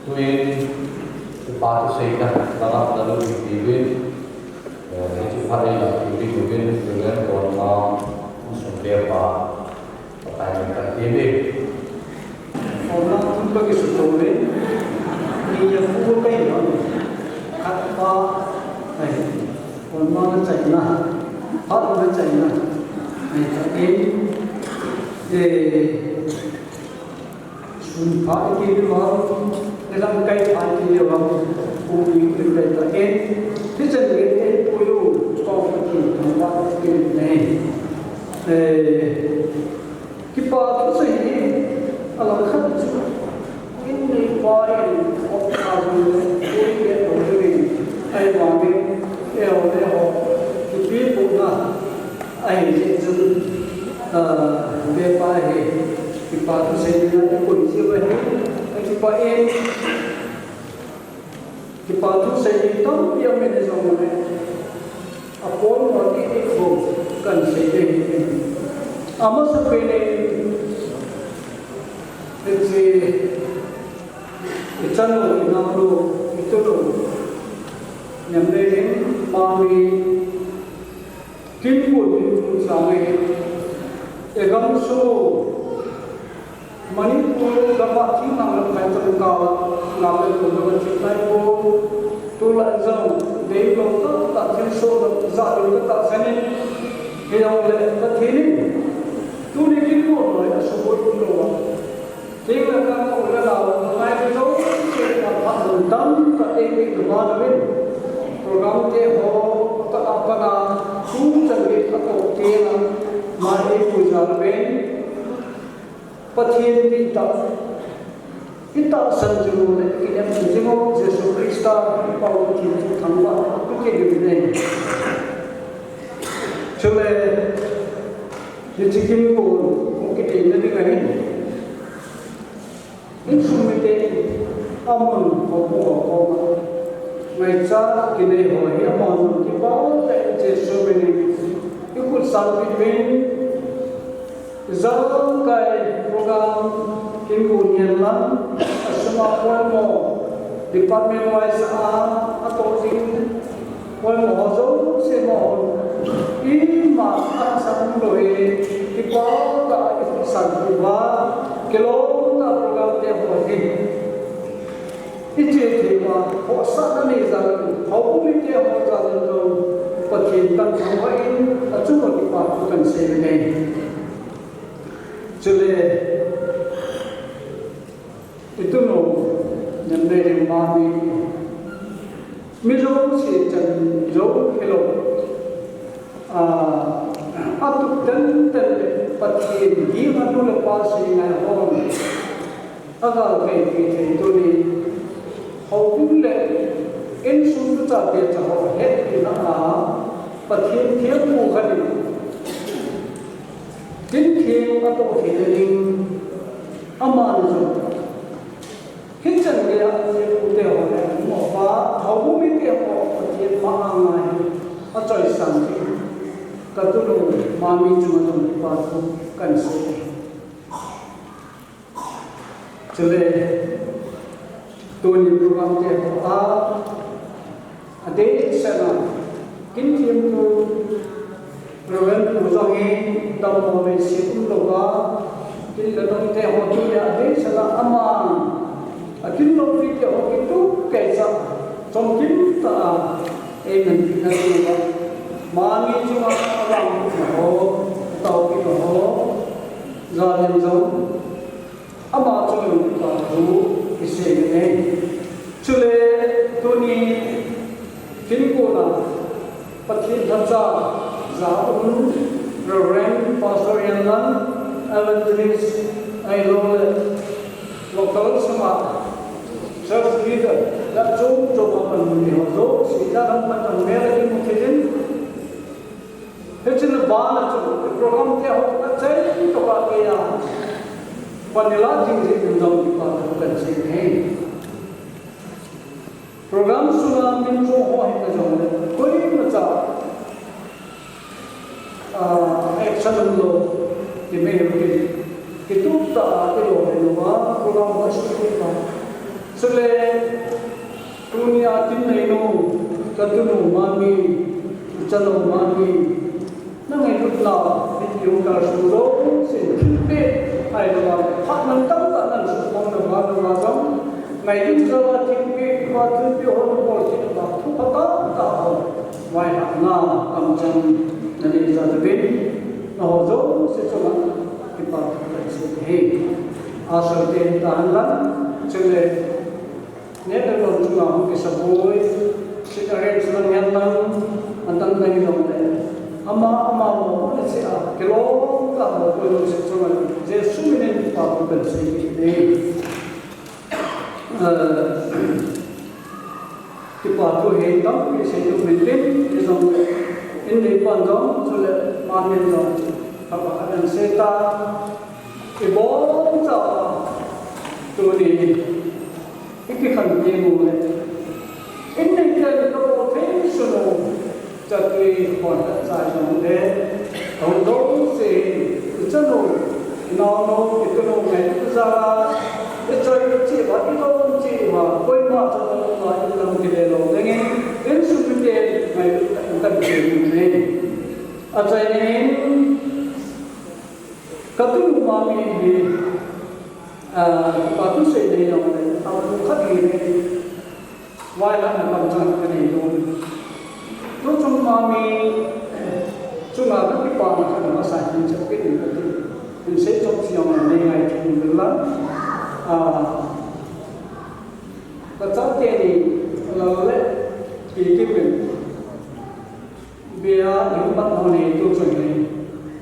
Tuin, kipa thu seina, langa na lu ti vin, eh, hiche phat in la ti vin, Reverend Paul ma, insung te pa, pakai ni ka ti vin. Paul ma, tun pa ki su to vin, ni ya pu pa in, khat pa, ai, Paul ma na chai na, pa na chai na, ai, ta in, eh, Sun pha i ti le vang, le lamkai pha i ti le vang, pu i ti le ta en, ti chen le en pu yu, ko ka ti thang va ti le nei. Eh, kipa thu sei hi, a lang khat chu, in nei pa in, ok ka zu le, pu i le to le, ai vang le, e o le ho, kipi pu na, Ahijeh chun, ah, vepa hi, kipa thu seina i koi jeh uva hi, akipa e, kipa thu sei tampi aum in jong le, apoimo titi khu kan sei ding ahi. Amasapen in, hiche, i chanu, i naonu, i tunu, Nyamleilen Mami, Kinkun in chun sang e, e gam sung u, Manipur gam a thinglhang le phaicham kah a, nga pet kum le va thip nai pon, tulai jong, deilou tahtah thilsoh lou, jahlou ka tahsan in, hijongle Pathen in, tuni Kinkun loi a suboi umlou a, Thinglhang a u le nao, ngai te jouse, aphat lou tamtah eipeh uvin. Program te ho, atah a pat a, tuchan gei atoh teng a, ma eipui jal uvin. Pathen dihtah, i tahsan jing u le, i kinem jing u, Jesu Christa, i Pa Pathen chu thangvah, i kinem jing u. Chule, hiche Kinkun, hung kidei na ding ahin. Insung mite in amun houbung ho koma ngaichat kinei ho hi amahon jong kipa tah in Jesu min in i khut sangpeh uvin, jangkai program Kinkun hen lang, asunga poimo department wise a atoh jing Poimo ho jouse mo, ima asan lou hi, kipa tah a i khut sangpeh uva, kilom tah program te ho hi. I che thei uva, khohsahna nei jal in, houbung mite ho jal in jong, Pathen thangvah in, achunga kipa thu kan sei uve. Chule, i tunu, Nyamleilen Mami, Mi jouse chan jou hilou. Ah, atup tenten le Pathen dinga nu le pa seingai hon. Agal kaipi thei tuni. Houbung le insung tu chate cha ho hetpina a Pathen thempu khat in. Tin theng atoh thei ding aman jong. Hichan geiya, pu te ho le, mo pa, houbung mite ho, Pathen ma a ngai, achoisang hi. Ka tunu, Mami chunga jong kipa thu kan sei. Chule, tuni program te ho a, Adeh sela, kin thempu Reverend pu jong hi dammo le se umlou a, kin le nung te ho tu le adeh sela ama, akin lou pi te ho kitup kei cha, chomkim tah a, amen pi na tu a, Mami chunga avang pi na ho, atao pi na ho, jal in jong, Ama chunga jong kipa thu kisei e. Chule tuni Kinkun a Pathen lhacha ja um Reverend Pastor Yanlan, Evangelist, ahilouleh local sunga church leader, la chom chom a panmun ho jouse, la lam pan pan mel a kimu thei in. Hiche na bana chu, program te ho, achai toh ka kei a. Panela jing jing in jong kipa thu kan sei e. Program sunga min chom ho hi ka jong le, koima cha, ah, action umlou, ti mai hi. Kitup tah a, ilo hi lou a, program ka sukit a. Chule, tunia kin neinu, katunu Mami, kachanu Mami, nangailutnau, video kasuh jouse, thilpeh, ahilouva, phat mantam tah nan suhmang nau va, nau va jong, ngailut jal a thilpeh, va thilpeh hon bol kit uva, thu phatah tah ho, vaihomna, kamchang, nanei jal uvin, nangho jouse chunga, kipa thu kasei e. Asal te tahen lang, chule, Neh le lon chunga hung kisapoi, seat arrange lang hen lang, adang dang jongle. Ama, ama mo, mo le se a, kilom tah mo, koi mo se chunga, Jesu minin kipa thu kasei kit e. Eh, kipa thu hi tampi sei ding umin tin, hijongle, in neipan jong, chule, Mami in jong, thapa kahin sei ta, ibonchauva, tuni, Ikikhen teng uleh, in neite kabol thei sun u, chatui hon khat cha jongle, hung dong se, ichanu, inaonu, itunu ngai, ijala, ichoi, icheh uva, idon cheh uva, koima cha uva, ilam kile lou dingin, insung mite ngai, ikan kile lou dingin. Achaina in, Katunu Mami hi, ah, kipa thu sei ding jongle, apu khat hi, vaihomna kamchang kanei lou. Tuchung Mami, eh, chunga kakipana khat masa hin chapin kati. Hin sei chop si jongle nei ngai thei uvin lang. Ah, kachate ni, Lal le Kikim in. Bia, lungbat ho nei tuchung hi,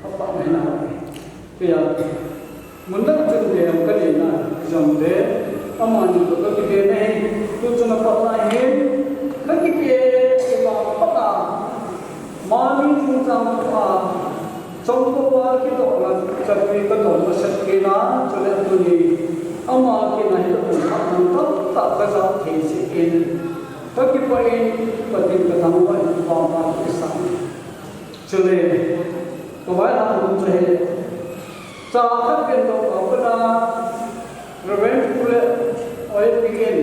apa nei na. Bia, mun dang chun bia, kanei na, jongle, amani toh kakipe nei, tuchung a pat na hi, kakipe, kima pat na, Mami chungchang a, chomkhat a kidoh na, chatui kadoh na, sat kei na, chule tuni, ama kina hi, kadoh na, tamtah kajah thei jeh in, Kakipah in, Pathen kathangvah in, pampa kisang. Chule, kavaihom chu hi, cha khat pen doh a pat na, Reverend Pu le Oi Pi in,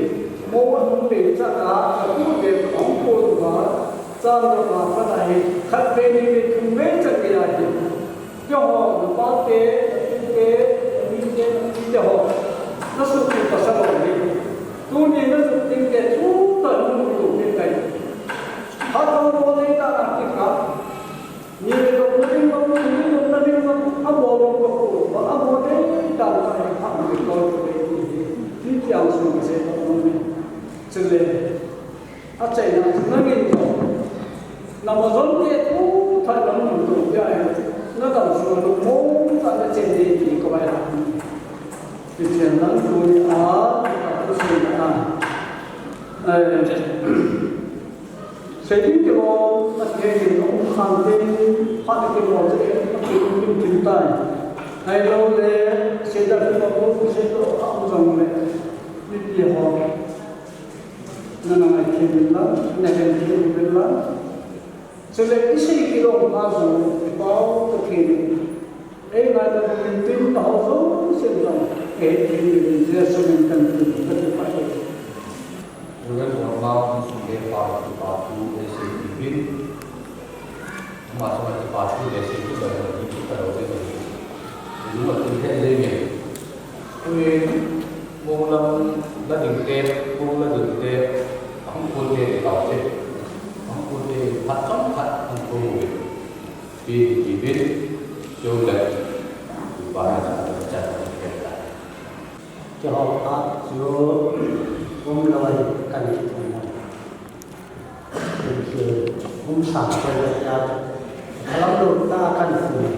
mo ahung dei cha a, kapu te ahung pu uva, cha doh a pat na hi, khat vei ni vei thum vei cha kei a hi. Keiho, napate, natute, namite, natite ho. Nasuhtheng pasal ho hi. Tuni nasuhtheng te, thutah in namuto peh tai. Hatah bol nei tah a kikah. Ni le dong na ding bang, ni le dong na ding bang, abol bang bang ko, bang abol nei tah a kikah, bang bol bang bang. Hiti ang sung kasei bang bang ni. Chule. Achaina chu nangin jong, na majon te thutah in namuto peh a, nadam sunga lungmong tah in nachen ding ti kavaihom. Hichea lang tunia, atusia a. Eh, sei ding kilom, athei ding um khan tin, phat kilom se, athei um tin tin tai. Ahilouleh, sei ding kilom, sei ding kilom, um jongle, mipi ho. Nana ngaithem uvin lang, nahen them uvin lang. Chule isei kilom pha jong, i Pau Pathen in, eingaidam uvin tin, nangho jousen jong, eihethem uvin, Jesu min in kati, kakipah e. Reverend Worma, insung le pa, kipa thu eisei uvin. Ama chunga kipa thu le sei thu le, kipa thu le sei thu. Ilung a tin he le nge. Tuin, Monglam la ding te, Mong la ding te, ahung kon te le tao te. Ahung kon te, phat chomkhat ahung kon uve. Pi ti pi, Joe le, pa na cha, cha, cha, cha. Keiho khat chu, um loi kan hi thum. Kum chu, kum sang chu le ya. Alam lou tah kan thum.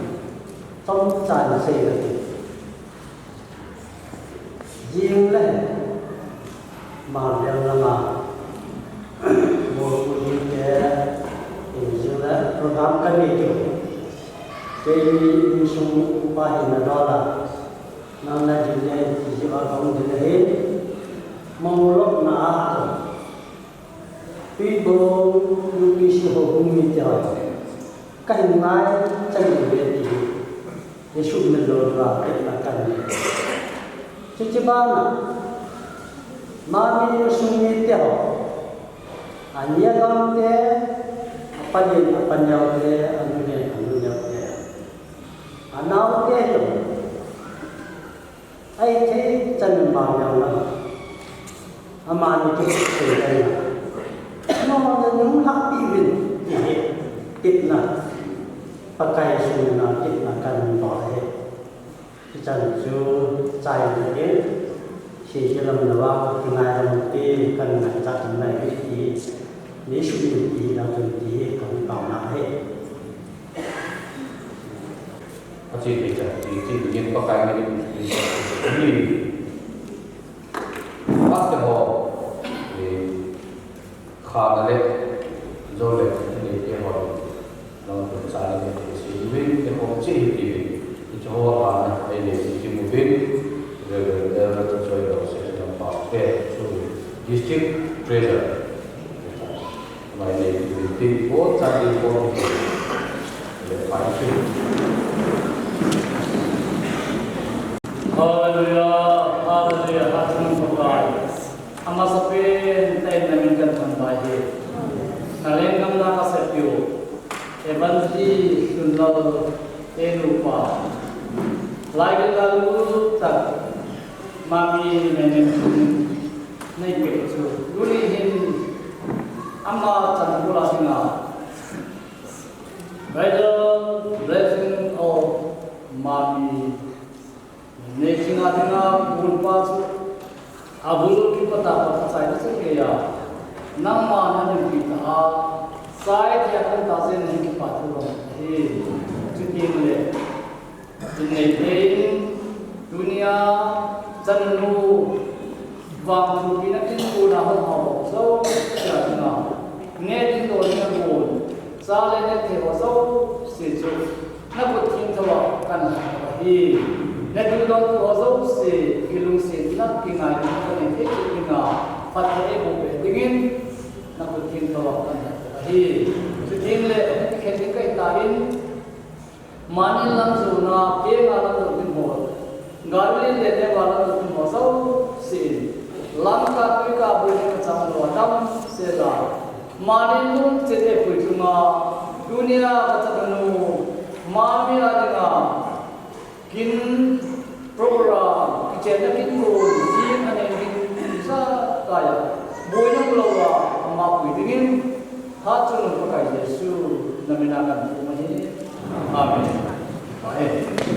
Chomcha in sei kati. Jing le, Mangveng lama, Mokpuli te, jing le, program kanei diu. Keini insung upa hina dola, nang na ding le, ti jiu a kong ding le hin, Monglam na a to. Tuibong, U P C ho hung mi te ho. Kahin ngai, chang ve ti. Jesu min lou dua, pet na kan ni. Chuche bana. Mami insung mite ho, ania gamte, apanin apaneo te, anunen anuneo te, anaote ho, ahithei chan in mangeo na, amani kisei na, nona nunglhahpi uvin ti hi, tepna, Pakai sung na tepna kahin bol ahi. Hichan chu chai in, seilam louva, kingai lam te, kahin ngaichat in lai ti, neisuh in ti, lau chun ti, kahin taona ahi. Ache thei chan, ti, ti, ti, Pakai min in, Pastor ho, eh, Khana le, jo le, neite ho, lam tun cha le, neite si, win te ho, chi hi ti, ti cho ho, khana, ei le, ti mu bin, Reverend Elder Choi Lo se, lam pa, te, chu, District Treasurer. Mai le, ti, ti, po, cha, ti, po, le, pa, ti. Hallelujah, hallelujah, hallelujah, Pakai. Amasapen tah in na min kathangvah e. Na lenggam na kasep diu. Evangelist Lunlal, e nupa. Lai le lal u tak. Mami nene nei pe chu. Tuni hin ama chan bula singa. By the blessing of Mami. Neising a dinga bul pa chu, abul kipata pa chai ta chu keia. Nangma nahin pi ta a, sai thei a kan ta jen nahin kipa thu bang ahi. Chuti le, in nei thei in, tunia, chanu, vangthu pi na kin tu na ho ho, so, sia dinga. Ne din do ni na bul, sa le ne thei ho, so, si chu. Na khut thengthou a kan hat ahi. Na thudon tu ho jouse, kilungsetna, kingaina, kanei thei dinga, phatthei eiboh peh dingin, na khut thengthou a kan hat ahi. Chuteng le, khen ding kahi tan, Manin lam jona, Penga lam jona ding ho, Galilee le Neva lam jona ding ho jouse, Lamka tuikah a boi ding kachang lou a damsel a, Manin lungchet eipui chunga, tunia kachanu, Mami a dinga, kin program, kichenna kin gon, kin anei ding, sa kaiya, boina lou a, ama pui dingin, hatchungnung Pakai Jesu, na min a kathum ahi. Amen. Amen.